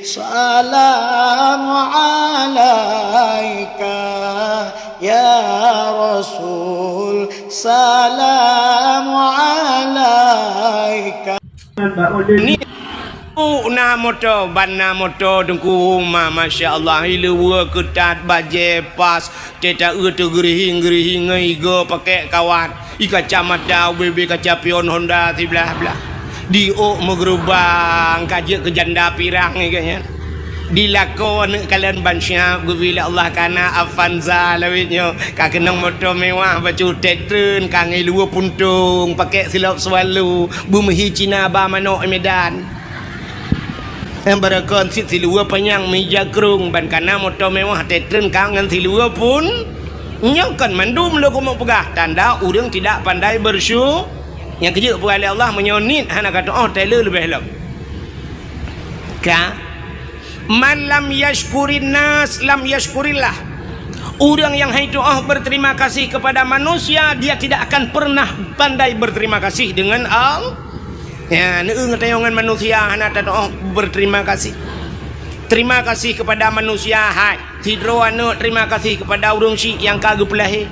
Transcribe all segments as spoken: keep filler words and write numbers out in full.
Salam alaika ya Rasul, salam alaika. Ni na moto, ban na moto Teungku Uma, masya Allah, ileue keutat bajée pas, teuta eu teugeurihing-geurihing ngon igo pakek kawat. I kacamata ubé-bé kaca pion Honda siblah-blah. Di ôk meugeurubang ka jeuet keu janda pirang nyan. Di lakoe aneuk kalon ban siab geubri lé Allah kana Avanza lawét nyoe. Ka keunong moto mewah bacut teutreun ka ngiluwe puntong pakek silop swallow beumeuhi Cina ba manok i Medan. Nyang barokon cit siluweue panyang mija krong ban kana moto mewah teutreun ka ngon siluweue pun. Nyoe kon mandum lôn keumeung peugah tanda ureuëng tidak pandai bersyu-, nyang keujeuet peugah lé Allah meunyoe niet hana ka tuoh tée le leubeh lom. Ka man lam yashkurin nas lam yashkurillah. Ureuëng yang hai tuoh berterima kasih kepada manusia, dia tidak akan pernah pandai berterima kasih dengan Allah. Ya, neueu ngeutanyong ngon manusia hana tatuoh berterima kasih. Terima kasih kepada manusia hai. Sidroe aneuk terima kasih kepada ureuëng syik nyang ka geupeulahé.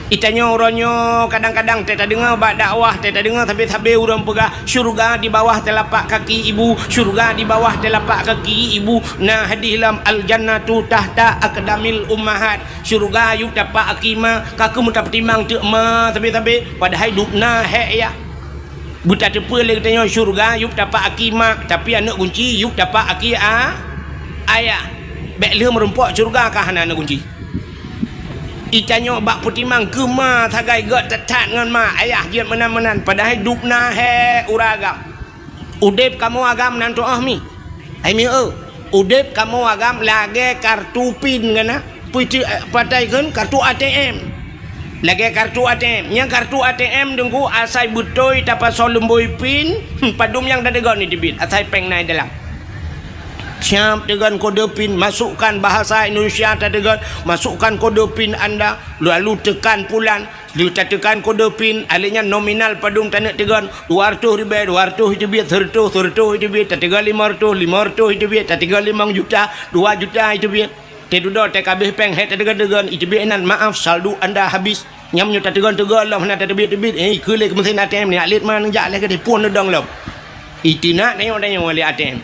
Itanyoe uroe nyoe kadang-kadang teuh tadeungoe bak dakwah, teuh tadeungoe sabe-sabe ureuëng peugah, "Syurga di bawah telapak kaki ibu, syurga di bawah telapak kaki ibu." Na hadih lam, "Al-jannatu tahta aqdamil ummahat." Syurga yup tapak aki ma, ka keuh meutapeutimang teuk ma sabe-sabe, padahai dubna hék yah. Beutateupeue lé geutanyoe syeuruga yup tapak aki mak, tapi aneuëk gunci yup tapak aki a-, ayah. Bék lheueh meurumpok syeuruga ka hana aneuëk gunci. Itanyoe bak peutimang keu ma sagai gét that-that ngon ma ayah jeuet meunan-meunan, padahai dubna hék uroe agam. Udeb kamoe agam nan tuoh mi. Hai mi eu, udeb kamoe agam lagée kartu pin ngon na, peuti-, eh, patai kheun kartu A T M. Lagée kartu A T M. Nyang kartu A T M deungku asai beutôi tapasoe lumbôi pin, hmm, padum nyang tateugon iteubiet asai péng na i dalam. Siab teugon kode pin, masukkan bahasa Indonesia tateugon, masukkan kode pin anda, lalu tekan pulan, lheueh tateukan kode pin, alé nyan nominal padum taneuk teugon, dua reutôh ribée, dua reutôh iteubiet, seureutôh, seureutôh iteubiet, tateugon limong reutôh, limong reutôh iteubiet, tateugon limong juta, dua juta iteubiet. Teududoe teuh ka abéh péng hék tateugon-teugon, iteubiet inan, "Maaf, saldo anda habis." Nyam nyoe tateugon-teugon lom hana tateubiet-teubiet, eh, ikeu lé keu meusén A T M nyan, lét ma neujak lé keudeh pun neudong lom. Iteunak nayok-nayok lé A T M.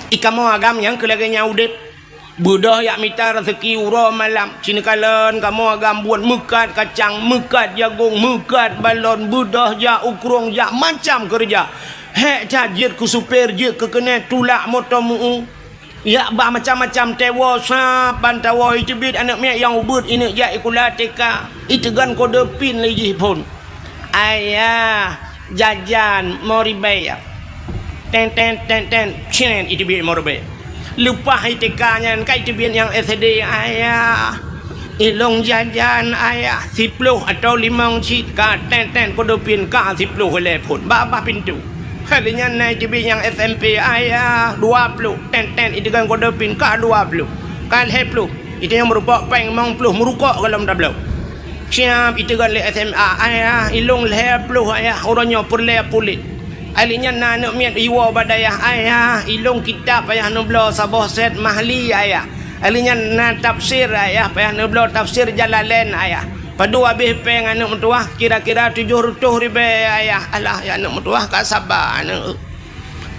I kamoe agam nyang keu lagée nyan udeb. Beudôh jak mita raseuki uroe malam, ci neukalon kamoe agam buet meukat kacang, meukat jagong, meukat balon, beudôh jak u krueng, jak macam keureuja. Hék that jeuet keu supir, jeuet keu keuneuk, tulak moto meu-u. Jak ba macam-macam, teuwoe sab ban tawoe iteubiet aneuëk miet nyang ubit ineuk jak sikula T K. Iteugon kode pin lé jih phon. "Ayah, jajan lima ribée." Ten, ten, ten, ten, cen, iteubiet lima ribée. Leupah i T K nyan ka iteubiet nyang S D, "Ayah, ilong jajan, Ayah, siploh atau limong cit." Ka ten, ten, kode pin ka siploh ilée phon. Babah pintoe. Hai lheueh nyan na iteubiet nyang S M P, "Ayah, dua ploh." Ten, ten, iteugon kode pin ka dua ploh. Ka lhée ploh. Iteubiet nyang meurumpok péng limong ploh, meurukok golom tabloe. Siab iteugon lé S M A, "Ayah, ilong lhée ploh, Ayah, uroe nyoe peureulée puléh." Hai lheueh nyan na aneuëk miet iwoe bak dayah, "Ayah, ilong kitab, Ayah, neubloe saboh set Mahli, Ayah." Hai lheueh nyan na tafsir, "Ayah, payah neubloe tafsir Jalalain, Ayah." Padum abéh péng aneuëk meutuwah, kira-kira tujoh reutôh ribée, Ayah. Alah, ya aneuëk meutuwah ka saba aneuëk.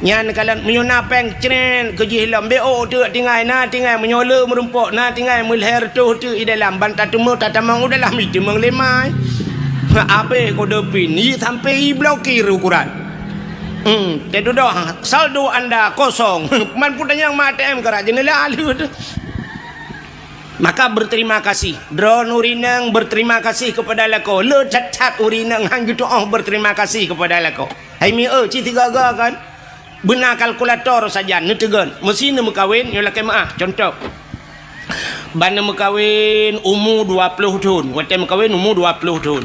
Nyan kalon meunyoe na péng cren keu jih lom, bék ôk teuk tinggai, na tinggai meunyoe le meurumpok, na tinggai meulhée reutôh teuk i dalam, ban tateumé tatamong u dalam, iteumeung lé mai. Abéh kode pin, i sampai i blokir ukuran. Hmm, teududoe, saldo anda kosong. Man peutanyong ma A T M keurak jeunela lheueh. Maka berterima kasih. Droeneuh ureuëng inong berterima kasih kepada lakoe. Le that-that ureuëng inong han geutuoh berterima kasih kepada lakoe. Hai mi eu, ci sigaga kan? Beuna kalkulator sajan neuteugon. Meusi neumeukawen, nyoe lakée meuáh. Contoh, ban neumeukawen umu dua ploh thon. Watée meukawen umu dua ploh thon.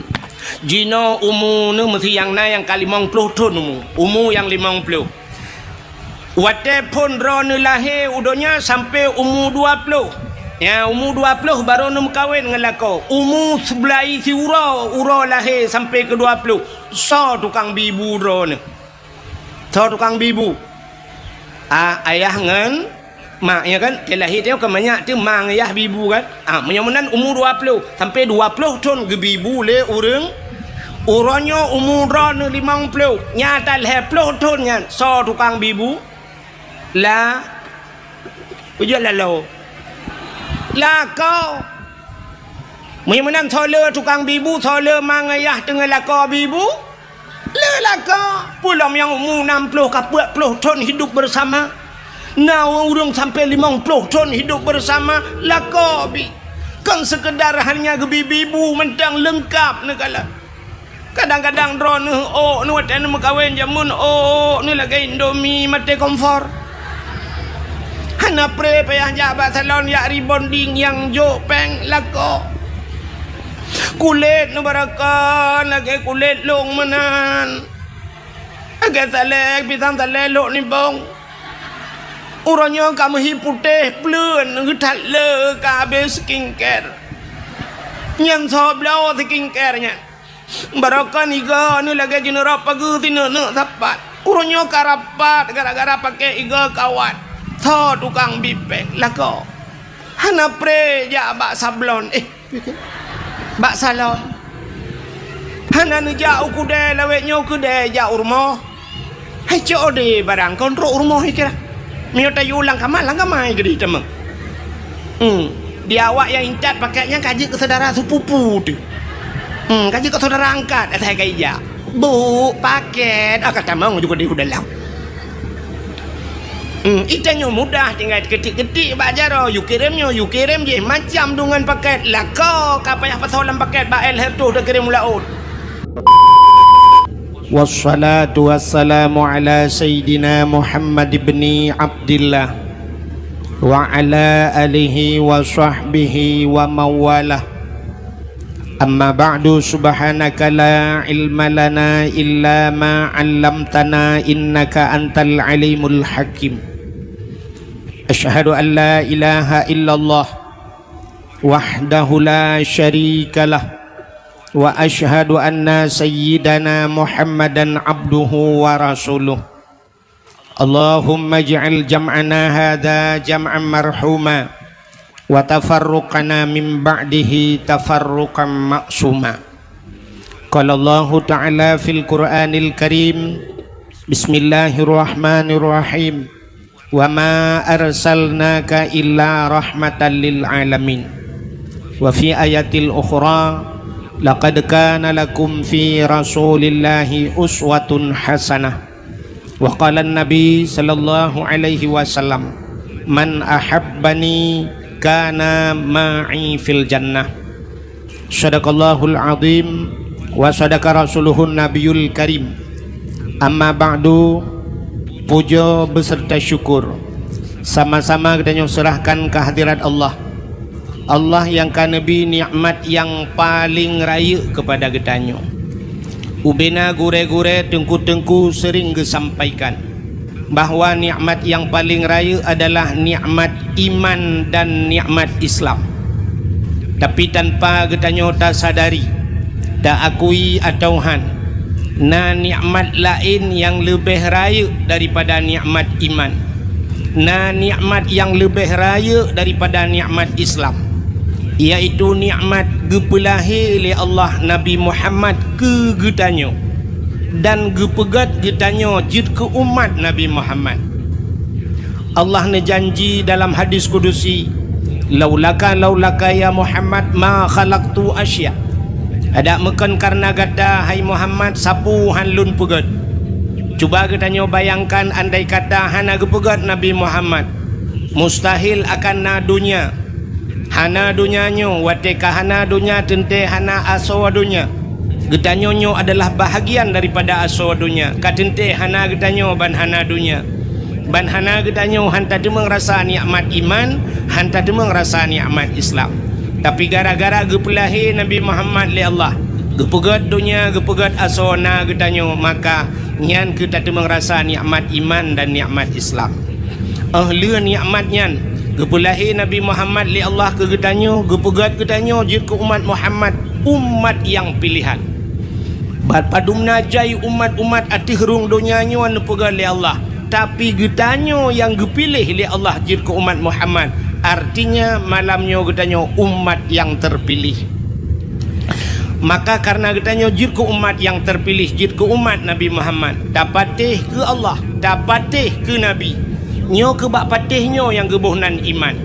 Jinoe umu neuh meusi nyang na nyang ka limong ploh thon umu. Umu nyang limong ploh. Watée phon droeneuh lahé u donya sampoe umu dua ploh. Ya, umu dua ploh barô neumeukawen ngon lakoe. Umu seubelai siuroe, uroe lahé sampoe keu dua ploh. Soe tukang bi ibu droeneuh? Soe tukang bi bu? Ah, ayah ngon mak, ya kan? Teulahé tanyoe ka manyak teuh ma ngon yah bi bu kan? Ah, meunyoe meunan umu dua ploh, sampai dua ploh thon geubi bu lé ureuëng, uroe nyoe umu droeneuh limong ploh, nyata lhée ploh thon nyan, soe tukang bi bu? La, peujeuet laloe. Lakoe. Meunyoe meunan soe le tukang bi bu, soe le ma ngon yah teungoh lakoe bi bu? Le lakoe. Peue lom nyang umu nam ploh ka peuet ploh thon hidup bersama. Na ureuëng sampai limong ploh thon hidup bersama, lakoe bi. Kon sekedar hanya geubi bi bu mantong, leungkap neukalon. Kadang-kadang droeneuh ôk neuh watée neumeukawen jameun, ôk neuh lagée Indomie maté kompor. Hana pré payah jak bak salon jak rebonding nyang jok péng, lakoe. Kulét neuh barokon lagée kulét lông meunan. Lagée salée, pisang salée lhok nibong. Uroe nyoe ka meuhi putéh pleuen, geuthat le ka habéh skincare. Nyan soe bloe skincare nyan. Barokon igoe neuh lagée jineurok pageue sineuk-neuk sapat. Uroe nyoe ka rapat gara-gara paké igoe kawat. Soe tukang bi péng, lakoe. Hana pré jak bak sablon, eh, bak salon. Hana neujak u keudée lawét nyoe keudée jak u rumoh. Hai cok ode barang kon trok u rumoh ikira. Meunyoe tayue lam kama, lam kama keudeh tamong. Hmm. Di awak nyang intat paket nyan ka jeuet keu syedara sepupu teuh. Hmm, ka jeuet keu syedara angkat asai ka ijak. Bu, paket, ah, ka tamong juga di dalam. Hmm, itanyoe mudah tinggai keutik-keutik bak jaroe, yue kirém nyoe, yue kirém jih, macam deungon paket, lakoe ka payah pasoe lam paket bak el hertuh teukirim u laôt. Wassalatu wassalamu ala sayyidina Muhammad ibni Abdillah wa ala alihi wa sahbihi wa mawalah. Amma ba'du, subhanaka la ilma lana illa ma 'allamtana innaka antal alimul hakim. Asyhadu an la ilaha illallah wahdahu la syarikalah, wa asyhadu anna sayyidana Muhammadan abduhu wa rasuluh. Allahumma ij'al jam'ana hadza jam'an marhuma, wa tafarruqana min ba'dihi tafarruqan ma'suma. Qala Allahu ta'ala fil Qur'anil Karim, bismillahirrahmanirrahim, wa ma arsalnaka illa rahmatan lil alamin. Wa fi ayatil ukhra, laqad kana lakum fi Rasulillahi uswatun hasanah. Wa qala Nabi sallallahu alaihi wasallam, "Man ahabbani kana ma'i fil jannah." Sadaqallahul azim wa sadaqa rasuluhun nabiyul karim. Amma ba'du, puja beserta syukur sama-sama geutanyoe serahkan ke hadirat Allah. Allah nyang ka neubri nikmat nyang paleng rayeuk keupada geutanyoe. Ubena gurée-gurée, teungku-teungku seuring geusampaikan bahwa nikmat nyang paleng rayeuk adalah nikmat iman dan nikmat Islam. Tapi tanpa geutanyoe tasadari, taakui atawa han, na nikmat laén nyang leubeh rayeuk daripada nikmat iman. Na nikmat nyang leubeh rayeuk daripada nikmat Islam, yaitu nikmat geupeulahé lé Allah Nabi Muhammad keu geutanyoe dan geupeugét geutanyoe jeuet keu umat Nabi Muhammad. Allah neujanji dalam hadis kudusi, "Laulaka, laulaka ya Muhammad ma khalaqtu asya." Adak meukon kareuna gata, hai Muhammad, sapeue han lôn peugét. Cuba geutanyoe bayangkan, andai kata hana geupeugét Nabi Muhammad, mustahil akan na donya. Hana donya nyoe, watée ka hana donya teuntée hana asoe donya. Geutanyoe nyoe adalah bahagian daripada asoe donya, ka teuntée hana geutanyoe ban hana donya. Ban hana geutanyoe han tateumeung rasa nikmat iman, han tateumeung rasa nikmat Islam. Tapi gara-gara geupeulahé Nabi Muhammad lé Allah, geupeugét donya, geupeugét asoe na geutanyoe, maka nyan keuh tateumeung rasa nikmat iman dan nikmat Islam. Óh lheueh nikmat nyan, geupeulahé Nabi Muhammad lé Allah keu geutanyoe, geupeugét geutanyoe jeuet keu umat Muhammad, umat nyang piléhan. Pat padumna jai umat-umat ateueh rhueng donya nyoe neupeugah lé Allah, tapi geutanyoe nyang geupiléh lé Allah jeuet keu umat Muhammad. Artinya, malam nyoe geutanyoe umat nyang teupiléh. Maka, kareuna geutanyoe jeuet keu umat nyang teupiléh, jeuet keu umat Nabi Muhammad, tapatéh keu Allah, tapatéh keu Nabi. Nyoe keu bak patéh nyoe nyang geuboh nan iman.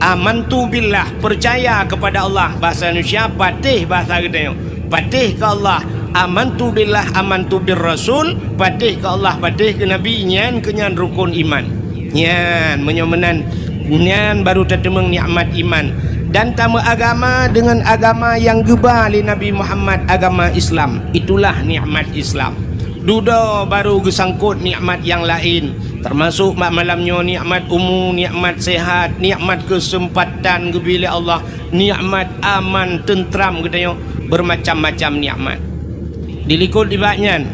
Amantu billah, peucaya keupada Allah, bahasa Indonesia, patéh bahasa geutanyoe. Patéh keu Allah, amantu billah, amantu bir rasul, patéh keu Allah, patéh keu Nabi, nyan keu nyan rukun iman. Nyan, meunyoe meunan, nyan baru tateumeung nikmat iman. Dan tameuagama deungon agama nyang geuba lé Nabi Muhammad, agama Islam. Itulah nikmat Islam. Dudoe baru geusangkot nikmat nyang laén, teumasok bak malam nyoe nikmat umu, nikmat sehat, nikmat keuseumpatan geubri lé Allah, nikmat aman, teunteram geutanyoe, beumacam-macam nikmat. Dilikot nibak nyan,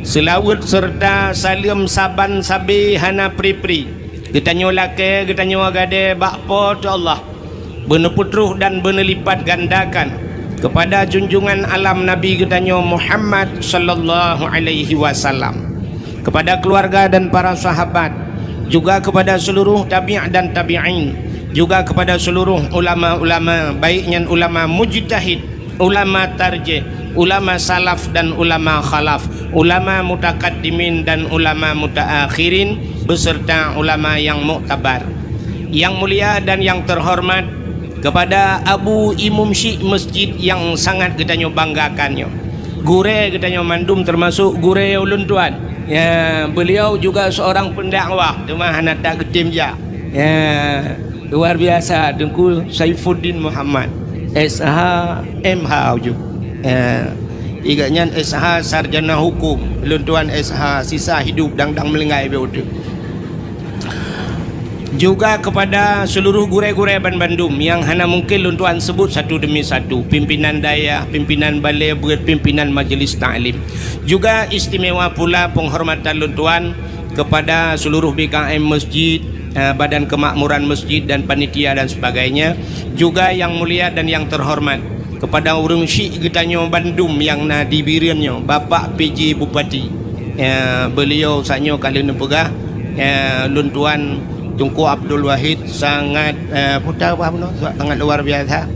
seulaweuet seureuta saleuem saban sabe hana pri-pri geutanyoe lakée, geutanyoe gadée bak Po teu Allah, beuneupeutroh dan beuneulipat gandakan keupada junjungan alam Nabi geutanyoe Muhammad sallallahu alaihi wasallam, keupada keuluwarga dan para sahabat, juga keupada seuluruh tabi' dan tabi'in, juga keupada seuluruh ulama-ulama, baik nyan ulama mujtahid, ulama tarjih, ulama salaf dan ulama khalaf, ulama mutakaddimin dan ulama mutaakhirin, beserta ulama nyang muktabar. Nyang mulia dan nyang teuhoreumat keupada Abu Imum Syik Masjid nyang sangat geutanyoe banggakan nyoe. Gurée geutanyoe mandum, teumasok gurée ulôn tuan. Ya, beliau juga seorang pendakwah, teuma hana that geutem jak. Ya, luar biasa, Teungku Saifuddin Muhammad, S H, M H ujoe. Ya, igak nyan S H sarjana hukum, lôn tuan S H sisa hidup dang-dang meulinggai beu udeup. Juga kepada seluruh gurée-gurée banbandum nyang hana mungkin lôn tuan sebut satu demi satu, pimpinan dayah, pimpinan balée beuet, pimpinan majlis taklim. Juga istimewa pula penghormatan lôn tuan kepada seluruh B K M masjid, eh, Badan Kemakmuran Masjid dan panitia dan sebagainya. Juga yang mulia dan yang terhormat kepada ureuëng syik geutanyoe bandum nyang na di Bireuen nyoe, Bapak P J Bupati. Ya, beliau saat nyoe ka lheueh neupeugah, ya, lôn tuan Teungku Abdul Wahid sangat, eh, puta bah bunoe, sangat luar biasa.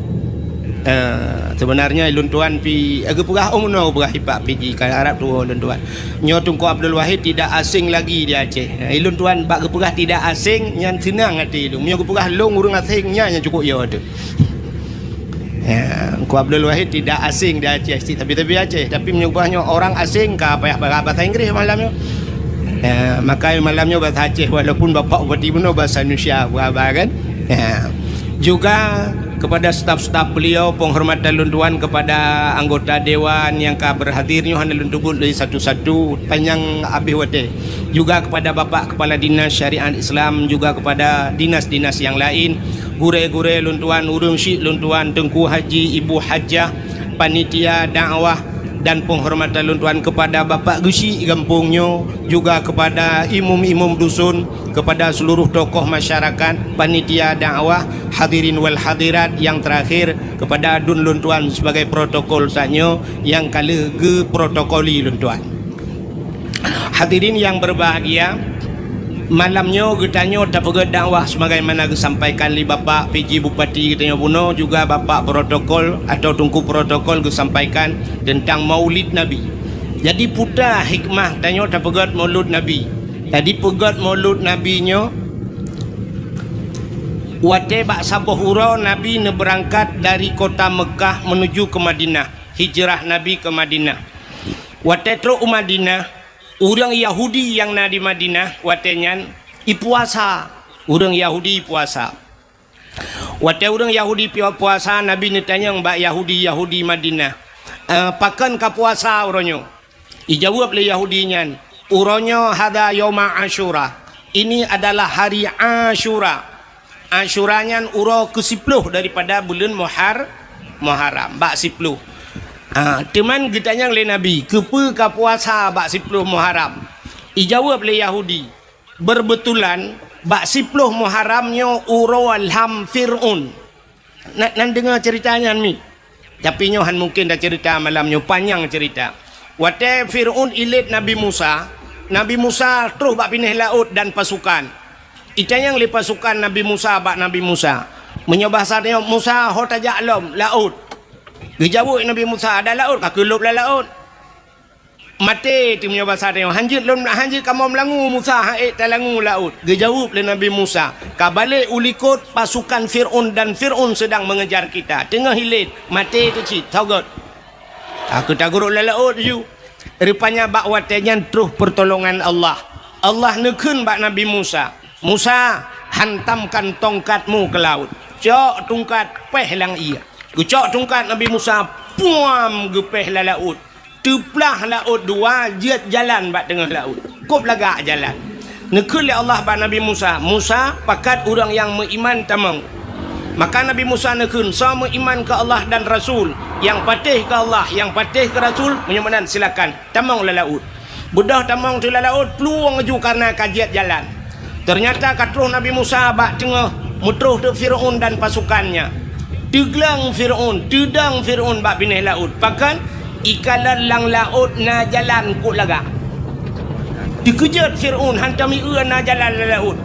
Eh, sebenarnya lôn tuan pi, eh, geupeugah, oh, meunoe geupeugah ipak P J, ka Arab tuwoe lôn tuan. Nyoe Teungku Abdul Wahid tidak asing lagi di Aceh. Eh, lôn tuan bak geupeugah tidak asing, nyan seunang até lôn. Meunyoe geupeugah lôn ureuëng asing, nyan nyang cukup yo teuh. Ya, Teungku Abdul Wahid tidak asing di Aceh, tapi, tapi Aceh. Tapi meunyoe geupeugah nyoe orang asing, ka payah ba-, bahasa Inggris malam nyoe. Ya, maka malam nyoe bahasa Aceh, walaupun Bapak Bupati bunoe bahasa Indonesia, berapa kan? Ya. Juga kepada staf-staf beliau, penghormatan lôn tuan kepada anggota dewan nyang ka berhadir nyoe hana lôn sebut dari satu-satu, panjang habis watée. Juga kepada Bapak Kepala Dinas Syariat Islam, juga kepada dinas-dinas yang lain, gurée-gurée lôn tuan, ureuëng syik lôn tuan, Teungku Haji, Ibu Hajah, panitia dakwah, dan penghormatan lôn tuan kepada Bapak Geuchik gampông nyoe, juga kepada imum-imum dusun, kepada seluruh tokoh masyarakat, panitia dakwah, hadirin wal hadirat, yang terakhir kepada adun lôn tuan sebagai protokol saat nyoe nyang ka lheueh geuprotokoli lôn tuan. Hadirin yang berbahagia, malam nyoe geutanyoe tapeugét dakwah sebagaimana geusampaikan lé Bapak P J Bupati geutanyoe bunoe, juga Bapak Protokol atau Teungku Protokol geusampaikan tentang Maulid Nabi. Jadi, peue hikmah tanyoe tapeugét Maulid Nabi? Jadi, peugét Maulid Nabi nyoe, watée bak saboh uroe Nabi neubeurangkat dari kota Meukah menuju ke Madinah, hijrah Nabi ke Madinah. Watée trok u Madinah, ureuëng Yahudi nyang na di Madinah watée nyan ipuasa. Ureuëng Yahudi ipuasa. Watée ureuëng Yahudi pi-, puasa, Nabi neutanyong bak Yahudi-Yahudi Madinah, "Eh, pakon ka puasa uroe nyoe?" Ijaweueb lé Yahudi nyan, "Uroe nyoe hadza yauma Asyura. Ini adalah hari Asyura." Asyura nyan uroe keusiploh daripada buleuen Muhar-, Muharram, bak siploh. Ha, teuma geutanyong lé Nabi, "Keupeue ka puasa bak siploh Muharram?" Ijaweueb lé Yahudi, "Beubeutulan, bak siploh Muharram nyoe uroe lham Fir'aun." Na, na deungoe ceurita nyan, mi? Tapi nyoe hán mungken taceurita malam nyoe, panyang ceurita. Watée Fir'aun ilét Nabi Musa, Nabi Musa troh bak binéh laôt dan pasukan. Itanyong lé pasukan Nabi Musa bak Nabi Musa, "Meunyoe basa tanyoe, Musa, ho tajak lom laôt?" Geujaweueb Nabi Musa, "Ada laôt, ka keulôb lam laôt." Maté teuh meunyoe basa tanyoe, "Hanjeuet lom, hanjeuet kamoe meulangue, Musa, han ék talangue laôt." Geujaweueb lé Nabi Musa, "Ka balek u likot pasukan Fir'aun dan Fir'aun sedang mengejar kita." Teungoh ilét, maté teuh cit, teugot. Ka keuh tagurok lam laôt ju. Rupanya bak watée nyan troh peurtolongan Allah. Allah neukheun bak Nabi Musa, "Musa, hantamkan tongkatmu ke laut." Cok tungkat, péh lam ié. Geucok tungkat Nabi Musa, puam, geupéh lam laôt. Teuplah laôt dua, jeuet jalan bak teungoh laôt. Kôb lagak jalan. Neukheun lé Allah bak Nabi Musa, "Musa, pakat ureuëng nyang meuiman tamong." Maka Nabi Musa neukheun, "Soe meuiman keu Allah dan Rasul, nyang patéh keu Allah, nyang patéh keu Rasul, meunyoe meunan silakan, tamong lam laôt." Beudôh tamong teuh lam laôt, plueng laju kareuna ka jeuet jalan. Teunyata ka troh Nabi Musa bak teungoh, meutroh teuk Fir'aun dan pasukannya. Teugleng Fir'aun, teudong Fir'aun bak binéh laôt. Pakon? Ikalon lam laôt na jalan kôb lagak. Teukeujot Fir'aun, hantom ié na jalan lam laôt.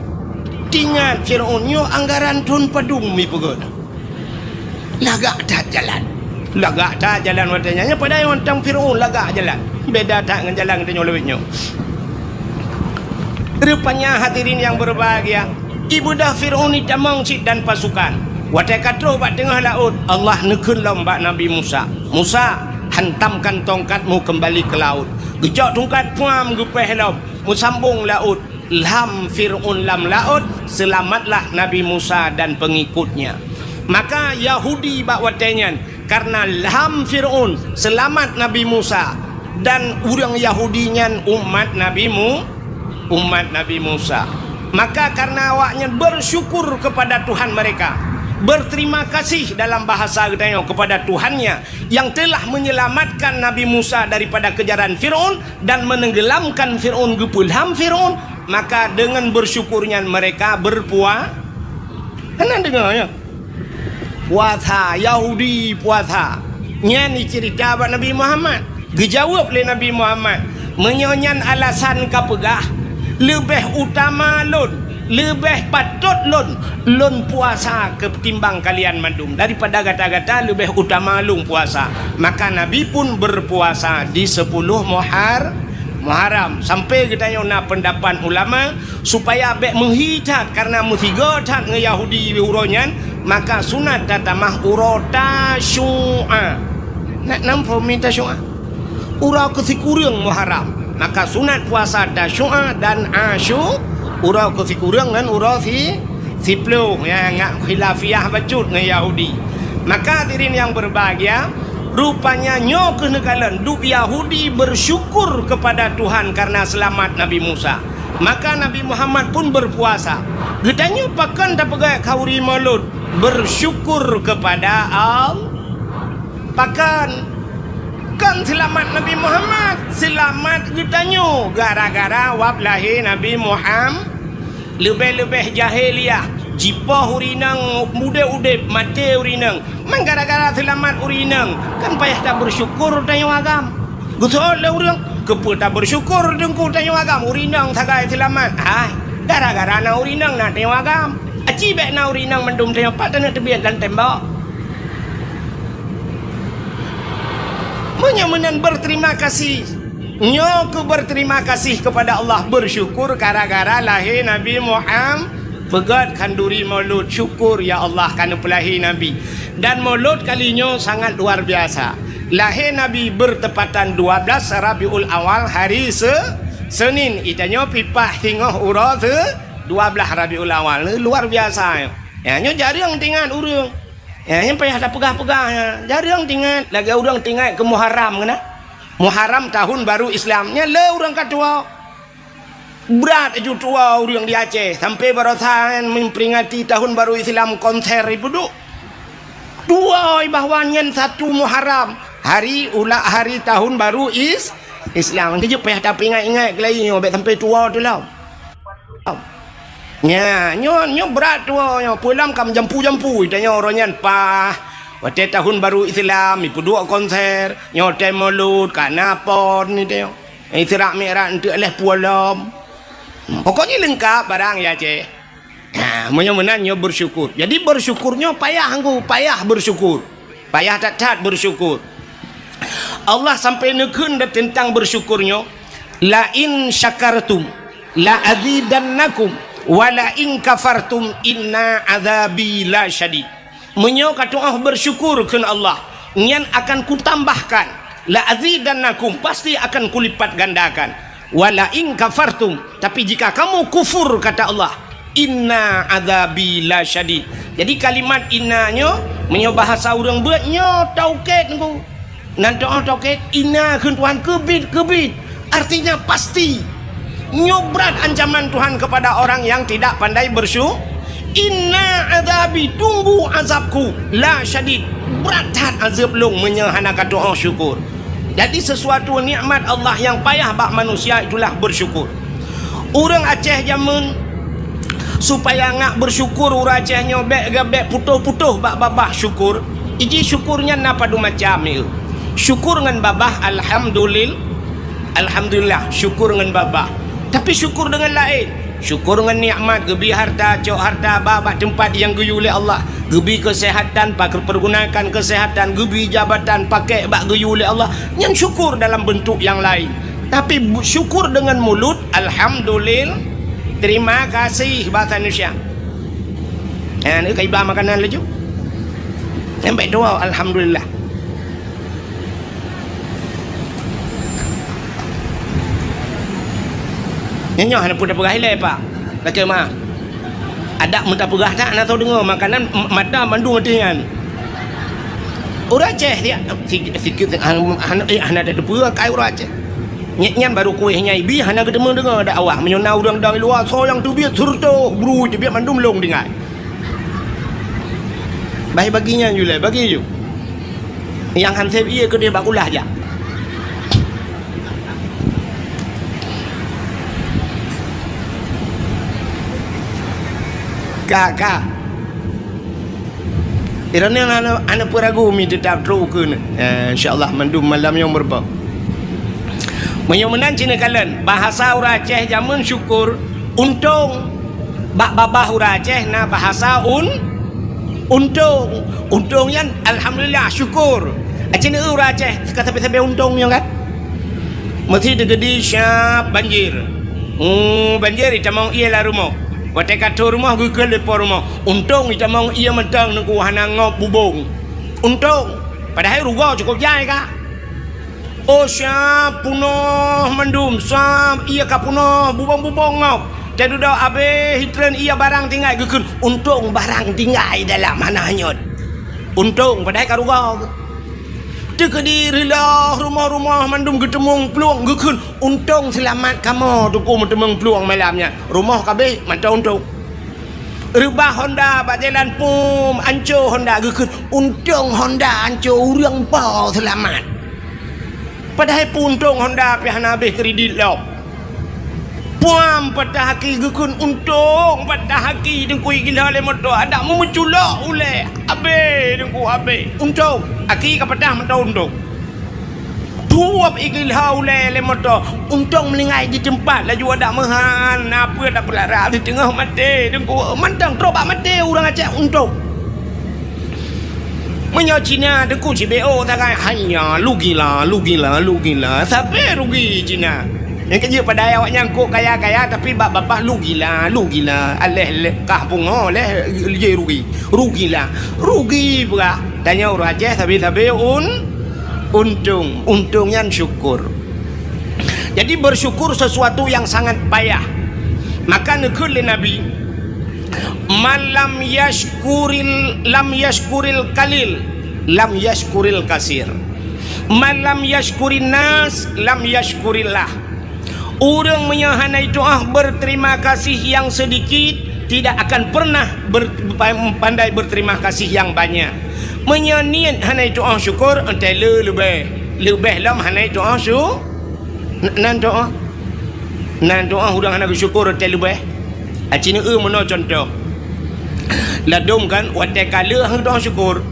Teuingat Fir'aun, nyoe anggaran thon padum ipeugét. Lagak that jalan. Lagak that jalan watée nyan. Nyan padahai mantong Fir'aun lagak jalan. Beda that ngon jalan geutanyoe lawét nyoe. Rupanya hadirin yang berbahagia, ibeudôh Fir'aun itamong cit dan pasukan. Watée ka troh bak teungoh laôt, Allah neukheun lom bak Nabi Musa, "Musa, hantamkan tongkatmu kembali ke laut." Geucok tungkat, puam, geupéh lom, meusambong laôt. Lham Fir'aun lam laôt, seulamatlah Nabi Musa dan pengikutnya. Maka Yahudi bak watée nyan, kareuna lham Fir'aun, seulamat Nabi Musa, dan ureuëng Yahudi nyan umat Nabi Mu-, umat Nabi Musa. Maka kareuna awaknyan bersyukur kepada Tuhan mereka, berterima kasih dalam bahasa geutanyoe kepada Tuhannya yang telah menyelamatkan Nabi Musa daripada kejaran Fir'aun, dan menenggelamkan Fir'aun, geupeulham Fir'aun, maka deungon bersyukur nyan mereka berpua-, hana deungoe, ya? Puasa, Yahudi puasa. Nyan iceurita bak Nabi Muhammad. Geujaweueb lé Nabi Muhammad, "Meunyoe nyan alasan kapeugah, leubeh utama lôn, leubeh patot lôn, lôn puasa ketimbang kalian mandum. Daripada gata-gata leubeh utama lôn puasa." Maka Nabi pun berpuasa di sepuluh Muhar-, Muharram. Sampai geutanyoe na pendapat ulama, supaya bék meuhi that, kareuna meusigoe that ngon Yahudi uroe nyan, maka sunat tatamah uroe Tasyu'a. Nak nam phôn mi Tasyu'a? Uroe keusikureueng Muharram. Maka sunat puasa Tasyu'a dan Asyu-, uroe keusikureueng ngon uroe si-, siploh, ya, ngat khilafiyah bacut ngon Yahudi. Maka hadirin yang berbahagia, rupanya nyoe keuh neukalon, duek Yahudi bersyukur kepada Tuhan karena selamat Nabi Musa. Maka Nabi Muhammad pun berpuasa. Geutanyoe pakon tapeugah khauri Maulud, bersyukur kepada Allah. Pakon? Kon seulamat Nabi Muhammad, seulamat geutanyoe gara-gara wab lahé Nabi Muham-, leubeh-leubeh jahiliyah, jipoh ureueng inong udeb-udeb, maté ureueng inong. Man gara-gara seulamat ureueng inong, kan payah tabersyukur tanyoe agam. Geuseuôt lé ureueng, keupeue tabersyukur teungku tanyoe agam, ureueng inong sagai seulamat? Hai, gara-gara na ureueng inong na tanyoe agam. Aci bék na ureueng inong mandum tanyoe pat taneuk teubiet lam tembok. Meunyoe meunan berterima kasih. Nyoe keuh berterima kasih kepada Allah, bersyukur gara-gara lahé Nabi Muham-, peugét khanduri Maulud, syukur ya Allah ka neupeulahé Nabi. Dan Maulud kali nyoe sangat luar biasa. Lahé Nabi bertepatan dua belas Rabiul Awal hari Se-, Senin. Itanyoe pipah singoh uroe Se-, dua belas Rabiul Awal. Luar biasa nyoe. Ya, nyoe jareueng teuingat ureueng. Ya, nyan payah tapeugah-peugah, ya. Jareueng teuingat, lagée ureueng teuingat keu Muharram keunan. Muharram tahun baru Islam, nyan le ureueng ka tuwoe. Brat aju tuwoe ureueng di Aceh, sampai barosa nyan memperingati tahun baru Islam konser ipeuduek. Tuwoe bahwa nyan satu Muharram, hari ula-, hari tahun baru Is-, Islam. Keuneuk payah tapeuingat-ingat lagi nyoe, bék sampai tuwoe teulom. Nya, nyoe, nyoe brat tuwoe nyoe. Peue lom ka meujampu-jampu, tanyoe uroe nyan pah, Watèe tahun baru Islam, ipeuduek konser, nyoe watèe Maulud, ka na pon ni teuh. Isra Mi'raj enteuk lhèe peuet lom. Pokoknya lengkap barang ya, Aceh. Ha, meunyoe meunan nyoe bersyukur. Jadi bersyukur nyoe payah ngku, payah bersyukur. Payah that-that bersyukur. Allah sampai neukheun dah tentang bersyukur nyoe, "La in syakartum la azidannakum wa la in kafartum inna azabi la syadid." Meunyoe ka tu'oh bersyukur kheun Allah, nyan akan kutambahkan, la azidannakum, pasti akan kulipat gandakan. Wa la in kafartum, tapi jika kamu kufur, kata Allah, inna azabi la syadid. Jadi kalimat inna nyoe, meunyoe bahasa ureuëng beuet nyoe taukid ngku. Nan teu'oh taukid, inna kheun Tuhan keubiet, keubiet. Artinya pasti. Nyoe brat ancaman Tuhan kepada orang yang tidak pandai bersyu-, inna azabi, tunggu azabku, la syadid, brat that azab lôn meunyoe hana ka teu'oh syukur. Jadi sesuatu nikmat Allah yang payah bak manusia itulah bersyukur. Ureuëng Aceh jameun supaya ngak bersyukur, ureuëng Aceh nyoe bék, bék putôh-putôh bak babah syukur. Iji syukur nyan na padum macam nyoe. Syukur ngon babah alhamdulil-, alhamdulillah, syukur ngon babah. Tapi syukur deungon laén. Syukur ngon nikmat, geubi harta, cok harta, ba bak teumpat nyang geuyue lé Allah, geubi keuseuhatan, pa-, pergunakan keuseuhatan, geubi jabatan, pakék bak geuyue lé Allah, nyan syukur dalam bentuk nyang laén. Tapi bu-, syukur deungon mulut, alhamdulil-, terima kasih, bahasa Indonesia. Nyan, ka iba makanan laju. Sampai dua, alhamdulillah. Nyan nyoe hana peue tapeugah ilée, Pak. Lakée meuah. Adak meutapeugah that hana soe deungoe, makanan m-, mata mandum ateueh nyan. Ureuëng Aceh siat, si-, sikit, hana, hana, eh, hana tateupeue kai ureuëng Aceh. Nyan, nyan barô kueh nyang ibi hana geuteumeung deungoe dakwah. Meunyoe na ureuëng dang luwa, soe nyang teubiet seureutoh brui teubiet mandum lôn tinggai. Bah bagi nyan ju lé, bagi ju. Nyang han sép ié keudeh bak kulah jak. Ka, ka. Droeneuh hana, hana peue ragu mi teutap trok ukeue nyoe. Eh, insya Allah mandum malam nyoe meureumpok. Meunyoe meunan ci neukalon, bahasa ureuëng Aceh jameun syukur, untông. Bak babah ureuëng Aceh na bahasa un-, untông. Untông nyan alhamdulillah, syukur. Aci neueu ureuëng Aceh ka sabe-sabe untông nyoe kan? Meusi teugeudi syab banjir. Hmm, banjir itamong ié lam rumoh. Watée ka troh rumoh geukheun lé po rumoh. Untông itamong ié mantong teungku hana ngop bubông. Untông. Padahai rugoe cukôp jai ka. Oh, syab punoh mandum, syab ié ka punoh, bubông-bubông ngop. Teududoe abéh, hitreun ié barang tinggai geukheun. Untông barang tinggai dalam hana hanyot. Untông padahai ka rugoe. Teukeudi reuloh rumoh-rumoh mandum geuteumeung plueng geukheun. Untông seulamat kamoe teungku meuteumeung plueng malam nyan. Rumoh ka abéh mantong untông. Reubah honda bak jalan pum, anco honda geukheun. Untông honda anco ureuëng po seulamat. Padahai peuuntông honda pih hana abéh kredit lom. Puam patah aki geukheun untông patah aki teungku igila lé moto adak meumeuculok ulée. Abéh teungku abéh. Untông aki ka patah mantong untông. Tuwab igila ulée lé moto. Untông meuninggai di teumpat laju adak meuhan na peue tapeulara di teungoh maté teungku mantong trok bak maté ureuëng Aceh untông. Meunyoe Cina teungku cibeo sagai hanya lugila, lugila, lugila. Sabe rugi Cina. Nyang keujeuet padahai awaknyan kok kaya-kaya tapi bak babah lugila, lugila. Aléh lé kah pungo lé je rugi. Rugila. Rugi pula. Tanyoe ureuëng Aceh sabe-sabe un-, untông. Untông nyan syukur. Jadi bersyukur sesuatu yang sangat payah. Maka neukheun lé Nabi, "Man lam yashkuril, lam yashkuril qalil, lam yashkuril kasir. Man lam yashkurin nas, lam yashkurillah." Ureuëng meunyoe hana itu'oh berterima kasih yang sedikit, tidak akan pernah ber-, pandai berterima kasih yang banyak. Meunyoe niet hana itu'oh syukur, entah le leubeh. Leubeh lom hana itu'oh syu-, N-, nan doa. Nan doa ureuëng hana geusyukur teuh leubeh. Aci neueu meunoe cuntoh. Ladôm kan watée ka lheueh doa syukur.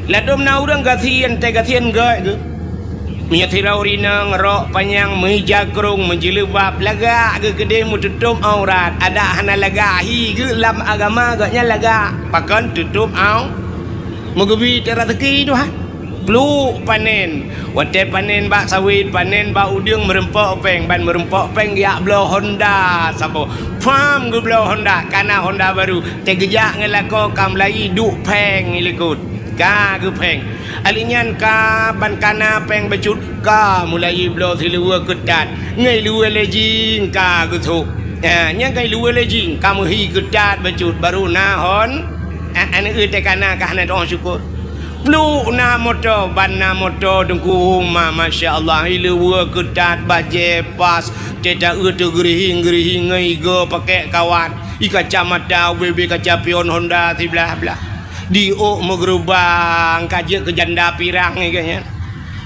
Ladôm na ureuëng gasien, teugasien gét geuh. Meunyoe sidroe ureuëng inong rok panyang, meuija krông, meujileubab, lagak geuh keudeh, meututup aurat, adak hana lagak, hi geuh lam agama gobnyan lagak. Pakon tutup au-, meugeubi teuk raseuki Tuhan. Pluek panen. Watée panen bak sawét, panen bak udeueng, meureumpok péng, ban meureumpok péng geujak bloe Honda saboh. Pham geubloe Honda, ka na Honda barô. Teugeujak ngon lakoe ka meulayi duek péng i likot. Ka geupéng. Alèh nyan ka ban ka na péng bacut, ka meulayi bloe siluweue keutat. Ngon luweue lejing ka geusôk. Ha, nyan ka luweue lejing, ka meuhi keutat bacut, barô na Hon-, a-, aneuk teuh ka na, ka hana teuh syukur. Pluek na moto, ban na moto Teungku Uma, masya Allah, i luweue keutat, bajée pas, teuta eu teugeurihing-geurihing ngon igoe pakèk kawat, i kacamata ubé-ubé kaca pion Honda siblah-blah. Di ôk meugeurubang, ka jeuet keu janda pirang nyan.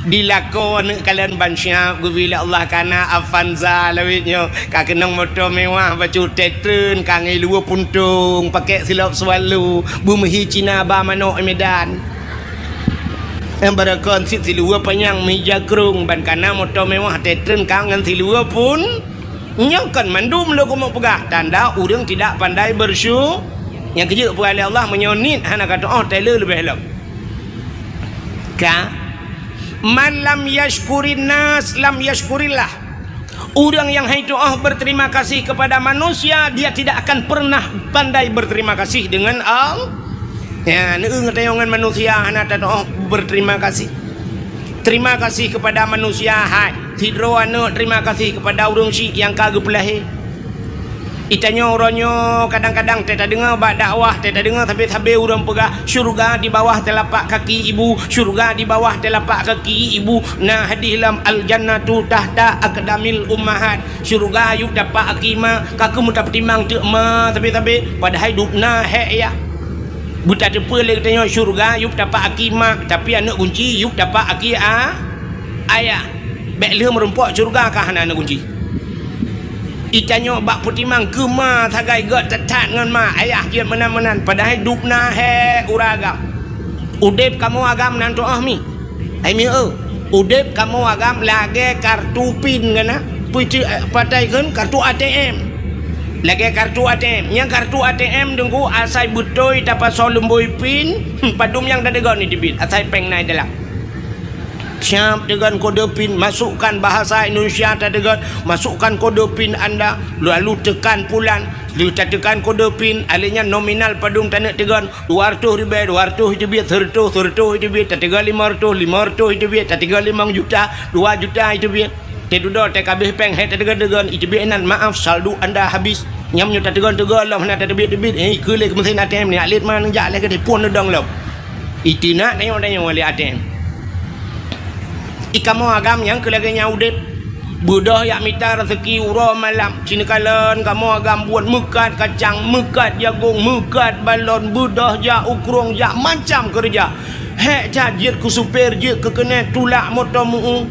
Di lakoe aneuk kalon ban siab geubri lé Allah ka na Avanza lawét nyoe, ka keunong moto mewah bacut, teutrön ka ngon luweue puntông, pakèk silop Swallow, beumeuhi Cina ba manok i Medan. Nyang barokon cit siluweue panyang meuija krông, ban ka na moto mewah, teutrön ka ngon siluweue pun. Nyoe kon mandum lôn keumeung peugah, tanda ureuëng tidak pandai bersyukur. Nyang keujeuet peugah lé Allah, meunyoe niet hana ka teuoh, tée le leubeh lom. Ka, "Man lam yashkurin nas, lam yashkurillah." Ureuëng nyang hai teuoh berterima kasih kepada manusia, dia tidak akan pernah pandai berterima kasih dengan Allah. Ya, neueu ngon tanyoe ngon manusia hana teuoh berterima kasih. Terima kasih kepada manusia hai. Sidroe aneuk terima kasih kepada ureuëng syiek nyang ka geupeulahé. Itanyoe uroe nyoe kadang-kadang teuh tadeungoe bak dakwah, teuh tadeungoe sabe-sabe ureuëng peugah, "Syurga di bawah telapak kaki ibu, syurga di bawah telapak kaki ibu." Na hadih lam, "Al-jannatu tahta aqdamil ummahat." Syurga yup tapak aki ma, ka keuh meutapeutimang teuk ma sabe-sabe, padahai dubna hék ya. Beutateupeue lé geutanyoe syurga yup tapak aki ma, tapi aneuk gunci yup tapak aki a-, ayah. Bék lheueh meurumpok syurga ka hana aneuk gunci. Itanyoe bak peutimang keu ma sagai gét that-that ngon ma, ayah jeuet meunan-meunan, padahai dubna hék ureuëng agam. Udeb kamoe agam nan teuoh mi. Hai mi eu, udeb kamoe agam lagée kartu pin gana, peucue, eh, patai kheun kartu A T M. Lagée kartu A T M. Nyang kartu A T M Teungku asai beutôi tapasoe lumbôi pin, padum nyang tadeugon iteubiet, asai péng na i dalam. Siap dengan kode pin, masukkan bahasa Indonesia tadeugon, masukkan kode pin anda, lalu tekan pulan, lheueh tatekan kode pin, alèh nyan nominal padum taneuk teugon, dua ratus ribèe, dua ratus iteubiet, seratus, seratus iteubiet, tateugon lima ratus, lima ratus iteubiet, tateugon limong juta, dua juta iteubiet. Teududoe teuh kabeh péng hék tateugon-teugon, iteubiet inan, "Maaf, saldo anda habis." Nyan meunyoe tateugon-teugon lom hana tateubiet-teubiet, eh, ikeu lé keu meusén A T M nyan, lét ma neujak lé keudeh phon neudong lom. Iteunak tanyoe-tanyoe lé A T M. Ikamoe agam nyang keu lagée nyan udeb. Beudôh jak mita raseuki uroe malam. Sineukalon kamoe agam buet meukat kacang, meukat jagong, meukat balon, beudôh jak u krueng, jak macam keureuja. Hék that jeuet keu supir, jeuet keu keuneuk, tulak moto meu-eu.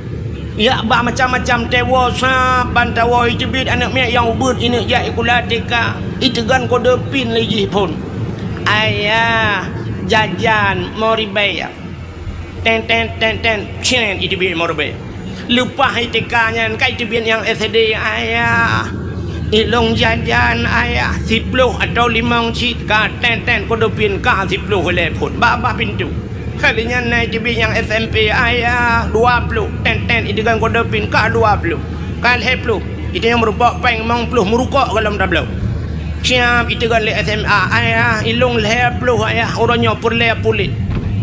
Jak bak macam-macam teuwoe, sab ban tawoe iteubiet aneuk miet nyang ubeut ineuk jak sikula T K. Iteugon kode pin lé jih phon. "Ayah, jajan mo ribèe." Ten, ten, ten, ten, cen, iteubiet mo ribèe. Leupah I T K nyan ka iteubiet nyang S D, "Ayah, ilôn jajan, Ayah, siploh atawa limong cit." Ka ten, ten, kode pin ka siploh lé phon. Babah pintoe. Kali nyan na iteubiet nyang S M P, "Ayah, dua ploh." Ten, ten, iteugon kode pin ka dua ploh. Ka lhèe ploh. Itanyong meurumpok péng limong ploh, meurukok golom tabloe. Siap iteugon lé S M A, "Ayah, ilôn lhèe ploh, Ayah, uroe nyoe peureulèe puléh."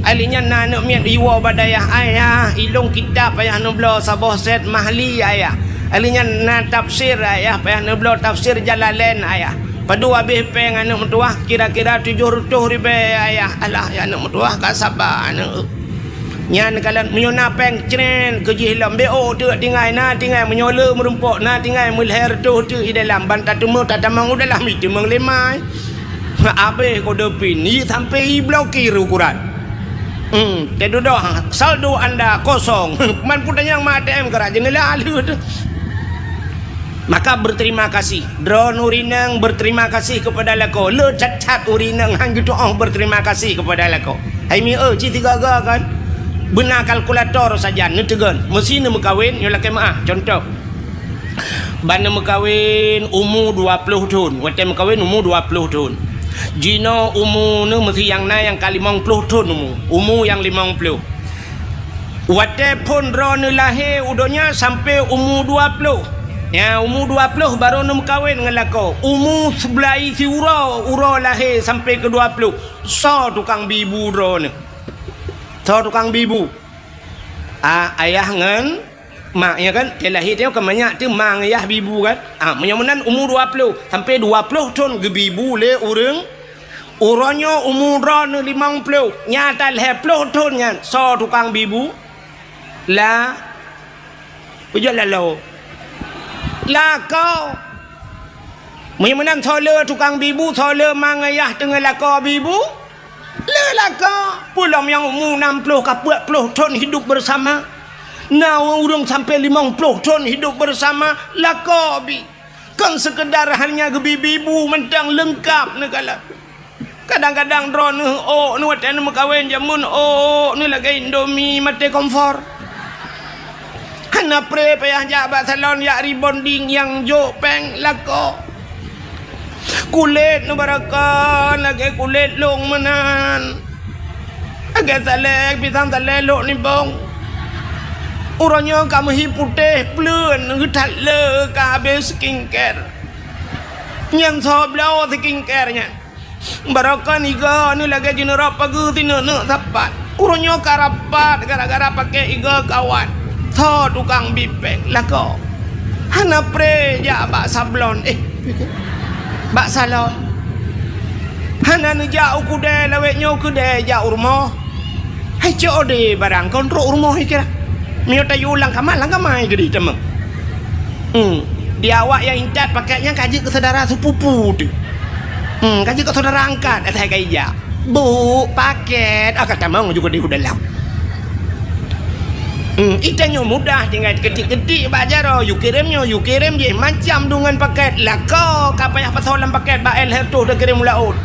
Alèh nyan na aneuk miet iwoe bak dayah, "Ayah, ilôn kitab, Ayah, neubloe saboh set Mahli, Ayah." Alèh nyan na tafsir, "Ayah, payah neubloe tafsir Jalalain, Ayah." Padum habéh péng aneuk meutuwah, kira-kira tujoh reutôh ribèe, Ayah. Alah, ya aneuk meutuwah, ka saba aneuk. Nyan kalon meunyoe na péng cren keu jih lom, beuôk teuk tinggai, na tinggai, meunyoe le meurumpok na tinggai, meulhèe reutôh teuk i dalam, ban tateumé tatamong u dalam, iteumeung lé mai. Abéh kode pin, i sampai i blokir ukuran. Hmm, teududoe, saldo anda kosong. Man peue tanyong ma A T M keurak jeuneulah lheueh teuh. Maka berterima kasih. Droeneuh ureueng inong berterima kasih kepada lakoe. Le that-that ureueng inong han geutu'oh berterima kasih kepada lakoe. Hai mi, eh, cit tiga-tiga kan. Beuna kalkulator sajan, neuteugon. Meusi neumeukawen, nyoe lakée meu'ah. Contoh. Ban neumeukawen umu dua ploh thon. Watée meukawen umu dua ploh thon. Jinoe umu neuh meusi nyang na nyang ka limong ploh thon umu. Umu nyang limong ploh. Watée phon droeneuh lahé u donya sampoe umu dua ploh. Nyan, umu dua ploh barô neumeukawen ngon lakoe. Umu seublaih siuroe, uroe lahé sampoe keu dua ploh. Soe tukang bi bu droeneuh? Soe tukang bi bu? Ah, ayah ngon mak, ya kan? Teuh lahé teuh ka manyak teuh ma ngon yah bi bu kan? Ah, meunyoe meunan umu dua ploh, sampoe dua ploh thon geubi bu lé ureuëng. Uroe nyoe umu droeneuh limong ploh, nyata lhée ploh thon nyan, soe tukang bi bu? La, peujeuet laloe. Lakoe. Meunyoe meunan soe le tukang bi bu, soe le ma ngon yah teungoh lakoe bi bu? Le lakoe. Peulom nyang umu nam ploh ka peuet ploh thon hidup bersama. Na ureuëng sampoe limong ploh thon hidup bersama, lakoe bi. Kon seukeudar hanya geubi bi bu mantong, leungkap neukalon. Kadang-kadang droeneuh ôk neuh watée neumeukawen jameun, ôk neuh lagée Indomie maté kompor. Hana pré payah jak bak salon jak rebonding nyang jok péng, lakoe. Kulét neuh barokon lagée kulét lông meunan. Lagée salée, pisang salée lok nibong. Uroe nyoe ka meuhi putéh pleuen, geuthat le ka habéh skincare. Nyan soe bloe skincare nyan. Barokon igoe neuh lagée jineurok pageue sineuk-neuk sapat. Uroe nyoe ka rapat gara-gara pakék igoe kawan. Soe tukang bi péng? Lakoe. Hana pré jak bak sablon, eh, bak salon. Hana neujak u keudée lawét nyoe keudée jak u rumoh. Hai C O D barang kon trok u rumoh ikira. Meunyoe tayue lam kama, lam kama keudeh tamong. Hmm. Di awak nyang intat pakék nyan ka jeuet keu syedara sepupu teuh. Hmm, ka jeuet keu syedara angkat, asai ka ijak. "Bu, paket." Ah, ka tamong juga di dalam. Hmm, itanyoe mudah tinggai keutik-keutik bak jaroe, yue kirém nyoe, yue kirém jih, macam deungon paket. Lakoe ka payah pasoe lam paket bak él hertoh teukirim u laôt.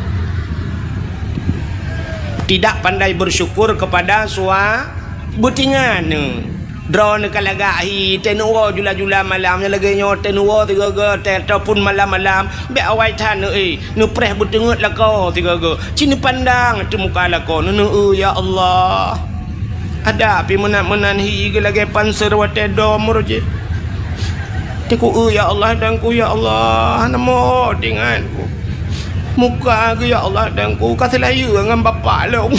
Tidak pandai bersyukur kepada sua-, beutingan neuh. Droeneuh ka lagak hi, teuh neuwoe jula-jula malam, nyang lagée nyoe teuh neuwoe sigoe-goe teuh ataupun malam-malam, bék awai that neuéh, neupreh beuteungeut lakoe sigoe-goe. Ci neupandang ateueh muka lakoe, neuneuk, "Ya Allah, adak pih meunan-meunan hi geulagée panser watée dom roh jih." Teungku, "Ya Allah, Teungku, ya Allah, hana meuho tingan ku. Muka geuh, ya Allah, Teungku, ka seulayeue ngon bapak lôn."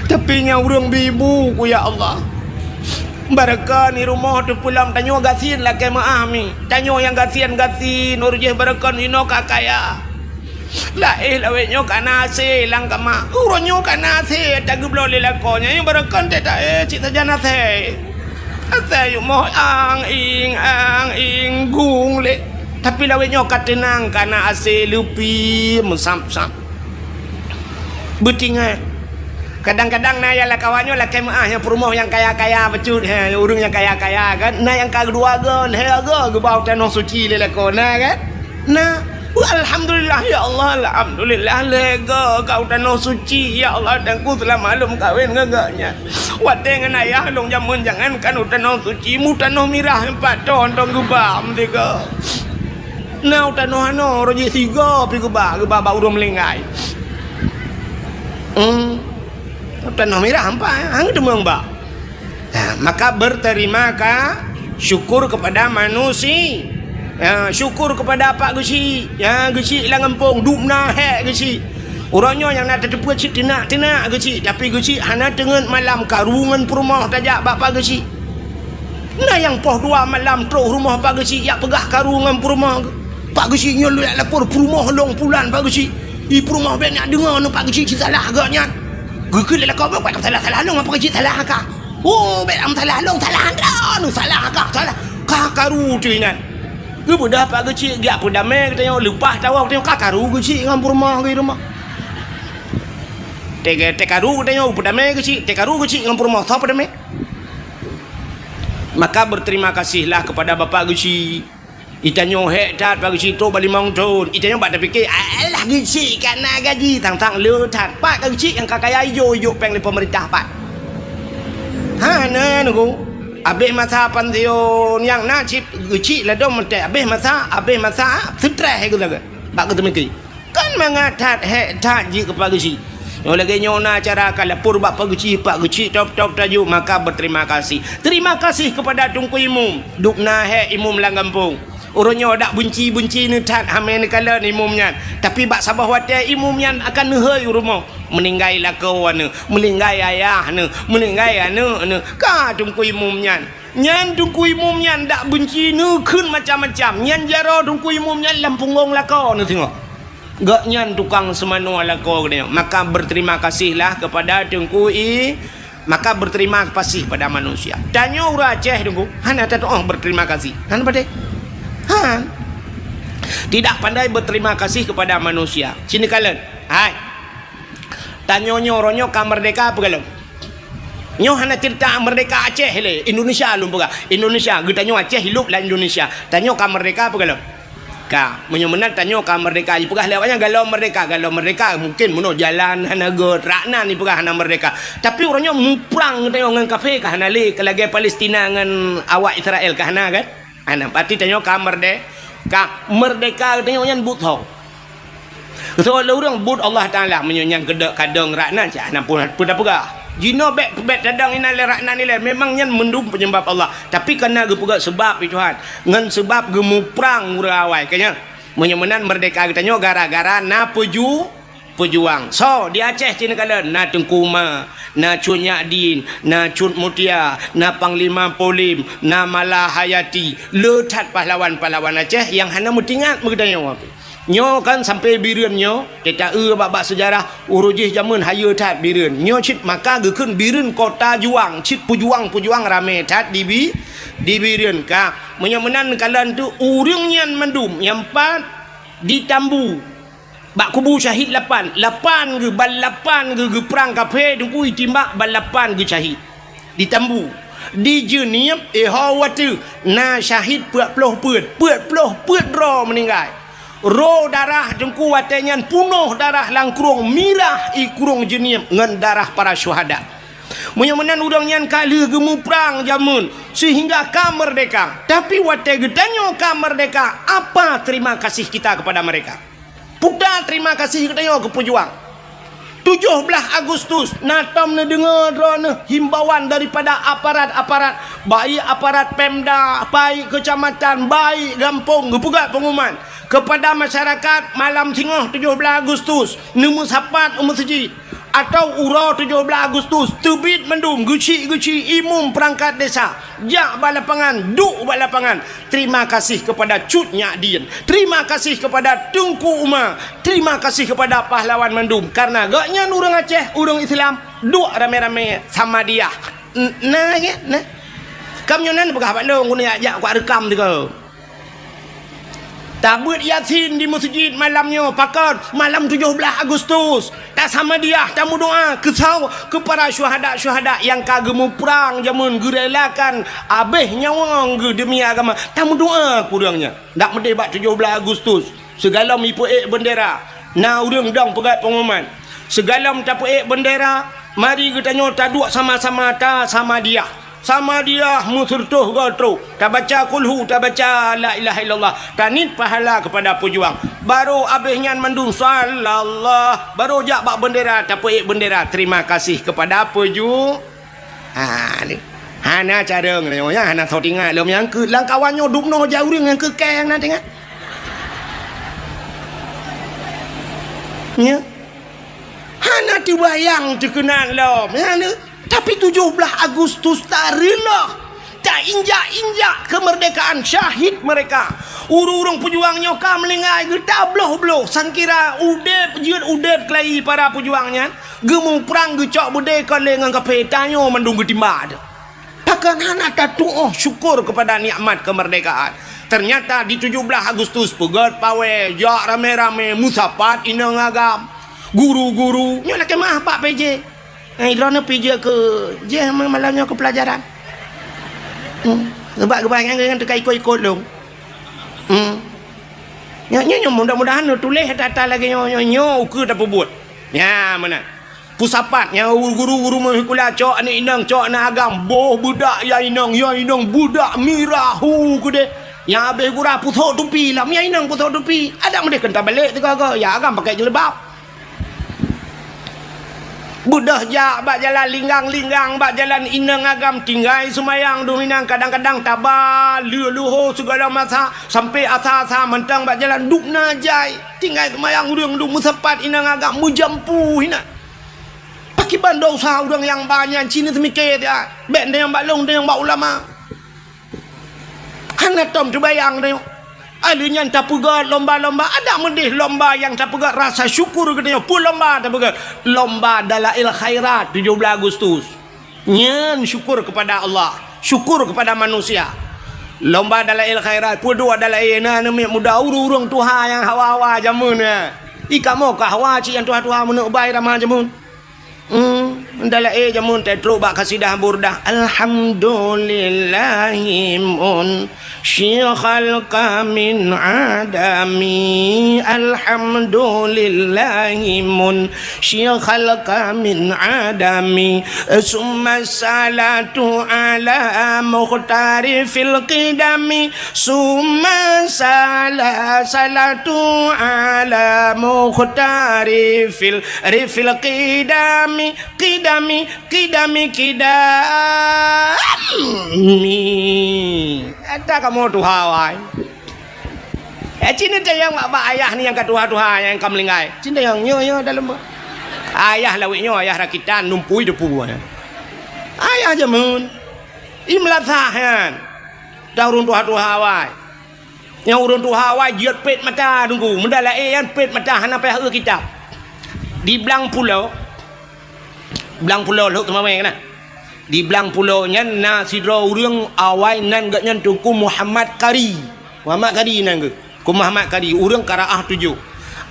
Tapi nyang ureuëng bi bu ku, ya Allah. Barokon i rumoh teupeulom tanyoe gasien lakée meu'ah mi. Tanyoe nyang gasien-gasien, ureuëng jih barokon inoe ka kaya. Laéh lawét nyoe ka na asée lam kama. Uroe nyoe ka na asée tageubloe lé lakoe nyan, nyang barokon teuh taéh cit sajan asée. Asée yumoh ang-ing, ang-ing gung lé. Tapi lawét nyoe ka teunang, ka na asée leupie meusam-sam. Beutingat. Kadang-kadang na nyang lam kawan nyoe lakée meu'ah nyang peurumoh nyang kaya-kaya bacut, he, ureuëng nyang kaya-kaya kan. Na nyang ka keudua goe, lhée goe geuba u Tanoh Suci lé lakoe, na kan? Na. Alhamdulillah, ya Allah, alhamdulillah, lhée goe ka u Tanoh Suci, ya Allah, Teungku, seulama lôn meukawen ngon gobnyan. Watée ngon ayah lôn jameun jangankan u Tanoh Suci, mu tanoh mirah pat thon-thon geuba meusigoe. Na u tanoh anoe, roh jih sigoe pih geuba, geuba bak ureuëng meulinggai. Hmm. Tanoh mirah ampai, hang teumeueng ba. Ha, maka berterima ka-, syukur kepada manusia. Ha, syukur kepada Pak Geuchik. Ha, Geuchik lam gampông, dum na hék Geuchik. Uroe nyoe nyang na tateupeue cit teunak-teunak Geuchik, tapi Geuchik hana teungeut malam karu ngon peurumoh tajak bak Pak Geuchik. Na nyang poh dua malam trok rumoh Pak Geuchik jak peugah karu ngon peurumoh geuh. Pak Geuchik nyoe lôn jak lapor peurumoh lôn pulan Pak Geuchik. I peurumoh bék na deungoe nyoe Pak Geuchik cit salah geuh nyan. Geukheun lé lakoe, "Bék meusalah-salah lôn, Pak Geuchik salah ka." "Oh, bék meusalah lôn, salah droeneuh, salah ka, salah." Ka karu teuh nyan. Geubeudoh Pak Geuchik geujak peudamé geutanyoe, leupah tawoe geutanyoe ka karu Geuchik ngon peurumoh geuh rumoh. Teuka-, teukaru geutanyoe peudamé Geuchik, teukaru Geuchik ngon peurumoh, soe peudamé? Maka berterima kasihlah kepada Bapak Geuchik. Itanyoe hék that bak geuchik trok bak limong thon. Itanyoe bak tapike, "Alah, geuchik ka na gaji, tang-tang le that." Pat ka geuchik nyang ka kaya ijok-ijok péng lé peumeurintah pat? Hana, Teungku. Abéh masa pansiun nyang na cit geuchik ladom meuté. Abéh masa, abéh masa, seutreh geutanyoe bak geuteumiki. Kan mangat that, hék that jih keu Pak Geuchik. Nyoe lagée nyoe na acara ka lapor bak Pak Geuchik, Pak Geuchik top-top tajok, maka berterima kasih. Terima kasih kepada Teungku Imum. Dubna hék imum lam gampông. Uroe nyoe dak beunci-beunci neuthat hamé neukalon imum nyan. Tapi bak saboh watée imum nyan akan neuhôi u rumoh. Meuninggai lakoe neuh, meuninggai ayah neuh, meuninggai aneuëk neuh. Ka Teungku Imum nyan. Nyan Teungku Imum nyan dak beunci neukheun macam-macam. Nyan jaroe Teungku Imum nyan lam punggong lakoe neuh singoh. Gobnyan tukang seumanoe lakoe geutanyoe. Maka berterima kasihlah kepada Teungku I, maka berterima kasih pada manusia. Tanyoe ureuëng Aceh, Teungku, hana tatuoh berterima kasih. Hana padé. Han. Tidak pandai berterima kasih kepada manusia. Sini kalon. Hai. Tanyoe nyoe, uroe nyoe ka merdeka peue galom? Nyoe hana cerita merdeka Aceh lé, Indonesia lôn peugah. Indonesia, geutanyoe Aceh hilup lam Indonesia. Tanyoe ka merdeka peue galom? Ka, meunyoe meunan tanyoe ka merdeka, jipeugah lé awaknyan galom merdeka, galom merdeka mungkin meunoe jalan hana gét, rak nan jipeugah hana merdeka. Tapi uroe nyoe muprang geutanyoe ngon kafé ka hana lé, ka lagée Palestina ngon awak Israel ka hana kan? Hana, berarti tanyoe ka merde-, ka merdeka geutanyoe nyan buet ho. Soe lé ureuëng buet Allah Taala meunyoe nyang keudok kadong rak nan cit hana pun peue tapeugah. Jinoe bék, bék tadong inan lé rak nan ilée, memang nyan mandum peunyeubab Allah. Tapi kana geupeugah seubab, ya Tuhan, ngon seubab geumuprang ureuëng awai. Ka nyan, meunyoe meunan merdeka geutanyoe gara-gara na peuju-, peujuang. Soe di Aceh cit neukalon, na Teungku Uma, na Cut Nyakdin, na Cut Mutia, na Panglima Polim, na Malahayati. Le that pahlawan-pahlawan Aceh nyang hana meutingat meugeutanyoe. Nyoe kan sampoe Bireuen nyoe, teuta eu bak-bak seujarah, uroe jih jameun hayeue that Bireuen. Nyoe cit maka geukheun Bireuen kota juang, cit peujuang-peujuang ramé that di Bi-, di Bireuen ka. Meunyoe meunan kalon tu ureuëng nyan mandum nyang pat di Tambu. Bak kubu syahid lapan, lapan geuh, ban lapan geuh geuprang kafé Teungku, itimbak ban lapan geuh syahid. Di Tambu, di Jeunieb, Ihoe Watée na syahid peuet ploh peuet, peuet ploh peuet droe meuninggai. Ro darah Teungku watée nyan punoh darah lam krueng, mirah ie krueng Jeunieb ngon darah para syuhada. Meunyoe meunan ureuëng nyan ka lheueh geumuprang jameun sehingga ka merdeka. Tapi watée geutanyoe ka merdeka, apa terima kasih kita kepada mereka? Peue terima kasih geutanyoe keu peujuang? Tujoh blaih Agustus na tom neudeungoe droeneuh himbauan daripada aparat-aparat, baik aparat Pemda, baik keucamatan, baik gampông, geupeugah pengumuman kepada masyarakat malam singoh tujoh blaih Agustus neumeusapat u meuseujid. Atawa uroe tujoh blaih Agustus teubiet mandum geuchik-geuchik imum peurangkat desa jak bak lapangan, duek bak lapangan. Terima kasih kepada Cut Nyakdin. Terima kasih kepada Teungku Uma. Terima kasih kepada pahlawan mandum. Karena gobnyan ureuëng Aceh, ureuëng Islam, duek ramé-ramé Samadiyah. N-, na, ya, na. Kam nyoe nan peugah bak lôn, guna jak, jak kuat reukam tiga. Tabeuet Yasin di meuseujid malam nyoe, pakon? Malam tujoh blaih Agustus. Tasamadiyah, tameudoá keu saw-, keu para syuhada-syuhada nyang ka geumuprang jameun, geurelakan abéh nyawöng geuh demi agama. Tameudoá keu ureuëng nyan. Dak meudeh bak tujoh blaih Agustus, sigohlom ipeuék beundera, na ureuëng dong peugah pengumuman. Sigohlom tapeuék beundera, mari geutanyoe taduek sama-sama tasamadiyah. Samadiyah meuseureutoh goe trok, tabaca kulhu, tabaca la ilaha illallah, taniet pahala kepada peujuang. Barô abéh nyan mandum sallallah, barô jak bak beundera, tapeuék beundera. Terima kasih kepada peuju-, ha, ni. Hana carông nyoe, ya, hana soe tingat lom nyang keu lam kawan nyoe dubnoe jak ureuëng nyang keu keng na tingat. Nya. Hana teubayang teukeunang lom, ya, ni. Tapi tujoh blaih Agustus tareuloh, tainjak-injak keumeurdekaan syahid mereka. Ureuëng-ureuëng peujuang nyoe ka meuninggai geutabloh-bloh, sangkira udeb, jeuet udeb keulayi para peujuang nyan, geumuprang geucok beudé kon lé ngon kafé, tanyoe mandum geutimba teuh. Pakon hana tatuoh syukur keupada nikmat keumeurdekaan? Ternyata di tujoh blaih Agustus peugét pawé, jak ramé-ramé, meusapat inong agam, guru-guru, nyoe lakée meu'ah bak P J. Nyan droeneuh pih jeuet keu jih malam nyoe keu peulajaran. Hmm. Sabab geubanyak nyan teuka ikot-ikot lôn. Hmm. Nyoe, nyoe, nyoe mudah-mudahan neutuléh ata-ata lagée nyoe, nyoe, nyoe ukeue tapeubuet. Nya meunan. Peusapat nyang guru-guru meuhikula cok aneuk inong, cok aneuk agam, boh beudak ya inong, ya inong beudak mirah hu keudeh. Nyang habéh gura pusok tupi lam ya inong pusok tupi. Adak meudeh keu tabalek sigoe-goe, ya agam pakai jilbab. Beudôh jak bak jalan linggang-linggang, bak jalan inong agam tinggai seumayang dum inong, kadang-kadang taba leuh-leuho sigala masa sampai asa-asa mantong bak jalan dum na jai. Tinggai seumayang ureuëng dum meusapat inong agam meujampu hinan. Pakriban desya ureuëng nyang ba nyan cit neuseumiké siat, bék teunyong bak lôn, teunyong bak ulama. Hana tom teubayang teuh. Aleuh nyan tapeugét lomba-lomba, adak meudeh lomba nyang tapeugét rasa syukur geutanyoe. Peue lomba tapeugét? Lomba Dalail Khairat tujoh blaih Agustus. Nyan syukur kepada Allah, syukur kepada manusia. Lomba Dalail Khairat, peue dua dalail na aneuk muda ureuëng-ureuëng tuha nyang hawa-hawa jameun nyan. I kamoe ka hawa cit nyang tuha-tuha meuneuk bai rama jameun. Hmm, Dalail jameun teutrok bak kasidah Burdah. Alhamdulillahi mun syikhal kamin adami. Alhamdulillahi mun syikhal kamin adami. Summa salatu ala mukhtarifil qidami. Summa sala-, salatu ala mukhtarifil, rifil qidami, qidami, qidami, qidami. Ada kamu tuha wai. Eh, cina tayang bak, bak ayah ni nyang ka tuha-tuha, nyang ka meulinggai. Cina tayang nyoe, nyoe dalam ba-, ayah lawét nyoe, ayah rakitan, numpui depu. Ayah jameun. I meulasah nyan. Dan ureuëng tuha-tuha wai. Nyang ureuëng tuha awai jeuet pet mata Teungku. Meudalae nyan pet mata hana payah eu kitab. Di Blang Pulo, Blang Pulo Lhok Teumawé na. Di Blang Pulo nyan na sidroe ureuëng awai nan geuh nyan Teungku Muhammad Kari. Muhammad Kari nan geuh. Teungku Muhammad Kari, ureuëng Karaah Tujoh.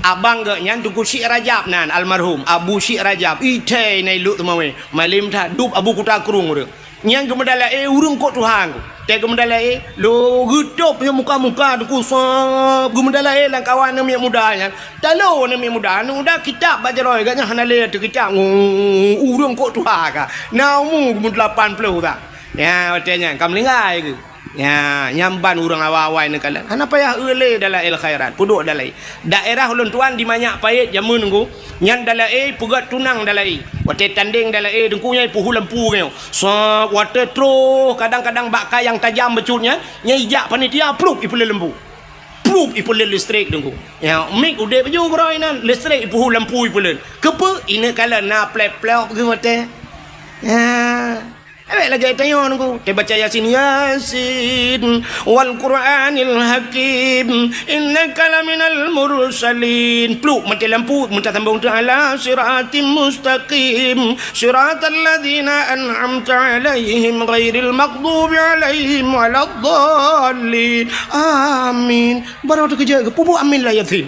Abang geuh nyan Teungku Syik Rajab nan, almarhum Abu Syik Rajab. Ithai na i Lhok Teumawé. Malem that dub Abu Kuta Krueng ureuëng. Nyang geumeudalae ureuëng kok tuha Teungku. Teuh geumeudalae, lo geutôb nyang muka-muka Teungku sab geumeudalae lam kawan aneuk miet muda nyan. Talo aneuk miet muda, aneuk muda kitab bak jaroe geuh nyan hana lé ateueh kitab. Ngu, ureuëng kok tuha ka. Na umu geumeud lapan ploh ka. Nya, watée nyan ka meulinggai geuh. Nya, nyan ban ureuëng awai-awai neukalon. Hana payah eu lé Dalail Khairat, peuduek dalai. Daerah ulôn tuan di Manyak Payet jameun Teungku, nyan dalae peugét tunang dalae. Watée tandeng dalae Teungku nyan ipuhu lampu nyoe. Sa watée troh kadang-kadang bak ka nyang tajam bacut nyan, nyan ijak panitia plup ipeuleuet lampu. Plup ipeuleuet listrik Teungku. Ya, mik udeb ju keuroi nan, listrik ipuhu lampu ipeuleuet. Keupeue? Ineuk kalon na plep-plop geuh watée. Ya. Awak lagée tanyoe Teungku, teubaca Yasin, Yasin, wal Qur'anil Hakim, innaka laminal mursalin. Plup maté lampu, meutasambong teuh ala siratim mustaqim, siratal ladzina an'amta alaihim ghairil maghdubi alaihim waladdallin. Amin. Baru teukeujot geuh, pubuet amin lam Yasin.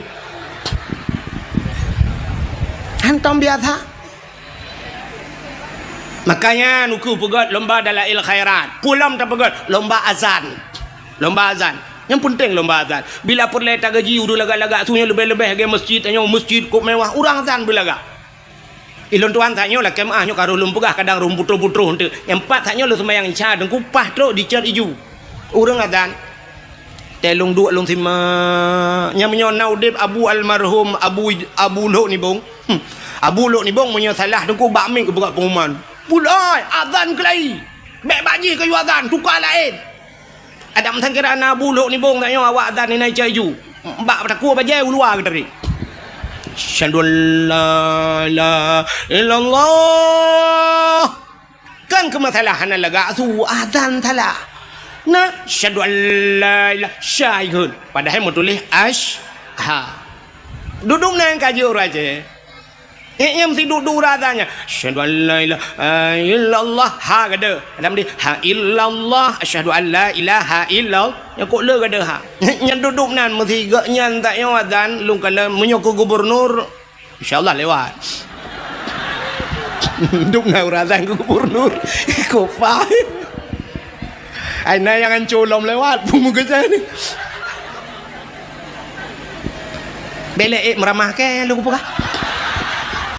Hantom biasa. Makanya nuku peugét lomba Dalail Khairat. Pulam tapeugét lomba azan. Lomba azan. Nyang penting lomba azan. Bila peureulée tagaji ureuëng lagak-lagak su nyang leubeh-leubeh lagée masjid, tanyoe masjid kok mewah, urang azan beulagak. Ilôn tuan tanyoe lakée meuah nyoe ka roh lôn peugah kadang roh putroh-putroh teuk. Nyang pat tanyoe lôn seumayang Isya Teungku pah trok dicet iju. Ureuëng azan. Teuh lôn duek lôn simak. Nyang meunyoe na udeb Abu almarhum Abu, Abu Lhok Nibong. Hmm. Abu Lhok Nibong meunyoe salah Teungku bak mik geupeugah pengumuman. Pulai, azan keulai. Bék bak jih kayue azan, tuka laén. Adak meusan kira na Abu Lhok Nibong tanyoe awak azan inan cai ju. Bak takue bajée u luwa geutarek. Asyhadu an la ilaha illallah. Kan keu masalah hana lagak su azan salah. Na, asyhadu an la ilaha, syai kheun. Padahai meutuléh ash, ha. Dudum nan ka jeuet ureuëng Aceh. Eh, nyang meusiduk-duk ureuëng azan nyan. Asyhadu an la ilaha illallah. Ha, gada. Dalam di, ha, illallah. Asyhadu an la ilaha illallah. Nyang kok le gada, ha. Nyang duduk nan meusigak nyan tak nyoe azan, lung kala meunyoe keu gubernur. Insya Allah lewat. Dum na urusan gubernur. Kopa. Ai na nyang anco lom lewat peumugeusan. Bèk lé ék meuramah kèe lôn kupeugah.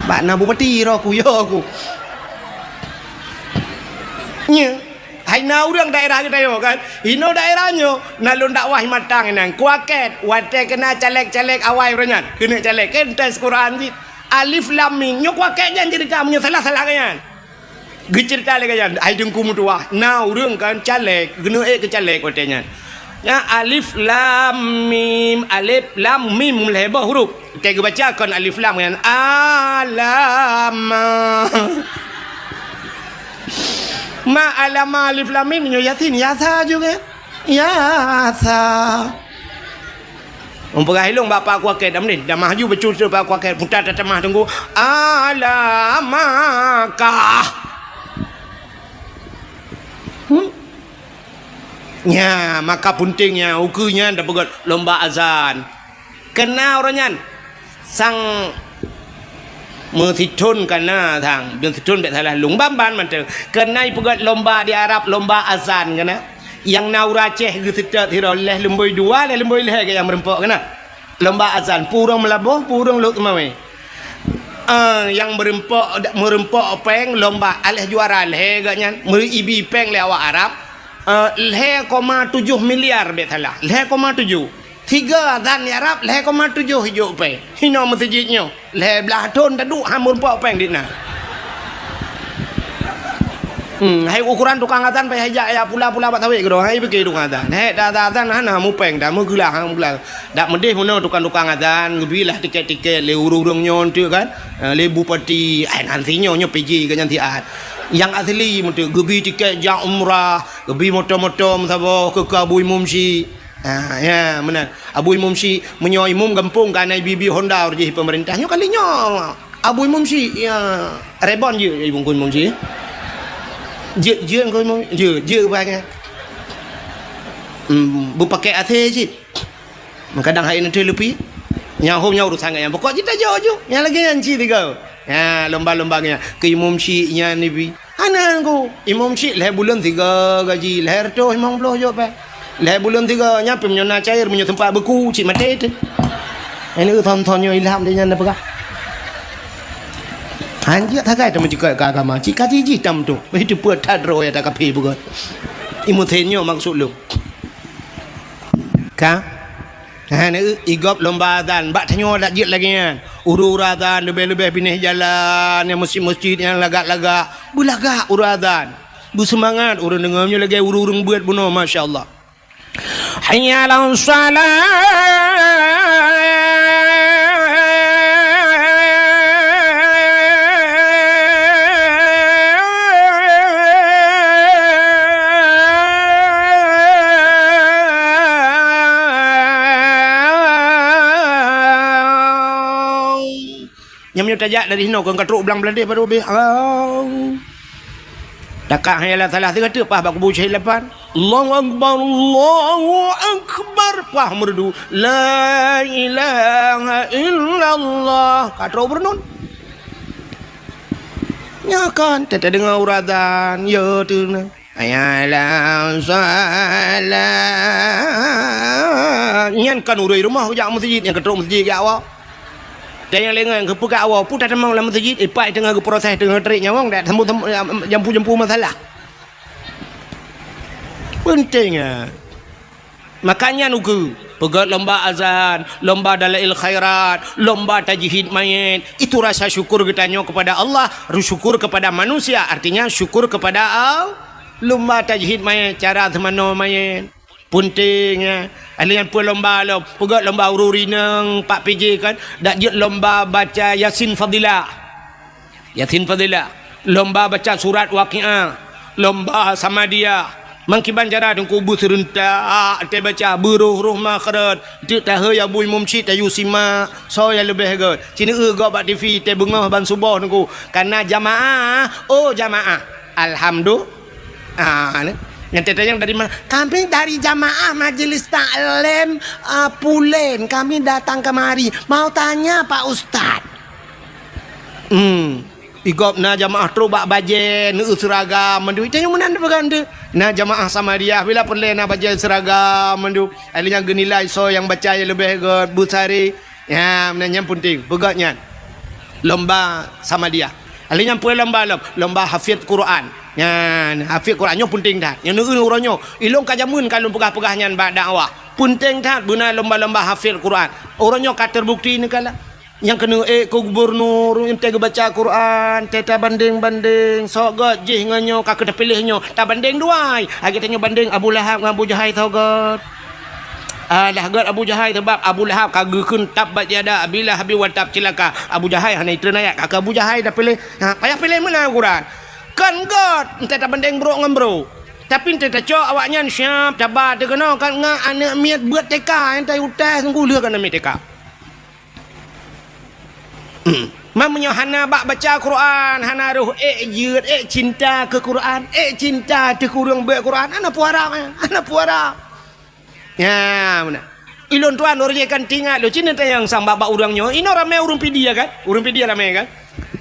Bak na bupati roh ku, yo ku. Nyo, hai na ureueng daerah geutanyoe kan. Inoe daerah nyoe, na lôn dakwah i Matang inan. Kuakèt, watèe keunan caleg-caleg awai uroe nyan. Keuneuk caleg, kan tes Quran cit. Alif Lam Mim. Nyoe kuakèt nyan ceurita meunyoe salah-salah nyan. Geuceurita lé gobnyan, hai Teungku meutuah, na ureueng kan caleg, geuneuk ék keu caleg watèe nyan. Nyan alif lam mim, alif lam mim lhèe boh huruf. Watèe geubaca kon alif lam nyan, alama. Ma alama alif lam mim nyoe Yasin, yasa juga. Yasa. Meupeugah ilong bak Pak Kuakèt, dah meunan, dah maju becut Pak Kuakèt, puta tatamah Teungku. Alamakah. Hmm? Nya, maka punténg nya, ukeue nyan tapeugöt lomba azan. Keuna uroe nyan, sang meusithon kana sang, meusithon bèk salah lôn, ban-ban mantong. Keuna ipeugöt lomba di Arab, lomba azan keuna. Nyang na ureueng Aceh geuseutôt sidroe, lhèe lumbôi dua, lhèe lumbôi lhèe geuh nyang meureumpok keuna. Lomba azan, peue ureueng Meulaboh, peue ureueng Lhokseumawe. Ah, nyang meureumpok, meureumpok pèng lomba, aléh juara lhèe geuh nyan, meuribi pèng lé awak Arab. Ah, lhèe koma tujoh miliar bèk salah, lhèe koma tujoh. Tiga azan di Arab, lhèe koma tujoh ijok pèng. Hinoe meuseujid nyoe, lhèe blah thon taduek han meureumpok pèng di na. Hmm, hai ukoran tukang azan payah jak, jak pula-pula bak sawét keudroe, hai pike tukang azan. Hai dak azan hana mupèng, dak meugeulaih, hana meugeulaih. Dak meudeh meunoe tukang-tukang azan, geubi lah tikét-tikét lé ureueng-ureueng nyoe enteuk kan. Eh, lé bupati, ai nan sinyoe nyoe P J geuh nyan siat. Nyang asli meuteuk geubi tikét jak umrah, geubi moto-moto meusaboh keu, keu Abu Imum Syik. Ha, ya, meunan. Abu Imum Syik, meunyoe imum gampông ka na ibi-bi Honda ureueng jih peumeurintah. Nyoe kali nyoe Abu Imum Syik, ya, rebon jeuet Abu Imum Syik. Jeuet, jeuet Abu Imum, jeuet, jeuet bangai. Hmm, beupakèk A C cit. Kadang hai neuteuh lupi. Nyang hom nyan urusan gobnyan. Pokok jih tajok ju. Nyang lagèe nyan cit tiga. Ya, lomba-lomba nyan. Keu Imum Syik nyan ibi. Hana ku. Imum Syik lhèe buleuen tiga gaji, lhèe reutôh limong ploh jok pèng. Lhèe buleuen tiga nyan pih meunyoe na cair, meunyoe teumpat beuku, cit maté teuh. Ini thon-thon nyoe ilham dia nyan peugah. Hanjeuet sagai teumeucukot keu agama, cit kaji jih tam tu. Beuh teupeu that droe ya tak kaphé beugöt. Imum Syik nyoe maksud lôn. Ka? Hana, i gob lomba azan, bak tanyoe dak jeuet lagèe nyan. Ureueng-ureueng azan leubeh-leubeh binéh jalan, nyang meuseujid-meuseujid nyang lagak-lagak, beulagak ureueng azan. Beuseumangat ureueng deungoe, nyoe lagèe ureueng-ureueng beuet bunoe, masya Allah. Hayya 'alas shalah. Nyan meunyoe tajak dari sinoe keu ka trok blang Bladeh baru habéh. Au. Takah hai lah salah sigoe teuk paih bak kubu Syahid Lapan. Allahu Akbar, Allahu Akbar. Paih meureudu. La ilaha illallah. Ka trok beureunon. Nyoe kan, teudeungoe ureueng azan, ya tu na. Hayya 'alas shalah. Nyan kan ureueng rumoh jak meuseujid, nyang ka trok meuseujid jak awak. Dan nyang lengah nyang keupeugah awak, peue tatamong lam meuseujid, ipak teungoh geuproses, teungoh trép nyawöng, dak sambung-sambung, jampu-jampu masalah. Penting, ya. Maka nyan ukeue, peugöt lomba azan, lomba dalail khairat, lomba tajhid mayét. Itu rasa syukur geutanyoe kepada Allah, syukur kepada manusia, artinya syukur kepada Allah. Lomba tajhid mayét, cara seumanoe mayét. Penting, ya. Ada nyang peue lomba lom, peugöt lomba ureueng rineueng, Pak P J kan, dak jeuet lomba baca Yasin Fadilah. Yasin Fadilah, lomba baca surat Waqiah, lomba Samadiyah. Mangkiban cara Teungku beuseurentak, teubaca beuroh-roh makhraj, teuk tahe ya bui mumsyid tayue simak, soe nyang leubeh göt. Ci neueu gob bak T V, teubeungoh ban suboh Teungku. Kana jamaah, oh jamaah. Alhamdu-, ah, ni. Nyang teuntang dari mana? Kami dari jamaah Majelis Taklim, ah, Pulen. Kami datang kemari. Mau tanya Pak Ustaz. Hmm. Igob na jamaah trok bak bajèe, neueu seuragam mandum. Tanyoe meunan peugah teuh. Na jamaah Samadiyah, bila peureulèe na bajèe seuragam mandum. Ai lheueh nyan geunilai soe nyang baca nyang leubeh göt, beusaré. Nyan, nyan, nyan peunteng, peugah nyan. Lomba Samadiyah. Ahli nyan peue lomba lom? Lomba hafiz Quran. Nyan, hafiz Quran nyoe peunteng that. Nyoe neueu uroe nyoe. Ilôn ka jameun ka lôn peugah-peugah nyan bak dakwah. Peunteng that beuna lomba-lomba hafiz Quran. Uroe nyoe ka terbukti neukalon. Nyang keuneuk ék keu gubunur, entée geubaca Quran, entée tabandeng-bandeng, soe gét jih ngon nyoe ka keu tapiléh nyoe, tabandeng dua ai. Lagée tanyoe bandeng Abu Lahab ngon Abu Jahai soe gét. Alah gét Abu Jahai, sabab Abu Lahab ka geukheun tabbat yada Abi Lahabin wa tab, cilaka. Abu Jahai hana itreun ayat, ka keu Abu Jahai tapiléh. Ha, payah piléh meunan Quran. Kon gét, entée tabandeng brok ngon brok. Tapi entée tacok awaknyan siab, taba teuh keunoe kan ngon aneuk miet beuet T K, entée utai sungguh lheueh keu aneuk miet T K. Man meunyoe hana bak baca Quran, hana roh ék jeuet, ék cinta keu Quran, ék cinta teuh keu ureuëng beuet Quran, hana peue harab, eh, hana peue harab. Nyan meunan. Ilôn tuan, ureuëng jih kan tingat lôn, cit neutanyong sang bak-bak ureuëng nyoe, inoe ramé ureuëng Pidie kan? Ureuëng Pidie ramé kan?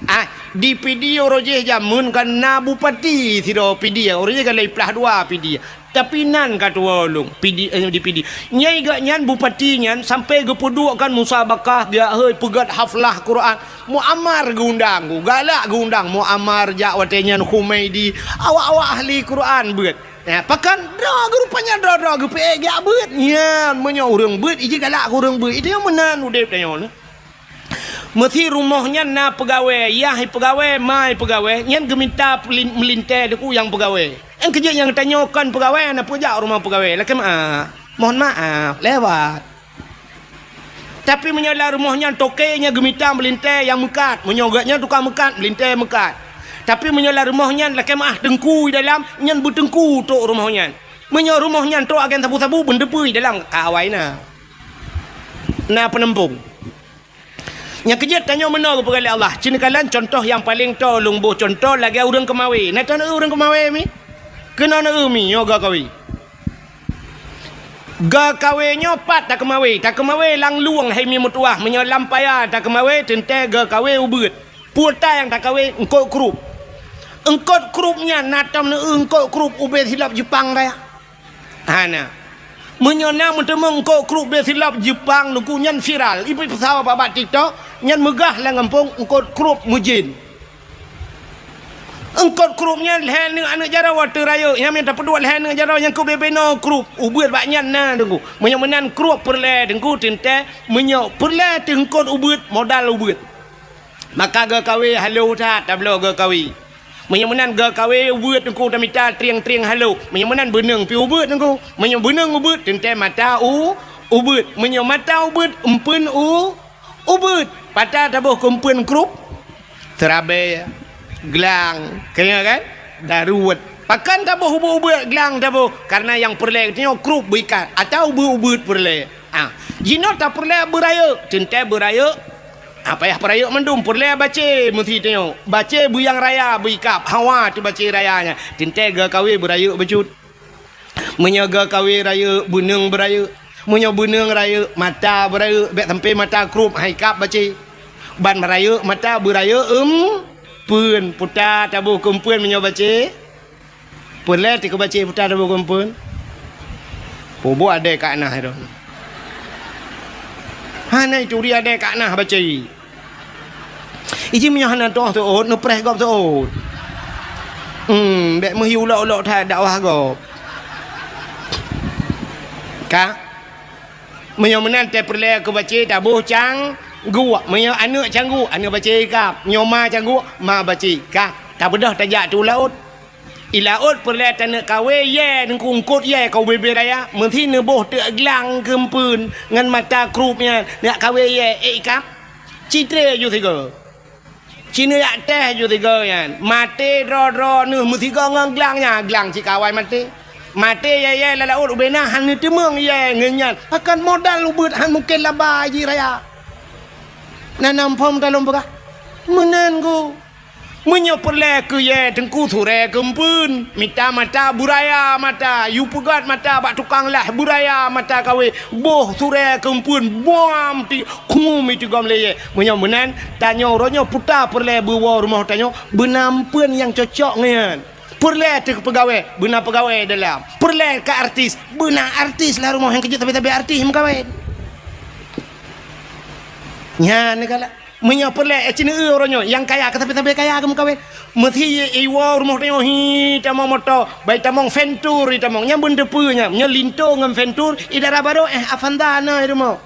Ah, di Pidie ureuëng jih jameun kan na bupati sidroe Pidie, ureuëng jih kan lhée plah dua Pidie. Tapi nan ka tuwoe lôn, Pidie, eh, di Pidie. Nyai geuh nyan bupati nyan sampoe geupeuduek kan musabakah, biak hôi peugét haflah Quran. Muammar geuundang, galak geuundang Muammar jak watée nyan Humaidi. Awak-awak ahli Quran beuet. Ya, pakon droe geuh rupanya droe-droe geupeuék jak beuet. Nyan, meunyoe ureuëng beuet, iji galak keu ureuëng beuet. Itu nyang meunan udeb tanyoe nyoe. Meusi rumoh nyan na peugawée, yah peugawée, ma peugawée, nyan geumita pelin-, meulintée teungku nyang peugawée. Nyang keujeuet nyang tanyoe kon peugawée, na peue jak rumoh peugawée, lakée meu'ah. Mohon maaf, lewat. Tapi meunyoe lam rumoh nyan toke nyang geumita meulintée nyang meukat, meunyoe gét nyan tukang meukat, meulintée meukat. Tapi meunyoe lam rumoh nyan lakée meu'ah teungku di dalam, nyan beuteungku trok rumoh nyan. Meunyoe rumoh nyan trok agen sabu-sabu, beuneuteupeu di dalam ka awai na. Na peunumpông. Nyang keujeuet tanyoe meunoe geupeugah lé Allah. Cit neukalon contoh nyang paleng toe lôn boh contoh lagée ureuëng keumawé. Na tanoh ureuëng keumawé mi? Keunoe neueu mi nyoe geukawe. Geukawe nyoe pat takeumawé. Takeumawé lam lueng hai mi meutuwah. Meunyoe lam paya takeumawé teuntée geukawe ubeuet. Peue ta nyang takeumawé eungkot krup. Eungkot krup nyan na tom neueu eungkot krup ubé silop Jeupang raya. Hana. Meunyoe na meuteumé eungkot krup bé silop Jeupang teungku nyan viral, ipeusau bak-bak TikTok, nyan meugah lam gampông eungkot krup meujén. Eungkot krup nyan lhée neuk aneuk jaroe teurayeuk, nyan mita peuduek lhée neuk jaroe nyang keu bé-bé noe krup, ubeuet bak nyan na teungku. Meunyoe meunan krup peureulée teungku teuntée, meunyoe peureulée teuh eungkot ubeuet, modal ubeuet. Maka geukawe halo that tabloe geukawe. Meunyoe meunan geukawe ubeuet teungku tamita trieng-trieng halo. Meunyoe meunan beuneueng pi ubeuet teungku. Meunyoe beuneueng ubeuet teuntée mata u ubeuet. Meunyoe mata ubeuet eumpeuen u ubeuet. Pat taboh keu eumpeuen krup? Seurabe, glang, keu nyan kan? Daruet. Pakon taboh ubeuet-ubeuet glang taboh? Karena nyang peureulée geutanyoe krup beuikat atawa ubeuet-ubeuet peureulée. Ah, jinoe tapeureulée beurayeuk, teuntée beurayeuk. Ah, payah peurayeuk mandum, peureulée bacé meusi tanyoe. Bacé beuyang raya beuikab, hawa teuh bacé raya nyan. Teuntée geukawe beurayeuk bacut. Meunyoe geukawe rayeuk, beuneueng beurayeuk. Meunyoe beuneueng rayeuk, mata beurayeuk, bék sampoe mata krup, han ikab bacé. Ban beurayeuk mata beurayeuk eumpeuen, puta taboh keu eumpeuen meunyoe bacé. Peureulée teuh keu bacé puta taboh keu eumpeuen. Peubuet adée ka na droe. Hana ituri adée ka na bacé. Iji meunyoe hana toh seuôt, neupreh gob seuôt. Hmm, bék meuhi ulok-ulok that dakwah gob. Ka? Meunyoe meunan teuh peureulée keu bacé taboh cangguek. Meunyoe aneuk cangguek, aneuk bacé ikab. Meunyoe ma cangguek, ma bacé ikab. Tabeudôh tajak teuh u laôt. I laôt peureulée taneuk kawe yée teungku eungkot yée ka ubé-bé raya, meusi neuboh teuk glang keu eumpeuen ngon mata krup nyan neuk kawe yée ék ikab. Ci tré ju sigoe. Ci neujak teh ju sigoe nyan. Maté droe-droe neuh meusigoe ngon glang nyan, glang ci kawai maté. Maté yée-yée lam laôt ubé na han neuteumeung yée ngon nyan. Pakon modal ubeuet han mungken laba jih raya. Na nam phom talom peugah. Meunan ku. Meunyoe peureulée keu yée teungku surée keu eumpeuen, mita mata beuraya mata, yue peugét mata bak tukang lah beuraya mata kawe, boh surée keu eumpeuen, buam ti khum itu gom lé yée. Meunyoe meunan, tanyoe uroe nyoe puta peureulée beuwoe rumoh tanyoe, beuna eumpeuen nyang cocok ngon nyan. Peureulée teuh peugawée, beuna peugawée dalam. Peureulée ka artis, beuna artis lam rumoh nyang keujeuet sabe-sabe artis meukawén. Nyan galak. Meunyoe peureulée, eh, ceuneue uroe nyoe, nyang kaya ka sabe-sabe kaya geumeukawen. Meusi iwoe rumoh tanyoe hi tamong moto, bai tamong Ventur hi tamong. Nyan beuneuteupeu nyan. Meunyoe Linto ngon Ventur, i dara barô, eh, Avanza na i rumoh.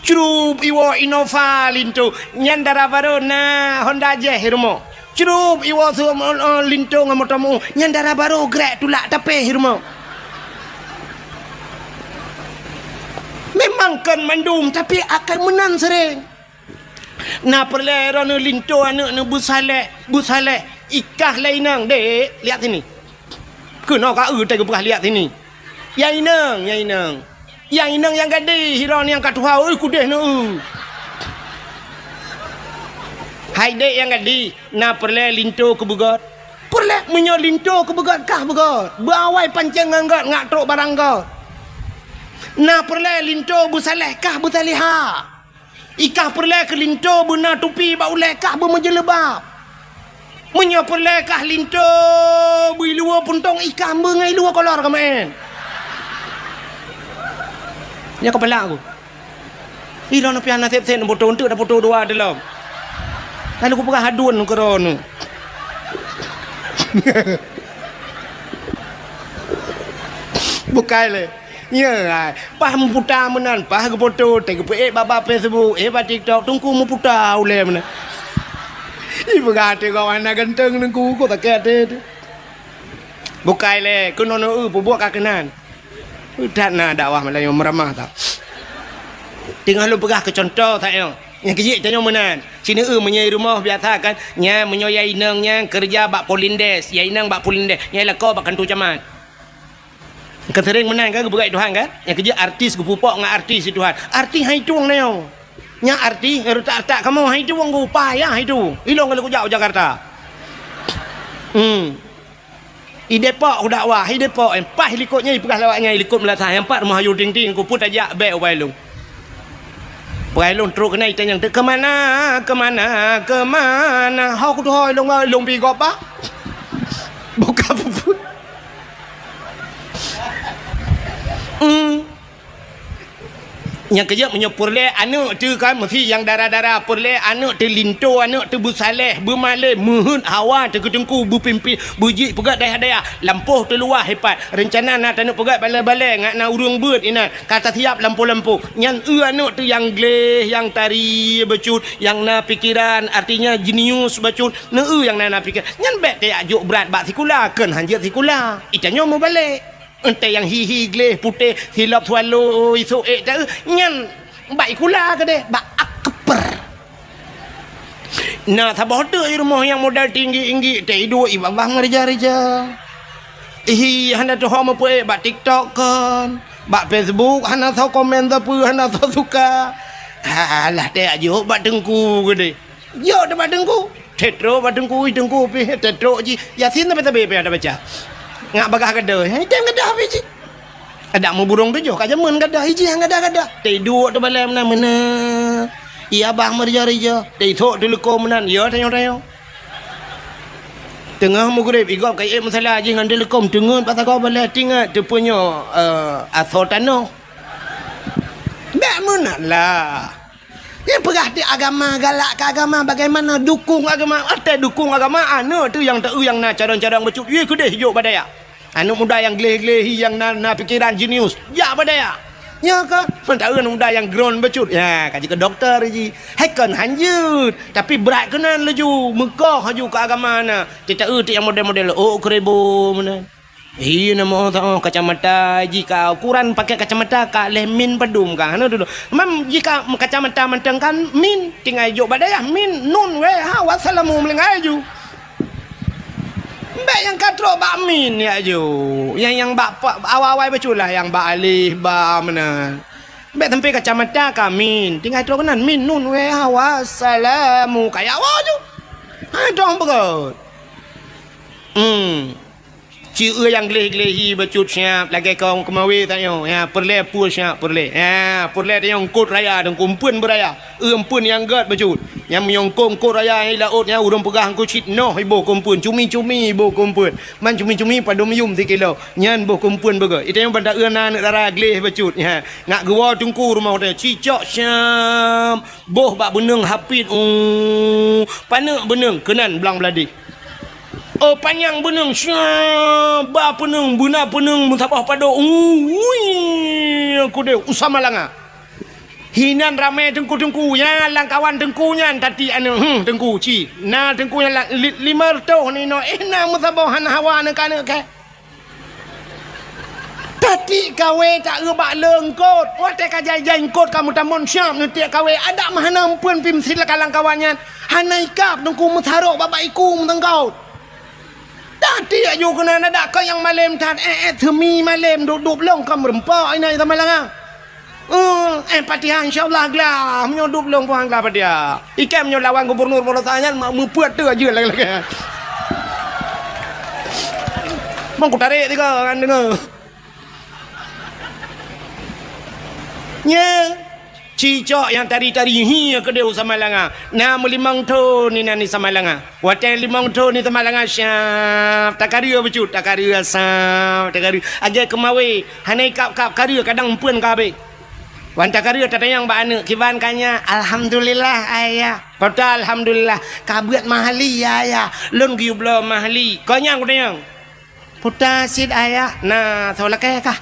Crup iwoe Innova Linto, nyan dara barô na Honda Jazz i rumoh. Crup iwoe su-, eh, Linto ngon moto meu, nyan dara barô grek tulak tapéh i rumoh. Memang kon mandum, tapi akan meunan sering. Na peureulée droeneuh Linto aneuëk neuh beusaleh, beusaleh. Ikah lé inong, "Dek, lihat sini." Keunoe ka eu teupeugah lihat sini. Ya inong, ya inong. Ya inong nyang gadih, hiroe nyang ka tuha, ui kudeh neu. Hai dek nyang gadih, na peureulée Linto keu beugöt. Peureulée meunyoe Linto keu beugöt kah beugöt. Beuawai pancéng ngon göt ngak trok barang göt. Na peureulée Linto beusaleh kah beusalehah. Ikah peureulée keu Linto beuna tupi bak ulée kah beumeujeuleuba. Meunyoe peureulée kah Linto beuiluwa puntông ikah beungai luwa kolor keumaén. Nyoe kepala aku. Ih, lôn piah na sép-sép neupoto, enteuk tapoto dua dilom. Lalu kupeugah hadun keudroe neu. Bukai lé. Nyoe, ai, paih meuputa meunan, paih geupoto, teugeupeuék bak, bak Facebook, ék bak TikTok, teungku meuputa ulée meunan. Ipeugah até gob hana ganteng teungku, kok sakét até teuh. Bukai lé, keunoe neu peubuet ka keunan. That na dakwah Meulayu meuramah tau. Teungoh lôn peugah keu cuntoh that nyoe. Nyang keujeuet tanyoe meunan. Sineue meunyoe i rumoh biasa kan, nyan meunyoe ya inong nyan keureuja bak Polindes, ya inong bak Polindes, nyan lakoe bak kantor camat. Kan sering meunan kan geupeugah Tuhan kan? Nyang keujeuet artis geupupok ngon artis di Tuhan. Artis hai tueng na nyoe. Nyan artis retak-retak kamoe hai tueng geuupah ya hai tueng. Ilong kalau kujak u Jakarta. Hmm. I Depok ku dakwah, i Depok, eh, paih likot nyan ipeugah lawak nyan, i likot meulasah, nyang pat rumoh Ayu Ting Ting, ku pun tajak bèk ubak ilong. Peugah ilong trok keunan itanyong, "Kemana, kemana, kemana?" Ho kutuho ilong, ilong pi gob, Pak. Buka puput. Hmm. Nyang keujeuet meunyoe peureulée aneuëk teuh kan, meusi nyang dara-dara peureulée aneuëk teuh Linto, aneuëk teuh beusaleh, beumalée, meuheuet hawa teuh keu teungku, beupimpin, beujeuet peugöt dayah-dayah, lampôh teuh luwah ipat. Reuncana na taneuk peugöt balée-balée ngat na ureuëng beuet inan, ka tasiap lampôh-lampôh. Nyan eu aneuëk teuh nyang gleh, nyang tari bacut, nyang na pikeran, artinya jenius bacut, neu eu nyang na, na pikeran. Nyan bék tajak jok brat bak sikula, kheun han jeuet sikula. Itanyoe meubalek. Entée nyang hi-hi gleh putéh silop swallow isok ék teu nyan bak ikula keudeh bak akper. Na saboh teuk i rumoh nyang modal tinggi-tinggi teuiduek i babah ngeurija-rija. Ihi hana tuho meupeuék bak TikTok kon, bak Facebook hana soe komen sapeue hana soe suka. Alah teuh jok bak teungku keudeh. Jok teuh bak teungku. Tetrok bak teungku, ih teungku pih tetrok jih. Yasin sabe-sabe pih ada baca. Ngak bagah gadoh, eh, tem gadoh pih jih. Adak meuburông tujoh ka jameun gadoh, ih jih gadoh-gadoh. Teuduek teubalai meunan-meunan. Iya bah meurija-rija, teusok teuleuko meunan, ya tanyoe-tanyoe. Teungoh meugreb, igob ka iék musala jih ngon teuleuko, teungeut bak sagoe balai tingat teupeunyoe, eh, asoe tanoh. Bèk meunan lah. Nyang peugah di agama, galak keu agama, bagaimana dukung agama? Watèe dukung agama, aneuëk teuh nyang teu nyang na cadang-cadang bacut, yue keudeh jok bak dayah. Aneuëk muda nyang gleh-gleh hi nyang na, na pikeran jenius, jak bak dayah. Nyo ka, seumantara aneuëk muda nyang ground bacut, ya, ka jeuet keu doktor jih. Hai kon hanjeuet, tapi brat keunan laju, meukoh laju keu agama na. Teu-teu teuh nyang model-model, oh, keureubo meunan. Hi, na moh saoh kacamata jih ka ukuran pakai kacamata ka leh min padum ka. Hana dulu. Mam jih ka kacamata mantong kan min tinggai jok bak dayah min nun weh ha wassalamu meulinggai ju. Bèk nyang ka trok bak min ya ju. Nyang, nyang bak pa-, awai-awai bacut lah nyang bak alif ba meunan. Bèk sampai kacamata ka min tinggai trok keunan min nun weh ha wassalamu kaya wa ju. Ha dong beugôt. Hmm. Ci eu nyang gleh-gleh hi bacut siap, lagèe kong keumawe tanyoe. Ya, peureulèe pue siap, peureulèe. Ya, peureulèe tanyoe eungkôt raya, teungku eumpeuen beuraya. Eu eumpeuen nyang gèt bacut. Nyang meunyoe eungkôt, eungkôt raya nyang i laôt nyan ureueng peugah eungkôt cit noh iboh keu eumpeuen, cumi-cumi iboh keu eumpeuen. Man cumi-cumi padum yum sikilo. Nyan boh keu eumpeuen beugèt. Itanyoe ban ta eu na aneuk dara gleh bacut. Ya, ngak geuwoe teungku rumoh teuh. Cicok siap. Boh bak beuneueng hapit, uh, paneuk beuneueng keunan blang bladeh. Oh, panyang beuneueng, sya, ba beuneueng, beuna beuneueng meusaboh padok, uh, ui, kudeh, u Samalanga. Hinan ramè teungku-teungku, ya, lam kawan teungku nyan, tati aneuk, hmm, teungku, ci. Na teungku nyan la-, li-, limong reutôh ninoe, eh, na meusaboh hana hawa aneuk-aneuk kèe. Tati kawé ta eu bak le eungkôt. Watèe ka jai-jai eungkôt ka meutamon siap neutiek kawé. Adak meuhana eumpeuen pih meusilakan lam kawan nyan. Hana ikab teungku meusarok bak-bak iku meuteungkôt. Tati aju keunan adak keu nyang malém that, eh, eh, seumi malém duek-duek lông ka meureumpok inan i Samalanga. Eh, eh, Fatihah insya Allah glah. Meunyoe duek lông puang glah Fatihah. Ikan meunyoe lawan gubernur Polosa nyan ma-, meupeuet tu aja lagèe-lagèe. Mang kutarek tiga kan dengar. Nya, cicok nyang tari-tari hi keudeh u Samalanga. Na meulimong thon inan i Samalanga. Watèe limong thon i Samalanga siap. Takareu bacut, takareu asam, takareu. Lagèe keumawe, hana ikab-kab kareu kadang eumpeuen ka abéh. Wan takareu tatanyong bak aneuk, kiban ka nyak? Alhamdulillah, Ayah. Peue ta alhamdulillah, ka beuet mahli, ya, Ayah. Lôn geuyue bloe mahli. Kon nyan kutanyong. Peue ta cit, Ayah? Na soe lakèe kah?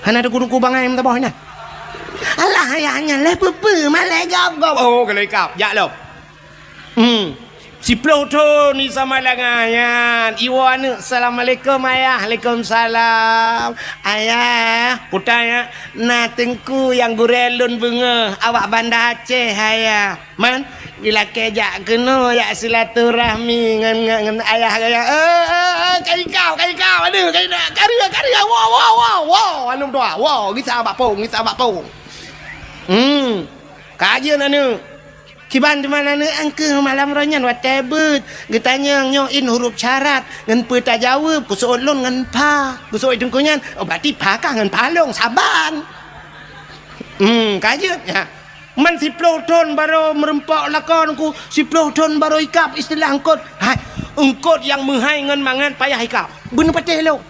Hana teungku-teungku bangai meusaboh nyan. Alah, Ayah nyan lé peue-peue, malèe gob-gob. Oh, keuneuk ikab. Jak lom. Hmm. Siploh thon i Samalanga nyan. Iwoe aneuk, "Assalamualaikum, Ayah." "Waalaikumsalam." "Ayah," peue ta, ya, "na teungku nyang gurèe lôn beungèh awak Banda Aceh, Ayah. Man, geulakèe jak keunoe, jak silaturahmi ngon, ngon, ngon ayah gaya." Eh, eh, eh, ka ikab, ka ikab, aduh, ka ikab, kareu, kareu, woe, woe, woe, woe, aneuk dua, woe, gisa bak pông, gisa bak pông. Hmm, ka jeuet aneuk. Kiban teuma aneuk, angkeuh malam roh nyan watèe beuet. Geutanyong nyoe in huruf syarat, ngon peue tajaweueb, geuseuôt lôn ngon pha. Geuseuôt teungku nyan, oh, berarti pha kah ngon pha lôn, saban. Hmm, ka jeuet, ya. Man siploh thon barô meureumpok lakoe teungku, siploh thon barô ikab istilah eungkôt. Hai, eungkôt nyang meuhai ngon mangat payah ikab. Beuneupatéh lôn.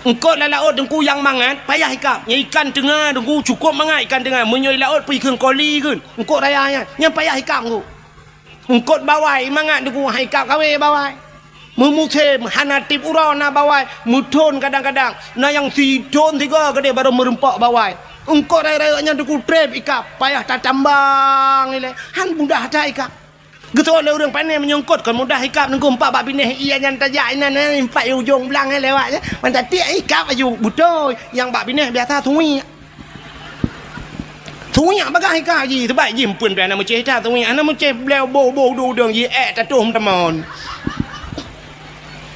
Eungkôt lam laôt teungku nyang mangat payah ikab. Nyan ikan teunga teungku cukôp mangat ikan teunga. Meunyoe i laôt pih kheun koli kheun. Eungkôt raya nyan, nyan payah ikab teungku. Eungkôt bawai mangat teungku, hai ikab kawé bawai. Meumusém hana tiep uroe na bawai, meuthon kadang-kadang. Na nyang sithon sigoe keudeh barô meureumpok bawai. Eungkôt rayeuk-rayeuk nyan teungku trép ikab, payah tatambang ilèe. Han mudah that ikab. Geutôk lé ureueng pané meunyoe eungkôt kon mudah ikab teungku, empat bak binéh ie nyan tajak inan, eh, empat ujông blang, eh, lewat, eh. Mantong tiek ikab aju beutôi. Nyang bak binéh biasa suwiek. Suwiek bagah ikab jih, sebab jih eumpeuen pih hana meucéh that suwiek, hana meucéh bléu boh-boh udeueng-udeueng jih ék tatuh meuteumon.